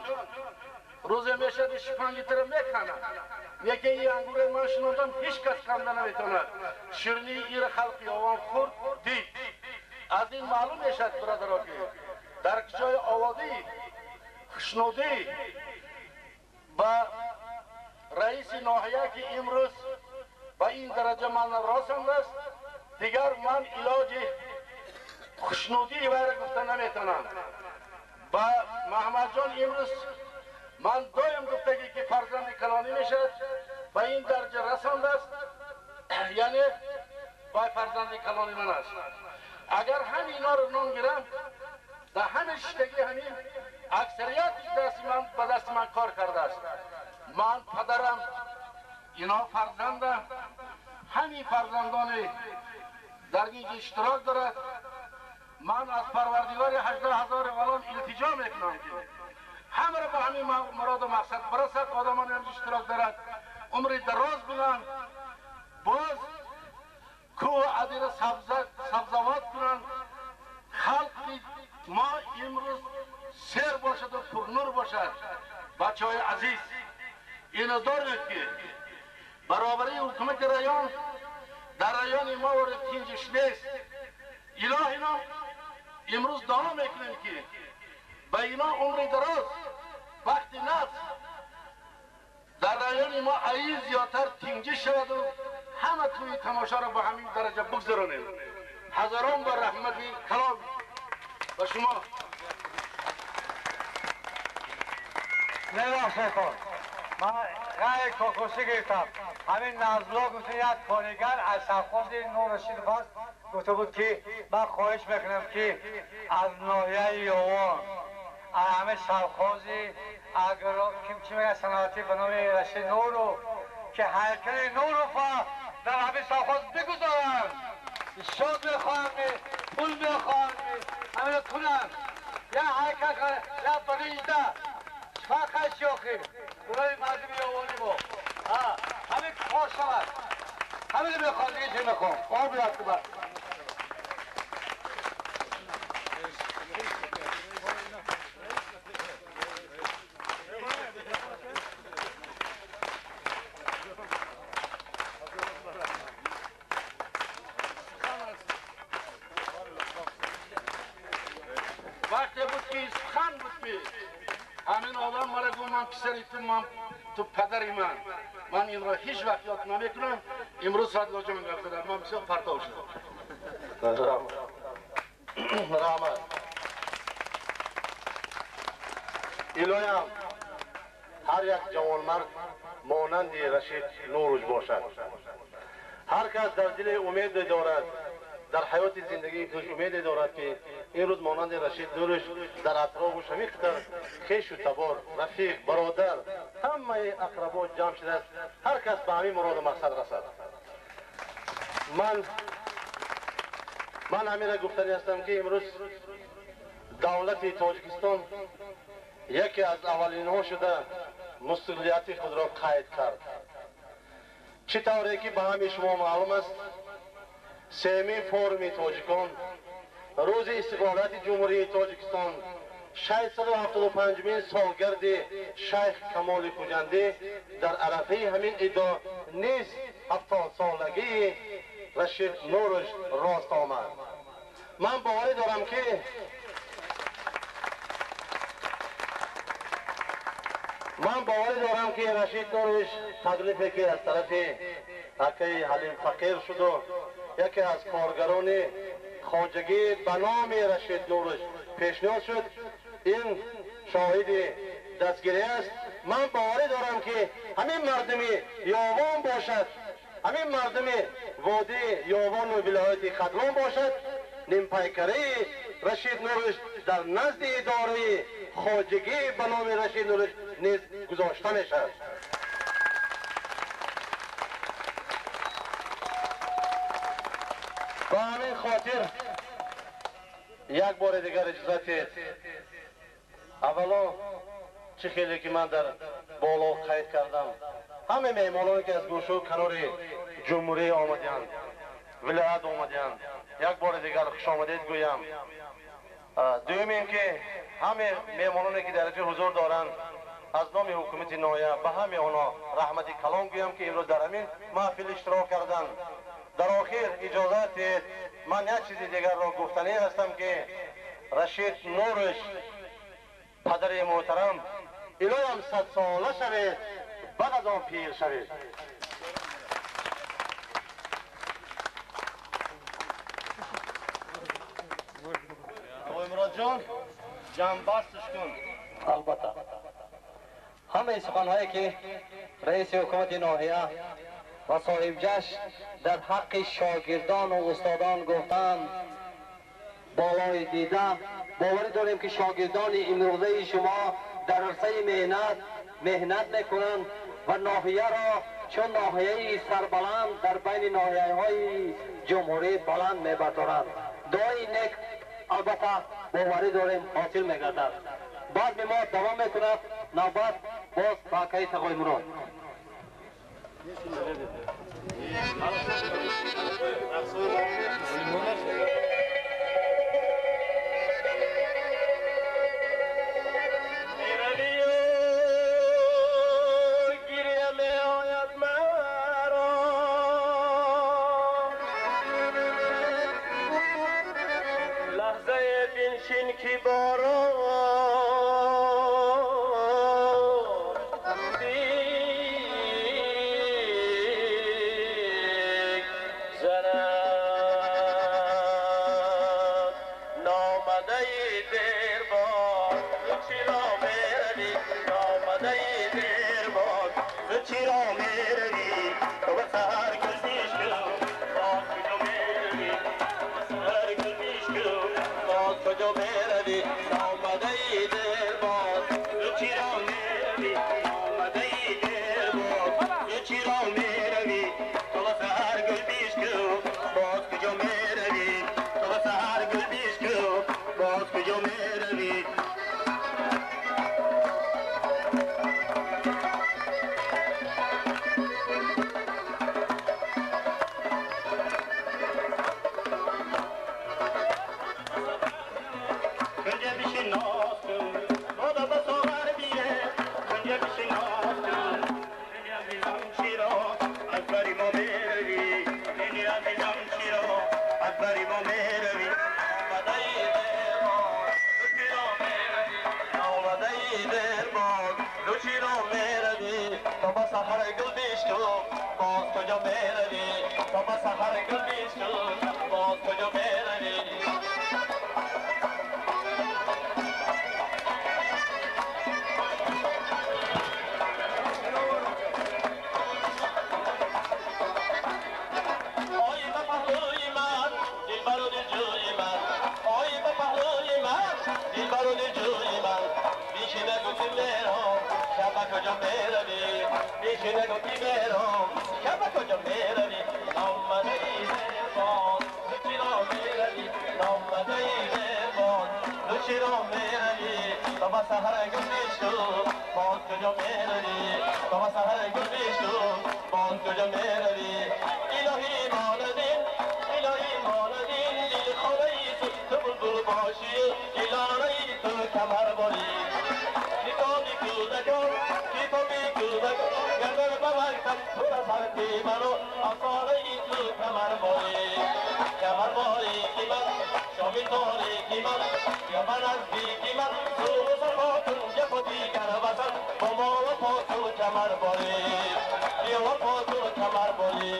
روز میشه شیپنگ تر میکنم، یکی این انگور من شنودم هیچ کس کنده نمیتواند. شیرینی ایر خلق یاوان خورد دید. از این معلوم میشد برادرها که در جای آوادی خوشنودی با رئیس ناحیه که امروز به این درجه من رسانده است، دیگر من علاج خوشنودی وی گفته نمیتونم. با محمد جان امروز من دایم گفتگی که فرزند کلانی میشد به این درجه رسانده است، یعنی با فرزند کلانی من است. اگر هم اینا رو نام گیرم در همه شتگی همین اکثریت دست من به دست من کار کرده است. من پدرم، اینا فرزندم، همین فرزندان در اینجا اشتراک دارد. من از پروردگار 18,000 غلام التجا میکنم که همه را به همین مراد و مقصد برسد. آدمان هم اشتراک دارد، عمر دراز بینند، باز کوه عدیر سبزوات کنند. خلق ما امروز سیر باشد و پرنور باشد. بچه های عزیز، اینو دارید که برابری حکومت رایان در رایان ما وارد تینجش نیست. اله اینا امروز دعا میکنیم که به اینا عمر دراز، وقتی نفس در رایان ما ای زیادتر تینجش شود و همه توی تماشا را به همین درجه بگذرانیم. هزاران بار رحمت کلام به شما. نبخشید کن، من رای کاکوسی گرفتم. همین نزلا گفته یک کارگر از سرخوز نور رشید فاز گفته بود که من خواهش میکنم که از ناحیه یاوان از همه سرخوزی چی میگه صنعتی به نام رشید نورو که هیکل نورو فا در همه سرخوز بگذارن. شاد میخواهم، پول میخواهم، همه کنن یا هیکل یا برنجده فقط شوخی برای مردم یاوانی ما همه کار شود. همه میخوام دیگه چه میخوام آب یاد. وقتی بود که سخن بود که Ҳамин одам мара гуфт ман писари ту, ман ту падари ман. Ман инро ҳеҷ вақт ёд намекунам. Имрӯз Фадлоҷон гап задам, ман бисёр партов шудам. Раҳмат. Илоҳам ҳар як ҷавонмард монанди Рашид Нуруш бошад. Ҳар кас дар дили умеде дорад, дар ҳаёти зиндагии худ умеде дорад ки ин рӯз монанди Рашид Нуруш дар атрофу ҳамин қадар хешу табор, рафиқ, бародар, ҳамаи ақрабо ҷамъ шудааст. Ҳар кас ба ҳамин муроду мақсад расад. Ман ҳаминро гуфтанӣ ҳастам ки имрӯз давлати Тоҷикистон яке аз аввалинҳо шуда мустақилияти худро қайд кард. Чӣ тавре ки ба ҳамаи шумо маълум аст, сеюмин форуми тоҷикон, рӯзи истиқлолияти Ҷумҳурии Тоҷикистон, 675-мин солгарди Шайх Камоли Хуҷандӣ дар арафаи ҳамин идо низ 70-солагии Рашид Нуруш рост омад. Ман боварӣ дорам ки Рашид Нуруш таклифе ки аз тарафи акаи Ҳалим Фақир шуду яке аз коргарони хоҷагӣ ба номи Рашид Нуруш пешниҳод шуд, ин шоҳиди дастгирӣ аст. Ман боварӣ дорам ки ҳамин мардуми Ёвон бошад, ҳамин мардуми водии Ёвону вилояти Хатлон бошад, нимпайкараи Рашид Нуруш дар назди идораи хоҷагӣ ба номи Рашид Нуруш низ гузошта мешавад. Ба ҳамин хотир як бори дигар иҷозат диҳед. Аввало чӣ хеле ки ман дар боло қайд кардам, ҳама меҳмононе ки аз гӯшу канори ҷумҳурӣ омадианд, вилоят омадианд, як бори дигар хушомадед гӯям. Дуюм ин ки ҳама меҳмононе ки дар инҷо ҳузур доранд, аз номи ҳукумати ноҳия ба ҳамаи онҳо раҳмати калон гӯям ки имрӯз дар ҳамин маҳфил иштирок карданд. Дар охир иҷозат диҳед ман як чизи дигарро гуфтанӣ ҳастам ки Рашид Нуруш падари муҳтарам, илоҳам 100 сола шавед, баъд аз он пир шавед. Муродҷон, ҷамъбастш кун. Албатта, ҳамаи суханҳое ки раиси ҳукумати ноҳия ва соҳибҷашн дар ҳаққи шогирдону устодон гуфтанд болои дида, боварӣ дорем ки шогирдони имрӯзаи шумо дар арсаи меҳнат меҳнат мекунанд ва ноҳияро чун ноҳияи сарбаланд дар байни ноҳияҳои ҷумҳурӣ баланд мебардоранд. Дуои нек албатта боварӣ дорем ҳосил мегардад. Базми мо давом мекунад. Навбат боз ба акаи Тағои Мурод. گریه می آید مرا، لحظه بنشین که باران بگذرد. نامده دیر باد چرا میروی، نامده دیر باد چرا میروی، به سر گزیش کن با کجا میروی، سر گزیش کن با کجا میروی، نامده نگو کی برم شب کجا میروی نامده ای مهربان تو چرا میروی نامده ای مهربان تو چرا میروی تا با سحر گل میشو باز کجا میروی تا با سحر گل میشو باز کجا میروی الهی مالدین الهی مالدین لیل خانه ای تو بلبل باشی گلاره ای تو کمر باری کتابی کودکان کتابی کودکان گردن به مکتب پر از حرفی منو افسانه ای تو کمر باری کمر باری کی من شامی تاریکی من یا من نزدیکی من صلح و صفا کن یک و دیگر وطن با ما وفا کن کمر باری بیا وفا کن کمر باری.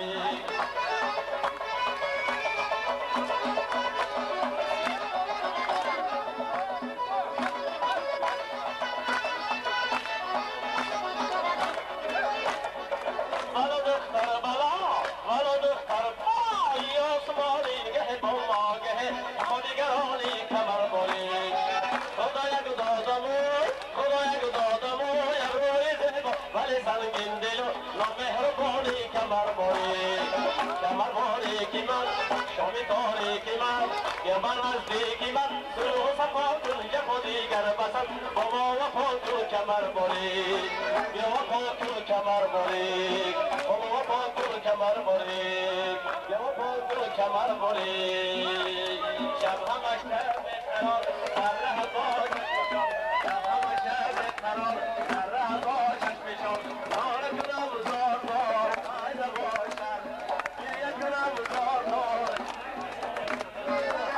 سنگین دلو نامهربانی کمر باری کمر باری کی من شامی تاریکی من یا من نزدیکی من صلح و صفا کن یک و دیگر بسن با ما وفا کن کمر باری بیا وفا کن کمر باری با ما وفا کن کمر باری بیا وفا کن کمر باری شب همش شب قرار در ره باشد شب همش شب قرار در ره باشد ناله کنم زار زار ای نباشد گریه کنم زار زار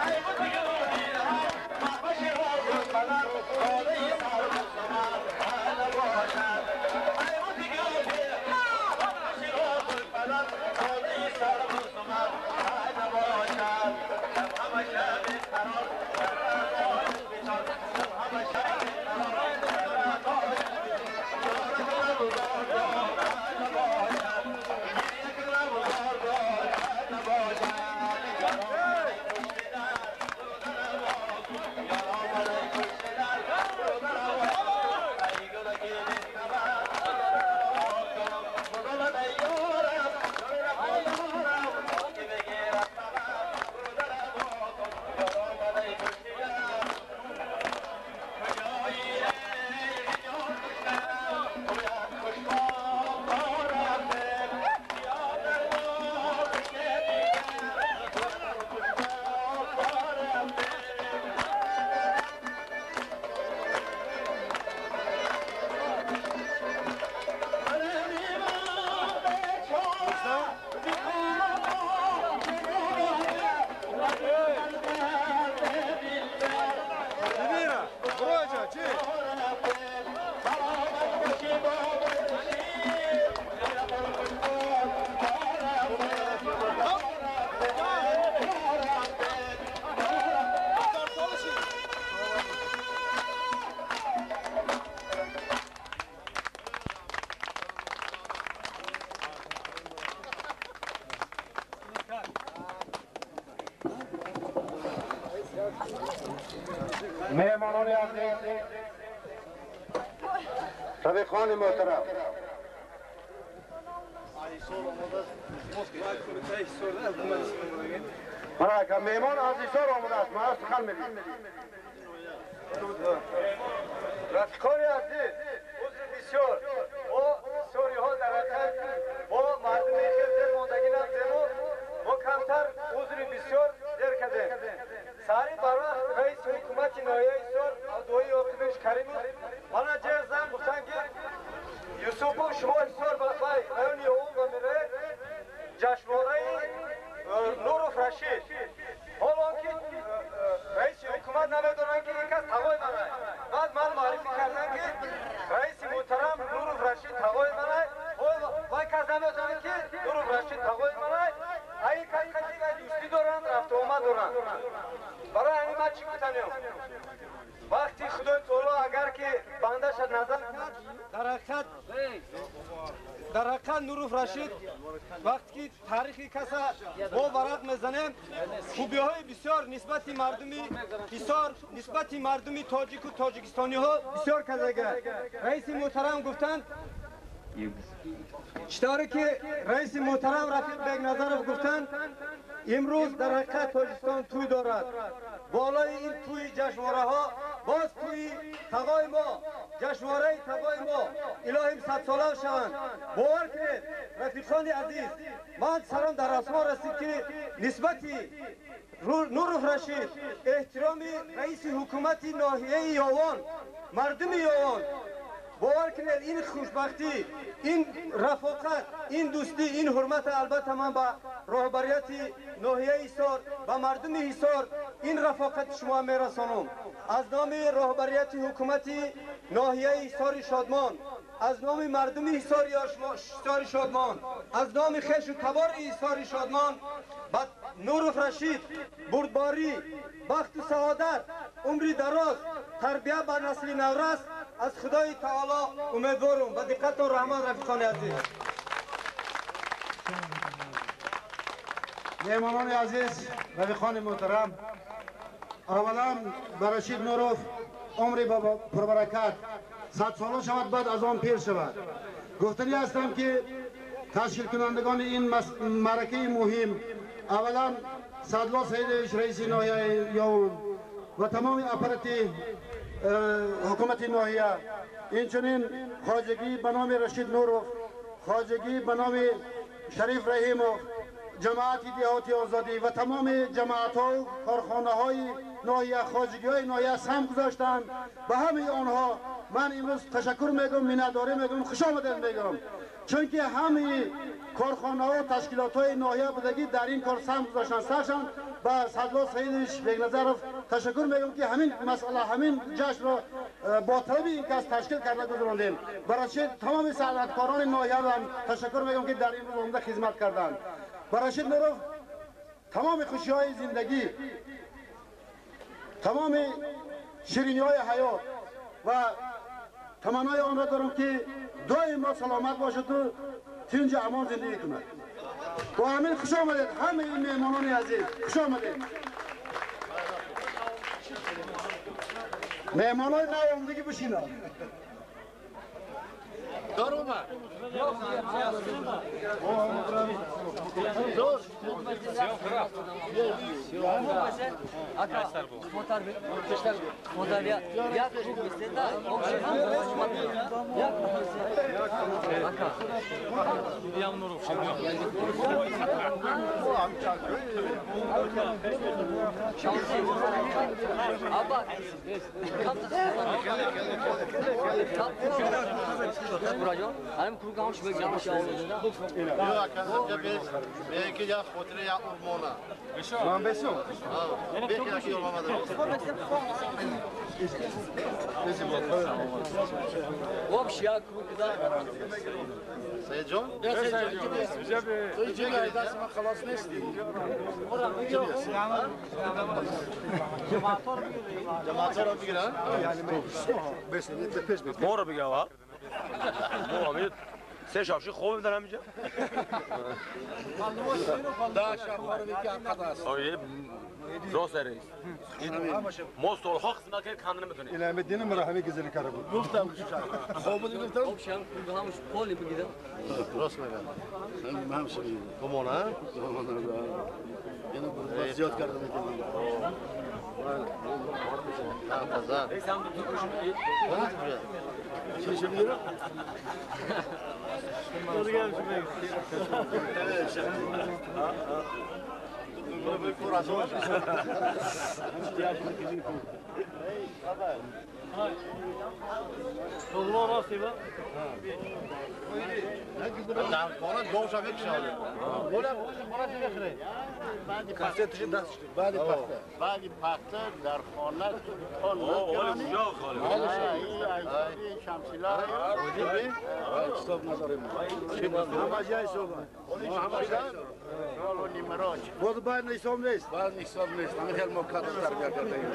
ای بودگم محبش راز منم خانه سر من ای نباشد ای بودگم محبش راز منم خانه سر من ای نباشد شب همه شب قرار در شب همه شب قرار مهمانان عزیز، رفیقان محترم، مرا مهمان از ایثار آمده است، مرا سخن می‌دید. رفیقان عزیز، عذر بسیار ما سوری ها در حقیقت ما مردم خیلی دیر ماندگی نداریم، ما کمتر عذر بسیار دیر کردیم. سری برای رئیس حکومت ناحیه ایثار عبدالله یعقوبش کریمов мана ҷер зан гуфтанд ки Юсупов шумо Ҳисор ба райони Ёвон ва мере ҷашнвораи Нуров Рашид. Ҳол он ки раиси ҳукумат намедонанд ки ин кас тағои манай. Баъд ман муаррифӣ кардам ки раиси муҳтарам Нуров Рашид тағои манай. Вай кас намедонад ки Нуров Рашид тағои манай. Ай кас каси вай дӯстӣ доранд, рафтуомад доранд. Барои ҳамин ман чӣ гуфтанем? Вақти Худои Таоло агар ки бандаша назар кард, дар ҳақиқат Нуров Рашид вақте ки таърихи каса мо варақ мезанем, хубиҳои бисёр нисбати мардуми Ҳисор, нисбати мардуми тоҷику тоҷикистониҳо бисёр кардага. Раиси муҳтарам гуфтанд, چطوری که رئیس محترم رفیق بیگ نظرов گفتند، امروز در حقیقت تاجیکستان توی دارد. بالای این توی جشنواره ها باز توی تقای ما، جشنواره تقای ما، الهیم 100 ساله شوند. باور کنید رفیقان عزیز، من سرم در آسمان رسید که نسبتی نوروف رشید احترام رئیس حکومت ناحیه یاوان، مردم یاوان، باور کنید این خوشبختی، این رفاقت، این دوستی، این حرمت البته من به راهبریت ناحیه حصار، به مردم حصار این رفاقت شما میرسانم. از نام راهبریت حکومت ناحیه حصار شادمان، از نام مردم حصار شادمان، از نام خویش و تبار حصار شادمان به نوروف رشید بردباری، بخت و سعادت، عمری دراز، تربیه به نسل نورس از خدای تعالی امیدوارم. به دقت و رحمت رفیقان عزیز. مهمانان عزیز، رفیقان محترم، اولا به رشید نوروف عمری پربرکت، 100 ساله شود، بعد از آن پیر شود. گفتنی هستم که تشکیل کنندگان این معرکه مهم، اولا صدلا سیدش رئیس ناحیه یاون و تمام اپارات حکومت ناحیه، اینچنین خواجگی به نام رشید نوروف، خواجگی به نام شریف رحیموف، جماعت دهاتی آزادی و تمام جماعت ها و کارخانه های ناحیه، خواجگی های ناحیه سهم گذاشتند. به همه آنها من امروز تشکر میگم، منتداری میگم، خوش آمدید میگم، چون که همه کارخانه ها و تشکیلات های ناحیه بودگی در این کار سهم گذاشتن. سرشان به صدلا سعیدش بیگنظرов تشکر میگم که همین مسئله، همین جشن را با طلب این کس تشکیل کرده گذراندیم. برای تمام صنعتکاران ناحیه هم تشکر میگم که در این روز عمده خدمت کردند. برای رشید نوروف تمام خوشی های زندگی، تمام شیرینی های حیات و تمنای آن را دارم که دائما سلامت باشد و تنج امان زندگی کند. با همین خوش آمدید همه این مهمانان عزیز، خوش آمدید. مهمانای نیامدگی بشینند. سه شافشی خوب دارم اینجا. ده شب که قدر است. آیه راست رئیس. ما سالها خدمت کردیم کم نمیتونیم. این همه دین مرا همه گزل کرده بود. گفتم خوب بود گفتم. همش پولی بگیرم. راست میگم. من هم شدیم. کمونه؟ اینو زیاد کردم میگم. رئیس هم دو تا چی میگیرم؟ بعد پخته در خانه تا نگرانی شمسیلا حساب نداریم. باز باید حساب نیست. باید حساب نیست. همه خیلی مکاتب تربیت کرده ایم.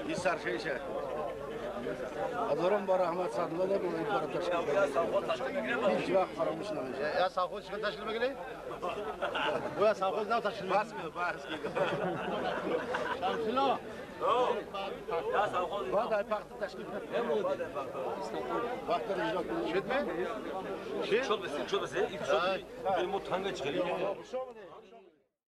این سرشیشه. هزاران بار احمد صدلا دارم این کار تشکیل کرده. هیچ وقت فراموش نمیشه. یا ساخوز چیکار تشکیل می‌کنی؟ یا ساخوز نه تشکیل. بس می بس. شمسیلا شد بسه شد بسه شد.